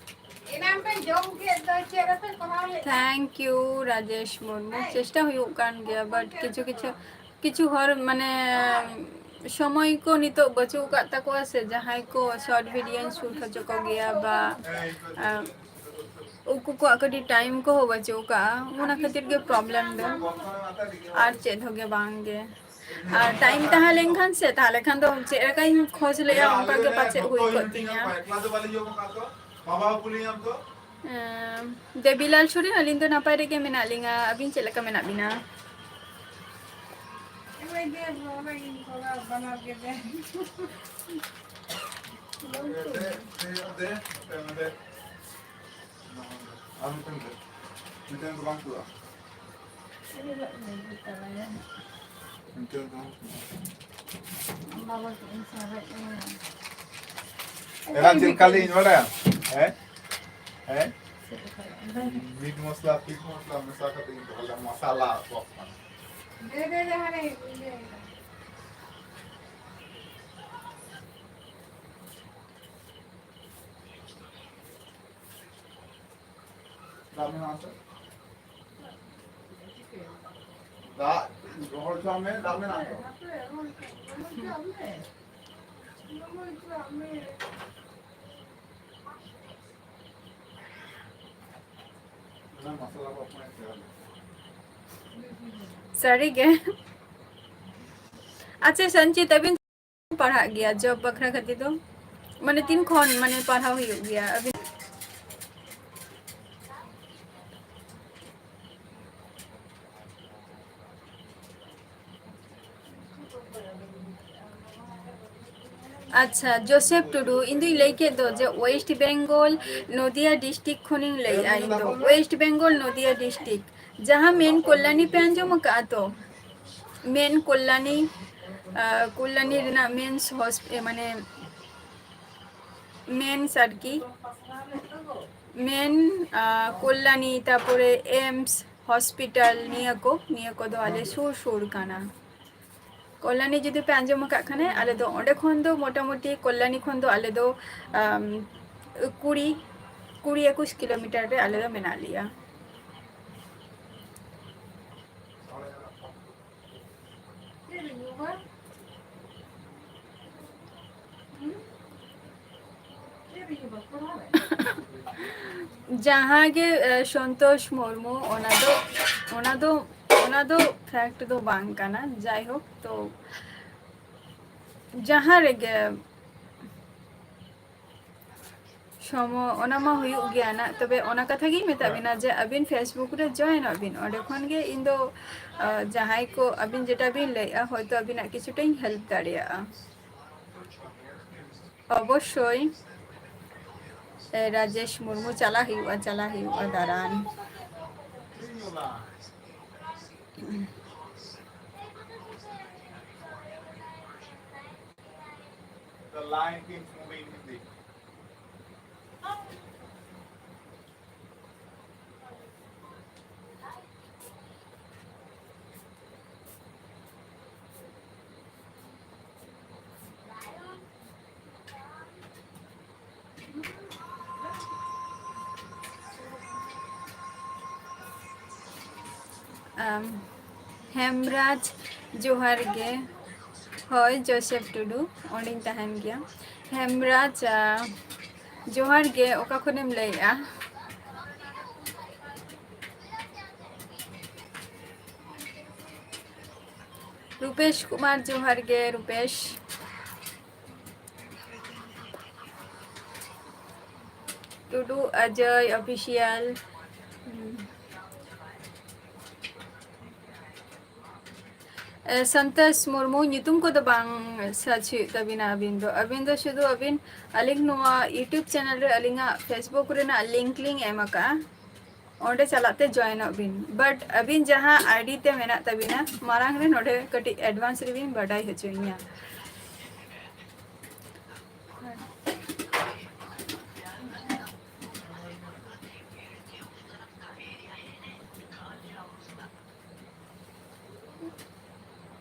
ᱮᱱᱟᱝ ᱯᱮ ᱡᱚᱢ ᱠᱮᱫ ᱫᱚ ᱪᱮᱫ ᱨᱮᱯᱮ ᱠᱚᱨᱟᱣ ᱞᱮᱫᱟ? Thank you, Rajesh Murmu. ᱪᱮᱥᱴᱟ ᱦᱩᱭᱩᱜ ᱠᱟᱱ ᱜᱮᱭᱟ, but ᱠᱤᱪᱷᱩ ᱠᱤᱪᱷᱩ, ᱠᱤᱪᱷᱩ ᱦᱚᱲ ᱢᱟᱱᱮ ᱥᱚᱢᱚᱭ ᱠᱚ ᱱᱤᱛᱚᱜ ᱵᱟᱹᱪᱩᱜ ᱟᱠᱟᱫ ᱛᱟᱠᱚᱣᱟ ᱥᱮ, ᱡᱟᱦᱟᱸᱭ ᱠᱚ ᱥᱚᱨᱴ ᱵᱷᱤᱰᱤᱭᱳᱧ ᱥᱩᱴ ᱦᱚᱪᱚ ᱠᱚᱜᱮᱭᱟ ᱵᱟ, ᱟᱸ, ᱩᱱᱠᱩ ᱠᱚᱣᱟᱜ ᱠᱟᱹᱴᱤᱡ ᱴᱟᱭᱤᱢ ᱠᱚᱦᱚᱸ ᱵᱟᱹᱪᱩᱜ ᱟᱠᱟᱫᱼᱟ, ᱚᱱᱟ ᱠᱷᱟᱹᱛᱤᱨ ᱜᱮ ᱯᱨᱚᱵᱞᱮᱢ ᱫᱚ, ᱟᱨ ᱪᱮᱫ ᱦᱚᱸ ᱜᱮ ᱵᱟᱝ ᱜᱮ᱾ ᱟᱨ ᱴᱟᱭᱤᱢ ᱛᱟᱦᱮᱸ ᱞᱮᱱᱠᱷᱟᱱ ᱥᱮ, ᱛᱟᱦᱞᱮ ᱠᱷᱟᱱ ᱫᱚ ᱪᱮᱫ ᱞᱮᱠᱟᱧ ᱠᱷᱚᱡᱽ ᱞᱮᱜᱼᱟ, ᱚᱱᱠᱟ ᱜᱮ ᱯᱟᱪᱮᱫ ᱦᱩᱭ ᱠᱚᱜ ᱛᱤᱧᱟ᱾ ᱵᱟᱵᱟ ᱠᱩᱞᱤᱭᱟᱢ ᱛᱚ? ᱮᱸ, ᱫᱮᱵᱤᱞᱟᱞ ᱥᱚᱨᱮᱱ, ᱟᱹᱞᱤᱧ ᱫᱚ ᱱᱟᱯᱟᱭ ᱨᱮᱜᱮ ᱢᱮᱱᱟᱜ ᱞᱤᱧᱟ᱾ ᱟᱹᱵᱤᱱ ᱪᱮᱫ ᱞᱮᱠᱟ ᱢᱮᱱᱟᱜ ᱵᱤᱱᱟ? ᱟᱨ ᱢᱤᱫᱴᱮᱱ ᱫᱮ᱾ ᱢᱤᱫᱴᱮᱱ ᱫᱚ ᱵᱟᱝ ᱯᱩᱨᱟᱹᱜᱼᱟ᱾ ᱢᱤᱫᱴᱮᱱ ᱫᱚ ᱵᱟᱝ ᱯᱩᱨᱟᱹᱜᱼᱟ᱾ ᱮᱨᱟ ᱪᱮᱫ ᱞᱮᱠᱟ ᱞᱤᱧ ᱵᱟᱲᱟᱭᱟ? ᱦᱮᱸ? ᱦᱮᱸ? ᱢᱤᱴ ᱢᱚᱥᱞᱟ, ᱯᱤᱴ ᱢᱚᱥᱞᱟ ᱢᱮᱥᱟ ᱠᱟᱛᱮ ᱤᱧ ᱫᱚᱦᱚ ᱞᱮᱫᱟ, ᱢᱟᱥᱟᱞᱟ ᱵᱚᱠᱥ ᱠᱟᱱᱟ᱾ ᱫᱟᱜ ᱢᱮᱱᱟᱜᱼᱟ ᱥᱮ? ᱫᱟᱜ ᱨᱚᱦᱚᱲ ᱦᱚᱪᱚᱣᱟᱜ ᱢᱮ, ᱫᱟᱜ ᱢᱮᱱᱟᱜᱼᱟ ᱛᱚ? ᱚᱱᱟ ᱢᱚᱥᱞᱟ ᱠᱚ ᱚᱠᱚᱭ ᱛᱮᱭᱟᱨ ᱞᱮᱫᱟ? ᱥᱟᱹᱨᱤ ᱜᱮ᱾ ᱟᱪᱪᱷᱟ, ᱥᱚᱧᱪᱤᱛ, ᱟᱹᱵᱤᱱ ᱯᱟᱲᱦᱟᱜ ᱜᱮᱭᱟ ᱡᱚᱵ ᱵᱟᱠᱷᱨᱟ ᱠᱷᱟᱹᱛᱤᱨ ᱫᱚ? ᱢᱟᱱᱮ ᱛᱤᱱ ᱠᱷᱚᱱ ᱢᱟᱱᱮ ᱯᱟᱲᱦᱟᱣ ᱦᱩᱭᱩᱜ ᱜᱮᱭᱟ ᱟᱹᱵᱤᱱ? ᱟᱪᱪᱷᱟ, ᱡᱳᱥᱮᱯ ᱴᱩᱰᱩ, ᱤᱧ ᱫᱩᱧ ᱞᱟᱹᱭ ᱠᱮᱫ ᱫᱚ ᱡᱮ ᱳᱭᱮᱥᱴ ᱵᱮᱝᱜᱚᱞ ᱱᱚᱫᱤᱭᱟ ᱰᱤᱥᱴᱨᱤᱠᱴ ᱠᱷᱚᱱᱤᱧ ᱞᱟᱹᱭᱮᱜᱼᱟ᱾ ᱤᱧ ᱫᱚ ᱳᱭᱮᱥᱴ ᱵᱮᱝᱜᱚᱞ ᱱᱚᱫᱤᱭᱟ ᱰᱤᱥᱴᱨᱤᱠᱴ, ᱡᱟᱦᱟᱸ ᱢᱮᱱ ᱠᱚᱞᱞᱟᱱᱤ ᱯᱮ ᱟᱸᱡᱚᱢ ᱟᱠᱟᱫᱼᱟ ᱛᱚ? ᱢᱮᱱ ᱠᱚᱞᱞᱟᱱᱤ, ᱟᱸ, ᱠᱚᱞᱞᱟᱱᱤ ᱨᱮᱱᱟᱜ ᱢᱮᱱᱥ ᱦᱚᱥᱯ-, ᱮ, ᱢᱟᱱᱮ ᱢᱮᱱᱥ ᱟᱨᱠᱤ, ᱢᱮᱱ, ᱟᱸ, ᱠᱚᱞᱞᱟᱱᱤ, ᱛᱟᱯᱚᱨᱮ ᱮᱢᱥ ᱦᱚᱥᱯᱤᱴᱟᱞ, ᱱᱤᱭᱟᱹ ᱠᱚ, ᱱᱤᱭᱟᱹ ᱠᱚᱫᱚ ᱟᱞᱮ ᱥᱩᱨ ᱥᱩᱨ ᱠᱟᱱᱟ᱾ ᱠᱚᱞᱞᱟᱱᱤ ᱡᱩᱫᱤ ᱯᱮ ᱟᱸᱡᱚᱢ ᱟᱠᱟᱫ ᱠᱷᱟᱱ, ᱟᱞᱮ ᱫᱚ ᱚᱸᱰᱮ ᱠᱷᱚᱱ ᱫᱚ ᱢᱚᱴᱟᱢᱩᱴᱤ ᱠᱚᱞᱞᱟᱱᱤ ᱠᱷᱚᱱ ᱫᱚ ᱟᱞᱮ ᱫᱚ, ᱟᱢ, ᱠᱩᱲᱤ, ᱠᱩᱲᱤ ᱮᱠᱩᱥ ᱠᱤᱞᱳᱢᱤᱴᱟᱨ ᱨᱮ ᱟᱞᱮ ᱫᱚ ᱢᱮᱱᱟᱜ ᱞᱮᱭᱟ᱾ ᱡᱟᱦᱟᱸ ᱜᱮ, ᱮ, ᱥᱚᱱᱛᱳᱥ ᱢᱩᱨᱢᱩ, ᱚᱱᱟ ᱫᱚ, ᱚᱱᱟ ᱫᱚ, ᱚᱱᱟ ᱫᱚ ᱯᱷᱮᱠᱴ ᱫᱚ ᱵᱟᱝ ᱠᱟᱱᱟ᱾ ᱡᱟᱭᱦᱳᱠ, ᱛᱚ ᱡᱟᱦᱟᱸ ᱨᱮᱜᱮ ᱥᱚᱢᱚ-, ᱚᱱᱟ ᱢᱟ ᱦᱩᱭᱩᱜ ᱜᱮᱭᱟ ᱱᱟᱜ, ᱛᱚᱵᱮ ᱚᱱᱟ ᱠᱟᱛᱷᱟ ᱜᱤᱧ ᱢᱮᱛᱟᱫ ᱵᱤᱱᱟ ᱡᱮ ᱟᱹᱵᱤᱱ Facebook ᱨᱮ join ᱚᱜ ᱵᱤᱱ, ᱚᱸᱰᱮ ᱠᱷᱚᱱ ᱜᱮ ᱤᱧ ᱫᱚ, ᱟ, ᱡᱟᱦᱟᱸᱭ ᱠᱚ ᱟᱹᱵᱤᱱ ᱡᱮᱴᱟ ᱵᱤᱱ ᱞᱟᱹᱭᱮᱜᱼᱟ, ᱦᱚᱭᱛᱳ ᱟᱹᱵᱤᱱᱟᱜ ᱠᱤᱪᱷᱩᱴᱟᱧ help ᱫᱟᱲᱮᱭᱟᱜᱼᱟ᱾ ᱚᱵᱚᱥᱥᱳᱭ, ᱮ, ᱨᱟᱡᱮᱥ ᱢᱩᱨᱢᱩ, ᱪᱟᱞᱟᱜ ᱦᱩᱭᱩᱜᱼᱟ, ᱪᱟᱞᱟᱜ ᱦᱩᱭᱩᱜᱼᱟ ᱫᱟᱬᱟᱱ᱾ The line keeps moving. ᱟᱢ, ᱦᱮᱢᱨᱟᱡᱽ, ᱡᱚᱦᱟᱨ ᱜᱮ᱾ ᱦᱳᱭ, ᱡᱳᱥᱮᱯ ᱴᱩᱰᱩ, ᱚᱸᱰᱮᱧ ᱛᱟᱦᱮᱱ ᱜᱮᱭᱟ᱾ ᱦᱮᱢᱨᱟᱡᱽ, ᱟ, ᱡᱚᱦᱟᱨ ᱜᱮ, ᱚᱠᱟ ᱠᱷᱚᱱᱮᱢ ᱞᱟᱹᱭᱮᱜᱼᱟ? ᱨᱩᱯᱮᱥ ᱠᱩᱢᱟᱨ, ᱡᱚᱦᱟᱨ ᱜᱮ, ᱨᱩᱯᱮᱥ᱾ ᱴᱩᱰᱩ ᱚᱡᱚᱭ Official᱾ ᱮ, ᱥᱚᱱᱛᱳᱥ ᱢᱩᱨᱢᱩ, ᱧᱩᱛᱩᱢ ᱠᱚᱫᱚ ᱵᱟᱝ search ᱦᱩᱭᱩᱜ ᱛᱟᱵᱤᱱᱟ ᱟᱹᱵᱤᱱ ᱫᱚ᱾ ᱟᱹᱵᱤᱱ ᱫᱚ ᱥᱩᱫᱷᱩ ᱟᱹᱵᱤᱱ ᱟᱹᱞᱤᱧ ᱱᱚᱣᱟ YouTube channel ᱨᱮ ᱟᱹᱞᱤᱧᱟᱜ Facebook ᱨᱮᱱᱟᱜ link ᱞᱤᱧ ᱮᱢ ᱟᱠᱟᱫᱼᱟ, ᱚᱸᱰᱮ ᱪᱟᱞᱟᱜ ᱛᱮ join ᱚᱜ ᱵᱤᱱ᱾ But ᱟᱹᱵᱤᱱ ᱡᱟᱦᱟᱸ ID ᱛᱮ ᱢᱮᱱᱟᱜ ᱛᱟᱹᱵᱤᱱᱟ, ᱢᱟᱲᱟᱝ ᱨᱮ ᱱᱚᱰᱮ ᱠᱟᱹᱴᱤᱡ advance ᱨᱮᱵᱤᱱ ᱵᱟᱰᱟᱭ ᱦᱚᱪᱚᱧᱟ᱾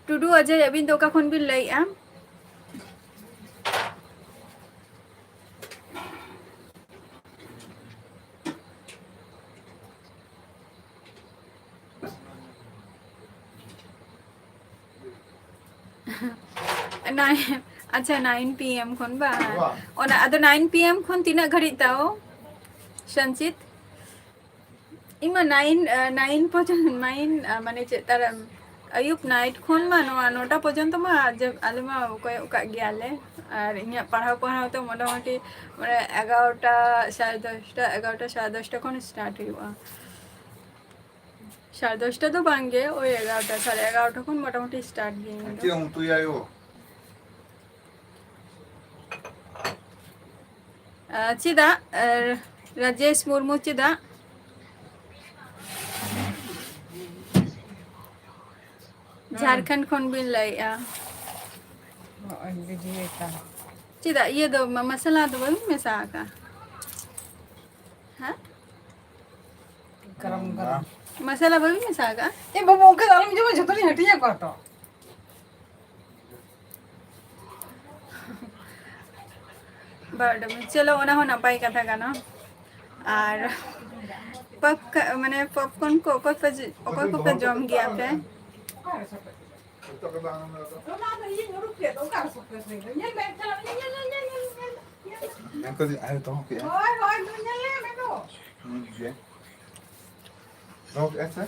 ᱴᱩᱰᱩ ᱚᱡᱚᱭ, ᱟᱹᱵᱤᱱ ᱫᱚ ᱚᱠᱟ ᱠᱷᱚᱱ ᱵᱤᱱ ᱞᱟᱹᱭᱮᱜᱼᱟ? Nine, ᱟᱪᱪᱷᱟ, nine P M ᱠᱷᱚᱱ ᱵᱟᱝ? ᱵᱟᱝ᱾ ᱚᱱᱟ ᱟᱫᱚ nine P M ᱠᱷᱚᱱ ᱛᱤᱱᱟᱹᱜ ᱜᱷᱟᱹᱲᱤᱡ ᱛᱟᱣ, ᱥᱚᱧᱪᱤᱛ? ᱤᱧ ᱢᱟ nine, ᱟ, nine ᱯᱚᱨᱡᱚᱱᱛᱚ, nine, ᱟ, ᱢᱟᱱᱮ ᱪᱮᱫ ᱛᱟᱨᱟ, ᱟᱹᱭᱩᱵ ᱱᱟᱭᱤᱴ ᱠᱷᱚᱱ ᱢᱟ ᱱᱚᱣᱟ ᱱᱚᱴᱟ ᱯᱚᱨᱡᱚᱱᱛᱚ ᱢᱟ ᱡᱮ-, ᱟᱞᱮ ᱢᱟ ᱠᱚᱭᱚᱜ ᱠᱟᱜ ᱜᱮᱭᱟᱞᱮ᱾ ᱟᱨ ᱤᱧᱟᱹᱜ ᱯᱟᱲᱦᱟᱣ ᱯᱟᱲᱦᱟᱣ ᱛᱮ ᱢᱚᱴᱟᱢᱩᱴᱤ ᱢᱟᱱᱮ ᱮᱜᱟᱨᱚᱴᱟ, ᱥᱟᱲᱮ ᱫᱚᱥᱴᱟ, ᱮᱜᱟᱨᱚᱴᱟ, ᱥᱟᱲᱮ ᱫᱚᱥᱴᱟ ᱠᱷᱚᱱ ᱥᱴᱟᱨᱴ ᱦᱩᱭᱩᱜᱼᱟ᱾ ᱥᱟᱲᱮ ᱫᱚᱥᱴᱟ ᱫᱚ ᱵᱟᱝ ᱜᱮ, ᱳᱭ ᱮᱜᱟᱨᱚᱴᱟ, ᱥᱟᱲᱮ ᱮᱜᱟᱨᱚᱴᱟ ᱠᱷᱚᱱ ᱢᱚᱴᱟᱢᱩᱴᱤ ᱥᱴᱟᱨᱴ ᱜᱮ ᱤᱧ ᱫᱚ᱾ ᱪᱮᱫ ᱮᱢ ᱩᱛᱩᱭᱟ ᱟᱭᱳ? ᱟᱨ ᱪᱮᱫᱟᱜ, ᱟᱨ ᱨᱟᱡᱮᱥ ᱢᱩᱨᱢᱩ ᱪᱮᱫᱟᱜ ᱡᱷᱟᱲᱠᱷᱚᱸᱰ ᱠᱷᱚᱱ ᱵᱤᱱ ᱞᱟᱹᱭᱮᱜᱼᱟ? ᱱᱚᱜᱼᱚᱭ ᱵᱤᱡᱤ ᱟᱠᱟᱱ᱾ ᱪᱮᱫᱟᱜ ᱤᱭᱟᱹ ᱫᱚ ᱢᱟ-, ᱢᱟᱥᱟᱞᱟ ᱫᱚ ᱵᱟᱹᱵᱤᱱ ᱢᱮᱥᱟ ᱟᱠᱟᱜᱼᱟ? ᱦᱮᱸ? ᱜᱚᱨᱚᱢ, ᱜᱚᱨᱚᱢ᱾ ᱢᱟᱥᱟᱞᱟ ᱵᱟᱹᱵᱤᱱ ᱢᱮᱥᱟ ᱟᱠᱟᱜᱼᱟ? ᱮ ᱵᱟᱹᱵᱩ, ᱚᱱᱠᱟ ᱫᱚ ᱟᱞᱚᱢ ᱡᱚᱢᱟ, ᱡᱷᱚᱛᱚ ᱞᱤᱧ ᱦᱟᱹᱴᱤᱧ ᱟᱠᱚᱣᱟ ᱛᱚ᱾ ᱵᱟᱨᱚᱴᱟ ᱢᱤᱱᱤᱴ᱾ ᱪᱚᱞᱚ, ᱚᱱᱟ ᱦᱚᱸ ᱱᱟᱯᱟᱭ ᱠᱟᱛᱷᱟ ᱠᱟᱱᱟ᱾ ᱟᱨ ᱯᱚᱯ-, ᱢᱟᱱᱮ ᱯᱚᱯᱠᱚᱨᱱ ᱠᱚ ᱚᱠᱚᱭ ᱯᱮ ᱡ-, ᱚᱠᱚᱭ ᱠᱚᱯᱮ ᱡᱚᱢ ᱜᱮᱭᱟ ᱯᱮ? ᱚᱱᱟ ᱫᱚ ᱤᱧᱤᱧ ᱩᱰᱩᱠ ᱠᱮᱫ, ᱚᱠᱟ ᱨᱮ ᱥᱩᱠᱨᱤ ᱥᱤᱝ ᱫᱚ? ᱧᱮᱞ ᱢᱮ, ᱪᱟᱞᱟᱜ ᱢᱮ, ᱧᱮᱞ, ᱧᱮᱞ, ᱧᱮᱞ, ᱧᱮᱞ, ᱧᱮᱞ᱾ ᱧᱮᱞ ᱠᱟᱹᱫᱟᱹᱧ, ᱟᱭᱳ ᱫᱚᱦᱚ ᱠᱮᱜᱼᱟ᱾ ᱦᱳᱭ, ᱦᱳᱭ, ᱧᱮᱞ ᱢᱮ ᱫᱚ᱾ ᱦᱩᱸ, ᱡᱮ᱾ ᱫᱚᱦᱚ ᱠᱮᱜᱼᱟ ᱥᱮ?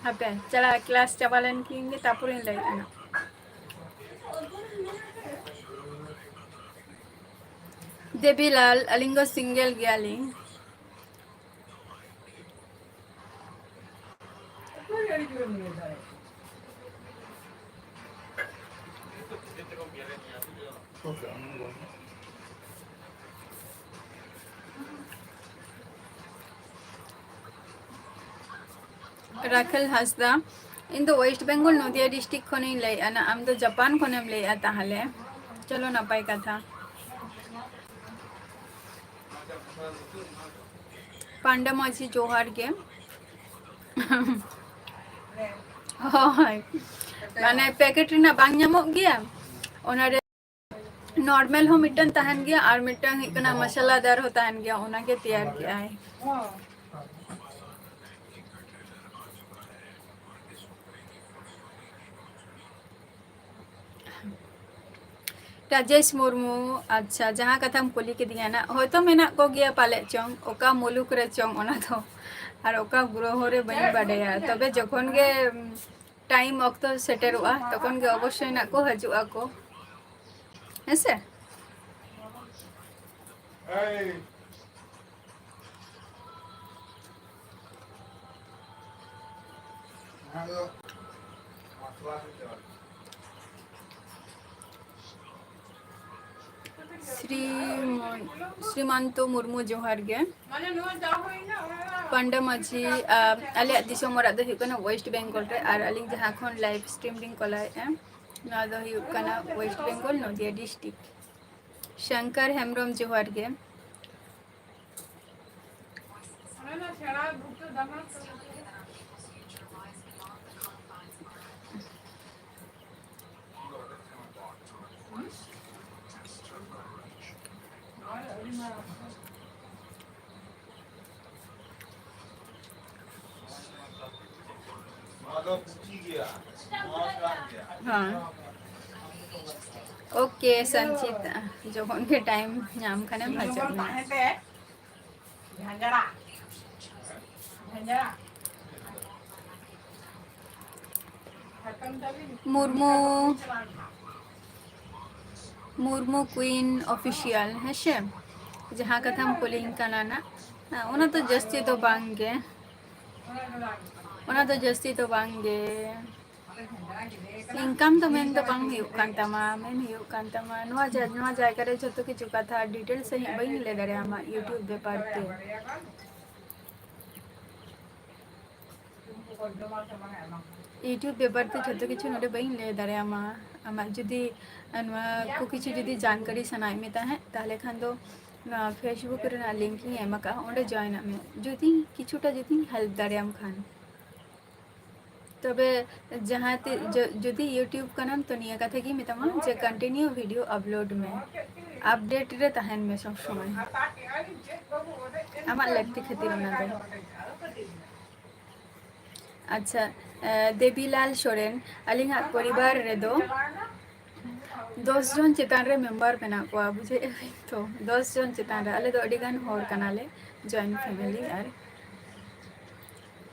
ᱦᱟᱯᱮ, ᱪᱟᱞᱟᱜ ᱠᱞᱟᱥ ᱪᱟᱵᱟ ᱞᱮᱱ ᱠᱤᱱ ᱜᱮ, ᱛᱟᱨᱯᱚᱨᱮᱧ ᱞᱟᱹᱭᱮᱫᱼᱟ ᱱᱟᱜ᱾ ᱫᱮᱵᱤᱞᱟᱞ, ᱟᱹᱞᱤᱧ ᱫᱚ ᱥᱤᱝᱜᱮᱞ ᱜᱮᱭᱟᱞᱤᱧ᱾ ᱨᱟᱠᱷᱮᱞ ᱦᱟᱸᱥᱫᱟ, ᱤᱧ ᱫᱚ ᱳᱭᱮᱥᱴ ᱵᱮᱝᱜᱚᱞ ᱱᱚᱫᱤᱭᱟ ᱰᱤᱥᱴᱨᱤᱠᱴ ᱠᱷᱚᱱᱤᱧ ᱞᱟᱹᱭᱮᱫᱼᱟ ᱱᱟ, ᱟᱢ ᱫᱚ ᱡᱟᱯᱟᱱ ᱠᱷᱚᱱᱮᱢ ᱞᱟᱹᱭᱮᱫᱼᱟ ᱛᱟᱦᱚᱞᱮ? ᱪᱚᱞᱚ, ᱱᱟᱯᱟᱭ ᱠᱟᱛᱷᱟ᱾ ᱯᱟᱱᱰᱟ ᱢᱟᱹᱡᱷᱤ ᱡᱚᱦᱟᱨ ᱜᱮ᱾ ᱦᱳᱭ, ᱢᱟᱱᱮ ᱯᱮᱠᱮᱴ ᱨᱮᱱᱟᱜ ᱵᱟᱝ ᱧᱟᱢᱚᱜ ᱜᱮᱭᱟ, ᱚᱱᱟᱨᱮ ᱱᱚᱨᱢᱟᱞ ᱦᱚᱸ ᱢᱤᱫᱴᱟᱝ ᱛᱟᱦᱮᱱ ᱜᱮᱭᱟ ᱟᱨ ᱢᱤᱫᱴᱟᱝ ᱦᱩᱭᱩᱜ ᱠᱟᱱᱟ ᱢᱟᱥᱟᱞᱟᱫᱟᱨ ᱦᱚᱸ ᱛᱟᱦᱮᱱ ᱜᱮᱭᱟ, ᱚᱱᱟᱜᱮ ᱛᱮᱭᱟᱨ ᱠᱮᱜᱼᱟᱭ᱾ ᱨᱟᱡᱮᱥ ᱢᱩᱨᱢᱩ, ᱟᱪᱪᱷᱟ, ᱡᱟᱦᱟᱸ ᱠᱟᱛᱷᱟᱢ ᱠᱩᱞᱤ ᱠᱤᱫᱤᱧᱟ ᱱᱟᱜ, ᱦᱚᱭᱛᱚ ᱢᱮᱱᱟᱜ ᱠᱚᱜᱮᱭᱟ ᱯᱟᱞᱮᱫ ᱪᱚᱝ, ᱚᱠᱟ ᱢᱩᱞᱩᱠ ᱨᱮ ᱪᱚᱝ ᱚᱱᱟ ᱫᱚ, ᱟᱨ ᱚᱠᱟ ᱜᱨᱚᱦᱚ ᱨᱮ ᱵᱟᱹᱧ ᱵᱟᱰᱟᱭᱟ᱾ ᱛᱚᱵᱮ ᱡᱚᱠᱷᱚᱱ ᱜᱮ, ᱩᱢ, ᱴᱟᱭᱤᱢ ᱚᱠᱛᱚ ᱥᱮᱴᱮᱨᱚᱜᱼᱟ, ᱛᱚᱠᱷᱚᱱ ᱜᱮ ᱚᱵᱚᱥᱥᱳᱭ ᱱᱟᱜ ᱠᱚ ᱦᱤᱡᱩᱜ ᱟᱠᱚ, ᱦᱮᱸ ᱥᱮ? ᱥᱨᱤᱢᱚᱱ-, ᱥᱨᱤᱢᱟᱱᱛᱚ ᱢᱩᱨᱢᱩ, ᱡᱚᱦᱟᱨ ᱜᱮ᱾ ᱯᱟᱱᱰᱟ ᱢᱟᱹᱡᱷᱤ, ᱟᱢ, ᱟᱞᱮᱭᱟᱜ ᱫᱤᱥᱚᱢ ᱚᱲᱟᱜ ᱫᱚ ᱦᱩᱭᱩᱜ ᱠᱟᱱᱟ ᱳᱭᱮᱥᱴ ᱵᱮᱝᱜᱚᱞ ᱨᱮ, ᱟᱨ ᱟᱹᱞᱤᱧ ᱡᱟᱦᱟᱸ ᱠᱷᱚᱱ ᱞᱟᱭᱤᱵᱷ ᱥᱴᱨᱤᱢ ᱞᱤᱧ ᱠᱚᱞᱟᱣᱮᱫᱼᱟ, ᱱᱚᱣᱟ ᱫᱚ ᱦᱩᱭᱩᱜ ᱠᱟᱱᱟ ᱳᱭᱮᱥᱴ ᱵᱮᱝᱜᱚᱞ, ᱱᱚᱫᱤᱭᱟ ᱰᱤᱥᱴᱨᱤᱠᱴ᱾ ᱥᱚᱝᱠᱚᱨ ᱦᱮᱢᱵᱨᱚᱢ, ᱡᱚᱦᱟᱨ ᱜᱮ᱾ ᱦᱮᱸ᱾ ᱳᱠᱮ, ᱥᱚᱧᱪᱤᱛᱟ, ᱡᱚᱠᱷᱚᱱ ᱜᱮ ᱴᱟᱭᱤᱢ ᱧᱟᱢ ᱠᱷᱟᱱᱮᱢ ᱦᱤᱡᱩᱜ ᱢᱮ᱾ ᱢᱩᱨᱢᱩ, ᱢᱩᱨᱢᱩ ᱠᱩᱭᱤᱱ ᱚᱯᱷᱤᱥᱤᱭᱟᱞ, ᱦᱮᱸ ᱥᱮ? ᱡᱟᱦᱟᱸ ᱠᱟᱛᱷᱟᱢ ᱠᱩᱞᱤᱧ ᱠᱟᱱᱟ ᱱᱟᱜ, ᱚᱱᱟ ᱫᱚ ᱡᱟᱹᱥᱛᱤ ᱫᱚ ᱵᱟᱝ ᱜᱮ, ᱚᱱᱟ ᱫᱚ ᱡᱟᱹᱥᱛᱤ ᱫᱚ ᱵᱟᱝ ᱜᱮ᱾ ᱤᱱᱠᱟᱢ ᱫᱚ ᱢᱮᱱ ᱫᱚ ᱵᱟᱝ ᱦᱩᱭᱩᱜ ᱠᱟᱱ ᱛᱟᱢᱟ, ᱢᱮᱱ ᱦᱩᱭᱩᱜ ᱠᱟᱱ ᱛᱟᱢᱟ, ᱱᱚᱣᱟ ᱡᱟ-, ᱱᱚᱣᱟ ᱡᱟᱭᱜᱟ ᱨᱮ ᱡᱷᱚᱛᱚ ᱠᱤᱪᱷᱩ ᱠᱟᱛᱷᱟ ᱰᱤᱴᱮᱞᱥ ᱥᱟᱺᱦᱤᱡ ᱵᱟᱹᱧ ᱞᱟᱹᱭ ᱫᱟᱲᱮᱭᱟᱢᱟ YouTube ᱵᱮᱯᱟᱨ ᱛᱮ᱾ YouTube ᱵᱮᱯᱟᱨ ᱛᱮ ᱡᱷᱚᱛᱚ ᱠᱤᱪᱷᱩ ᱱᱚᱰᱮ ᱵᱟᱹᱧ ᱞᱟᱹᱭ ᱫᱟᱲᱮᱭᱟᱢᱟ᱾ ᱟᱢᱟᱜ ᱡᱩᱫᱤ ᱱᱚᱣᱟ ᱠᱚ ᱠᱤᱪᱷᱩ ᱡᱩᱫᱤ ᱡᱟᱱᱠᱟᱨᱤ ᱥᱟᱱᱟᱭᱮᱫ ᱢᱮ ᱛᱟᱦᱮᱸᱫ, ᱛᱟᱦᱚᱞᱮ ᱠᱷᱟᱱ ᱫᱚ ᱱᱚᱣᱟ Facebook ᱨᱮᱱᱟᱜ link ᱤᱧ ᱮᱢ ᱟᱠᱟᱫᱼᱟ, ᱚᱸᱰᱮ join ᱟᱜ ᱢᱮ, ᱡᱩᱫᱤ ᱠᱤᱪᱷᱩᱴᱟ ᱡᱩᱫᱤᱧ help ᱫᱟᱲᱮᱭᱟᱢ ᱠᱷᱟᱱ᱾ ᱛᱚᱵᱮ ᱡᱟᱦᱟᱸ ᱛᱤ-, ᱡᱚ-, ᱡᱩᱫᱤ YouTube ᱠᱟᱱᱟᱢ, ᱛᱚ ᱱᱤᱭᱟᱹ ᱠᱟᱛᱷᱟ ᱜᱤᱧ ᱢᱮᱛᱟᱢᱟ ᱡᱮ continue video upload ᱢᱮ, update ᱨᱮ ᱛᱟᱦᱮᱱ ᱢᱮ ᱥᱚᱵ ᱥᱚᱢᱚᱭ, ᱟᱢᱟᱜ ᱞᱟᱹᱠᱛᱤ ᱠᱷᱟᱹᱛᱤᱨ ᱚᱱᱟ ᱫᱚ᱾ ᱟᱪᱪᱷᱟ, ᱮ, ᱫᱮᱵᱤᱞᱟᱞ ᱥᱚᱨᱮᱱ, ᱟᱹᱞᱤᱧᱟᱜ ᱯᱚᱨᱤᱵᱟᱨ ᱨᱮᱫᱚ ᱫᱚᱥ ᱡᱚᱱ ᱪᱮᱛᱟᱱ ᱨᱮ ᱢᱮᱢᱵᱟᱨ ᱢᱮᱱᱟᱜ ᱠᱚᱣᱟ, ᱵᱩᱡᱷᱟᱹᱣᱮᱫᱼᱟ ᱵᱤᱱ ᱛᱚ? ᱫᱚᱥ ᱡᱚᱱ ᱪᱮᱛᱟᱱ ᱨᱮ, ᱟᱞᱮ ᱫᱚ ᱟᱹᱰᱤ ᱜᱟᱱ ᱦᱚᱲ ᱠᱟᱱᱟᱞᱮ, joint family᱾ ᱟᱨ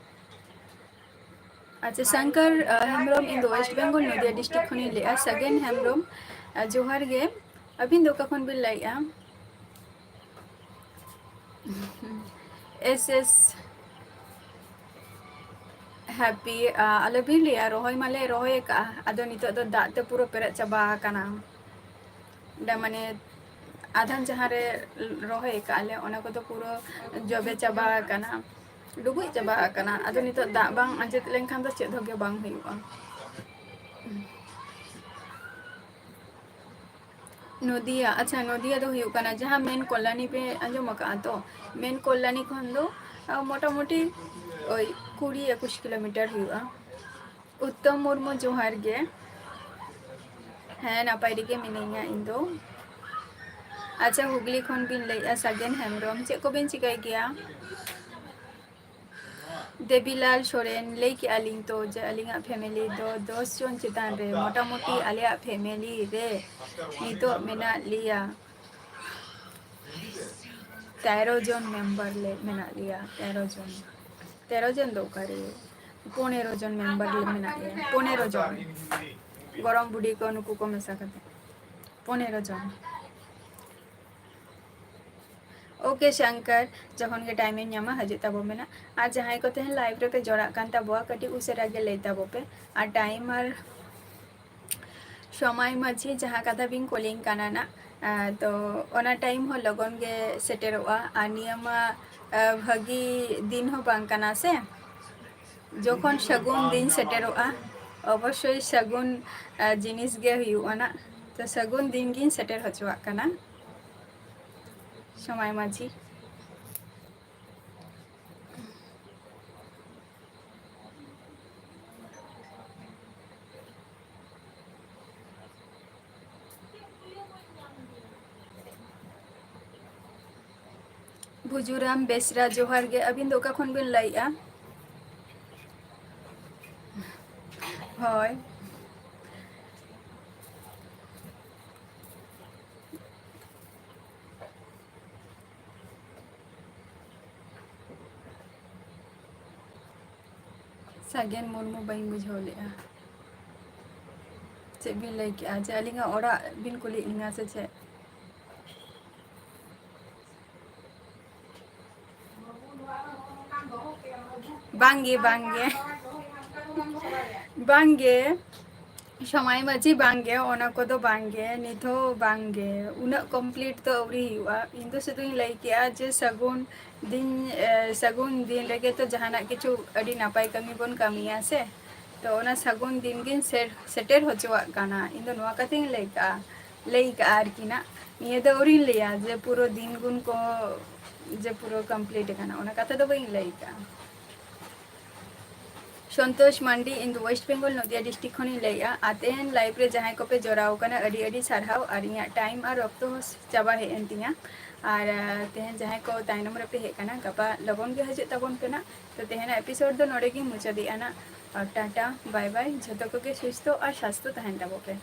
ᱟᱪᱪᱷᱟ, ᱥᱚᱝᱠᱚᱨ, ᱟᱸ, ᱦᱮᱢᱵᱨᱚᱢ, ᱤᱧ ᱫᱚ ᱳᱭᱮᱥᱴ ᱵᱮᱝᱜᱚᱞ, ᱱᱚᱫᱤᱭᱟ ᱰᱤᱥᱴᱨᱤᱠᱴ ᱠᱷᱚᱱᱤᱧ ᱞᱟᱹᱭᱮᱜᱼᱟ᱾ ᱥᱟᱜᱮᱱ ᱦᱮᱢᱵᱨᱚᱢ, ᱟᱸ, ᱡᱚᱦᱟᱨ ᱜᱮ᱾ ᱟᱹᱵᱤᱱ ᱫᱚ ᱚᱠᱟ ᱠᱷᱚᱱ ᱵᱤᱱ ᱞᱟᱹᱭᱮᱜᱼᱟ? ᱮᱥ ᱮᱥ ᱦᱮᱯᱤ, ᱟᱸ, ᱟᱞᱚᱵᱤᱱ ᱞᱟᱹᱭᱟ, ᱨᱚᱦᱚᱭ ᱢᱟᱞᱮ ᱨᱚᱦᱚᱭ ᱟᱠᱟᱜᱼᱟ, ᱟᱫᱚ ᱱᱤᱛᱚᱜ ᱫᱚ ᱫᱟᱜ ᱛᱮ ᱯᱩᱨᱟᱹ ᱯᱮᱨᱮᱡ ᱪᱟᱵᱟ ᱟᱠᱟᱱᱟ᱾ ᱚᱸᱰᱮ ᱢᱟᱱᱮ ᱟᱫᱷᱟᱱ ᱡᱟᱦᱟᱸ ᱨᱮ ᱨᱚᱦᱚᱭ ᱟᱠᱟᱜᱼᱟ ᱞᱮ, ᱚᱱᱟ ᱠᱚᱫᱚ ᱯᱩᱨᱟᱹ ᱡᱚᱵᱮ ᱪᱟᱵᱟ ᱟᱠᱟᱱᱟ, ᱰᱩᱵᱩᱡ ᱪᱟᱵᱟ ᱟᱠᱟᱱᱟ᱾ ᱟᱫᱚ ᱱᱤᱛᱚᱜ ᱫᱟᱜ ᱵᱟᱝ ᱟᱸᱡᱮᱫ ᱞᱮᱱᱠᱷᱟᱱ ᱫᱚ ᱪᱮᱫ ᱦᱚᱸ ᱜᱮ ᱵᱟᱝ ᱦᱩᱭᱩᱜᱼᱟ᱾ ᱱᱚᱫᱤᱭᱟ, ᱟᱪᱪᱷᱟ, ᱱᱚᱫᱤᱭᱟ ᱫᱚ ᱦᱩᱭᱩᱜ ᱠᱟᱱᱟ ᱡᱟᱦᱟᱸ ᱢᱮᱱ ᱠᱚᱞᱞᱟᱱᱤ ᱯᱮ ᱟᱸᱡᱚᱢ ᱟᱠᱟᱫᱼᱟ ᱛᱚ? ᱢᱮᱱ ᱠᱚᱞᱞᱟᱱᱤ ᱠᱷᱚᱱ ᱫᱚ, ᱟ, ᱢᱚᱴᱟᱢᱩᱴᱤ ᱳᱭ ᱠᱩᱲᱤ ᱮᱠᱩᱥ ᱠᱤᱞᱳᱢᱤᱴᱟᱨ ᱦᱩᱭᱩᱜᱼᱟ᱾ ᱩᱛᱛᱚᱢ ᱢᱩᱨᱢᱩ, ᱡᱚᱦᱟᱨ ᱜᱮ᱾ ᱦᱮᱸ, ᱱᱟᱯᱟᱭ ᱨᱮᱜᱮ ᱢᱤᱱᱟᱹᱧᱟ ᱤᱧ ᱫᱚ᱾ ᱟᱪᱪᱷᱟ, ᱦᱩᱜᱽᱞᱤ ᱠᱷᱚᱱ ᱵᱤᱱ ᱞᱟᱹᱭᱮᱫᱼᱟ ᱥᱟᱜᱮᱱ ᱦᱮᱢᱵᱨᱚᱢ, ᱪᱮᱫ ᱠᱚᱵᱤᱱ ᱪᱤᱠᱟᱹᱭ ᱜᱮᱭᱟ? ᱫᱮᱵᱤᱞᱟᱞ ᱥᱚᱨᱮᱱ, ᱞᱟᱹᱭ ᱠᱮᱜᱼᱟ ᱞᱤᱧ ᱛᱚ ᱡᱮ ᱟᱹᱞᱤᱧᱟᱜ ᱯᱷᱮᱢᱮᱞᱤ ᱫᱚ ᱫᱚᱥ ᱡᱚᱱ ᱪᱮᱛᱟᱱ ᱨᱮ, ᱢᱚᱴᱟᱢᱩᱴᱤ ᱟᱞᱮᱭᱟᱜ ᱯᱷᱮᱢᱮᱞᱤ ᱨᱮ ᱱᱤᱛᱚᱜ ᱢᱮᱱᱟᱜ ᱞᱮᱭᱟ ᱛᱮᱨᱚ ᱡᱚᱱ ᱢᱮᱢᱵᱟᱨ ᱞᱮ ᱢᱮᱱᱟᱜ ᱞᱮᱭᱟ, ᱛᱮᱨᱚ ᱡᱚᱱ᱾ ᱛᱮᱨᱚ ᱡᱚᱱ ᱫᱚ ᱚᱠᱟᱨᱮ? ᱯᱚᱱᱮᱨᱚ ᱡᱚᱱ ᱢᱮᱢᱵᱟᱨ ᱞᱮ ᱢᱮᱱᱟᱜ ᱞᱮᱭᱟ, ᱯᱚᱱᱮᱨᱚ ᱡᱚᱱ᱾ ᱜᱚᱲᱚᱢ ᱵᱩᱰᱷᱤ ᱠᱚ ᱱᱩᱠᱩ ᱠᱚ ᱢᱮᱥᱟ ᱠᱟᱛᱮ ᱯᱚᱱᱮᱨᱚ ᱡᱚᱱ᱾ ᱳᱠᱮ ᱥᱚᱝᱠᱚᱨ, ᱡᱚᱠᱷᱚᱱ ᱜᱮ ᱴᱟᱭᱤᱢ ᱮᱢ ᱧᱟᱢᱟ ᱦᱤᱡᱩᱜ ᱛᱟᱵᱚ ᱢᱮ ᱱᱟᱜ᱾ ᱟᱨ ᱡᱟᱦᱟᱸᱭ ᱠᱚ ᱛᱮᱦᱮᱧ ᱞᱟᱭᱤᱵᱷ ᱨᱮᱯᱮ ᱡᱚᱲᱟᱜ ᱠᱟᱱ ᱛᱟᱵᱚᱣᱟ, ᱠᱟᱹᱴᱤᱡ ᱩᱥᱟᱹᱨᱟ ᱜᱮ ᱞᱟᱹᱭ ᱛᱟᱵᱚ ᱯᱮ᱾ ᱟᱨ ᱴᱟᱭᱤᱢ ᱟᱨ ᱥᱚᱢᱟᱭ ᱢᱟᱹᱡᱷᱤ ᱡᱟᱦᱟᱸ ᱠᱟᱛᱷᱟ ᱵᱤᱱ ᱠᱩᱞᱤᱧ ᱠᱟᱱᱟ ᱱᱟᱜ, ᱟᱸ, ᱛᱚ ᱚᱱᱟ ᱴᱟᱭᱤᱢ ᱦᱚᱸ ᱞᱚᱜᱚᱱ ᱜᱮ ᱥᱮᱴᱮᱨᱚᱜᱼᱟ᱾ ᱟᱨ ᱱᱤᱭᱟᱹ ᱢᱟ, ᱟᱸ, ᱵᱷᱟᱹᱜᱤ ᱫᱤᱱ ᱦᱚᱸ ᱵᱟᱝ ᱠᱟᱱᱟ ᱥᱮ, ᱡᱚᱠᱷᱚᱱ ᱥᱟᱹᱜᱩᱱ ᱫᱤᱱ ᱥᱮᱴᱮᱨᱚᱜᱼᱟ, ᱚᱵᱚᱥᱥᱳᱭ ᱥᱟᱹᱜᱩᱱ, ᱟᱸ, ᱡᱤᱱᱤᱥ ᱜᱮ ᱦᱩᱭᱩᱜᱼᱟ ᱱᱟᱜ᱾ ᱛᱚ ᱥᱟᱹᱜᱩᱱ ᱫᱤᱱ ᱜᱤᱧ ᱥᱮᱴᱮᱨ ᱦᱚᱪᱚᱣᱟᱜ ᱠᱟᱱᱟ᱾ ᱥᱚᱢᱟᱭ ᱢᱟᱹᱡᱷᱤ᱾ ᱵᱷᱩᱡᱩᱨᱟᱢ ᱵᱮᱥᱨᱟ, ᱡᱚᱦᱟᱨ ᱜᱮ᱾ ᱟᱹᱵᱤᱱ ᱫᱚ ᱚᱠᱟ ᱠᱷᱚᱱ ᱵᱤᱱ ᱞᱟᱹᱭᱮᱜᱼᱟ? ᱦᱳᱭ᱾ ᱥᱟᱜᱮᱱ ᱢᱩᱨᱢᱩ, ᱵᱟᱹᱧ ᱵᱩᱡᱷᱟᱹᱣ ᱞᱮᱫᱼᱟ᱾ ᱪᱮᱫ ᱵᱤᱱ ᱞᱟᱹᱭ ᱠᱮᱫᱼᱟ? ᱡᱮ ᱟᱹᱞᱤᱧᱟᱜ ᱚᱲᱟᱜ ᱵᱤᱱ ᱠᱩᱞᱤᱭᱮᱫ ᱞᱤᱧᱟ ᱥᱮ ᱪᱮᱫ? ᱵᱟᱝᱜᱮ, ᱵᱟᱝᱜᱮ᱾ ᱵᱟᱝᱜᱮ᱾ ᱥᱚᱢᱟᱭ ᱢᱟᱹᱡᱷᱤ ᱵᱟᱝᱜᱮ, ᱚᱱᱟ ᱠᱚᱫᱚ ᱵᱟᱝᱜᱮ, ᱱᱤᱛ ᱦᱚᱸ ᱵᱟᱝᱜᱮ, ᱩᱱᱟᱹᱜ complete ᱫᱚ ᱟᱹᱣᱨᱤ ᱦᱩᱭᱩᱜᱼᱟ᱾ ᱤᱧ ᱫᱚ ᱥᱩᱫᱷᱩᱧ ᱞᱟᱹᱭ ᱠᱮᱜᱼᱟ ᱡᱮ ᱥᱟᱹᱜᱩᱱ ᱫᱤᱱ, ᱮ, ᱥᱟᱹᱜᱩᱱ ᱫᱤᱱ ᱨᱮᱜᱮ ᱛᱚ ᱡᱟᱦᱟᱱᱟᱜ ᱠᱤᱪᱷᱩ ᱟᱹᱰᱤ ᱱᱟᱯᱟᱭ ᱠᱟᱹᱢᱤ ᱵᱚᱱ ᱠᱟᱹᱢᱤᱭᱟ ᱥᱮ, ᱛᱚ ᱚᱱᱟ ᱥᱟᱹᱜᱩᱱ ᱫᱤᱱ ᱜᱤᱧ ᱥᱮ-, ᱥᱮᱴᱮᱨ ᱦᱚᱪᱚᱣᱟᱜ ᱠᱟᱱᱟ᱾ ᱤᱧ ᱫᱚ ᱱᱚᱣᱟ ᱠᱟᱛᱷᱟᱧ ᱞᱟᱹᱭ ᱠᱟᱜᱼᱟ, ᱞᱟᱹᱭ ᱠᱟᱜᱼᱟ ᱟᱨᱠᱤ ᱱᱟᱜ᱾ ᱱᱤᱭᱟᱹ ᱫᱚ ᱟᱹᱣᱨᱤᱧ ᱞᱟᱹᱭᱟ ᱡᱮ ᱯᱩᱨᱟᱹ ᱫᱤᱱ ᱜᱩᱱ ᱠᱚ, ᱡᱮ ᱯᱩᱨᱟᱹ complete ᱟᱠᱟᱱᱟ, ᱚᱱᱟ ᱠᱟᱛᱷᱟ ᱫᱚ ᱵᱟᱹᱧ ᱞᱟᱹᱭ ᱠᱟᱜᱼᱟ᱾ ᱥᱚᱱᱛᱳᱥ ᱢᱟᱱᱰᱤ, ᱤᱧ ᱫᱚ West Bengal, ᱱᱚᱫᱤᱭᱟ district ᱠᱷᱚᱱᱤᱧ ᱞᱟᱹᱭᱮᱜᱼᱟ᱾ ᱟᱨ ᱛᱮᱦᱮᱧ live ᱨᱮ ᱡᱟᱦᱟᱸᱭ ᱠᱚᱯᱮ ᱡᱚᱲᱟᱣ ᱟᱠᱟᱱᱟ, ᱟᱹᱰᱤ ᱟᱹᱰᱤ ᱥᱟᱨᱦᱟᱣ᱾ ᱟᱨ ᱤᱧᱟᱹᱜ time ᱟᱨ ᱚᱠᱛᱚ ᱦᱚᱸ ᱪᱟᱵᱟ ᱦᱮᱡ ᱮᱱ ᱛᱤᱧᱟ᱾ ᱟᱨ, ᱟᱨ ᱛᱮᱦᱮᱧ ᱡᱟᱦᱟᱸᱭ ᱠᱚ ᱛᱟᱭᱱᱚᱢ ᱨᱮᱯᱮ ᱦᱮᱡ ᱟᱠᱟᱱᱟ, ᱜᱟᱯᱟ ᱞᱚᱜᱚᱱ ᱜᱮ ᱦᱤᱡᱩᱜ ᱛᱟᱵᱚᱱ ᱯᱮ ᱱᱟᱜ᱾ ᱛᱚ ᱛᱮᱦᱮᱧᱟᱜ episode ᱫᱚ ᱱᱚᱰᱮ ᱜᱤᱧ ᱢᱩᱪᱟᱹᱫᱮᱜᱼᱟ ᱱᱟᱜ᱾ ᱟᱨ ᱴᱟᱴᱟ, bye bye, ᱡᱷᱚᱛᱚ ᱠᱚᱜᱮ ᱥᱩᱥᱛᱷᱚ ᱟᱨ ᱥᱟᱥᱛᱷᱚ ᱛᱟᱦᱮᱱ ᱛᱟᱵᱚ ᱯᱮ᱾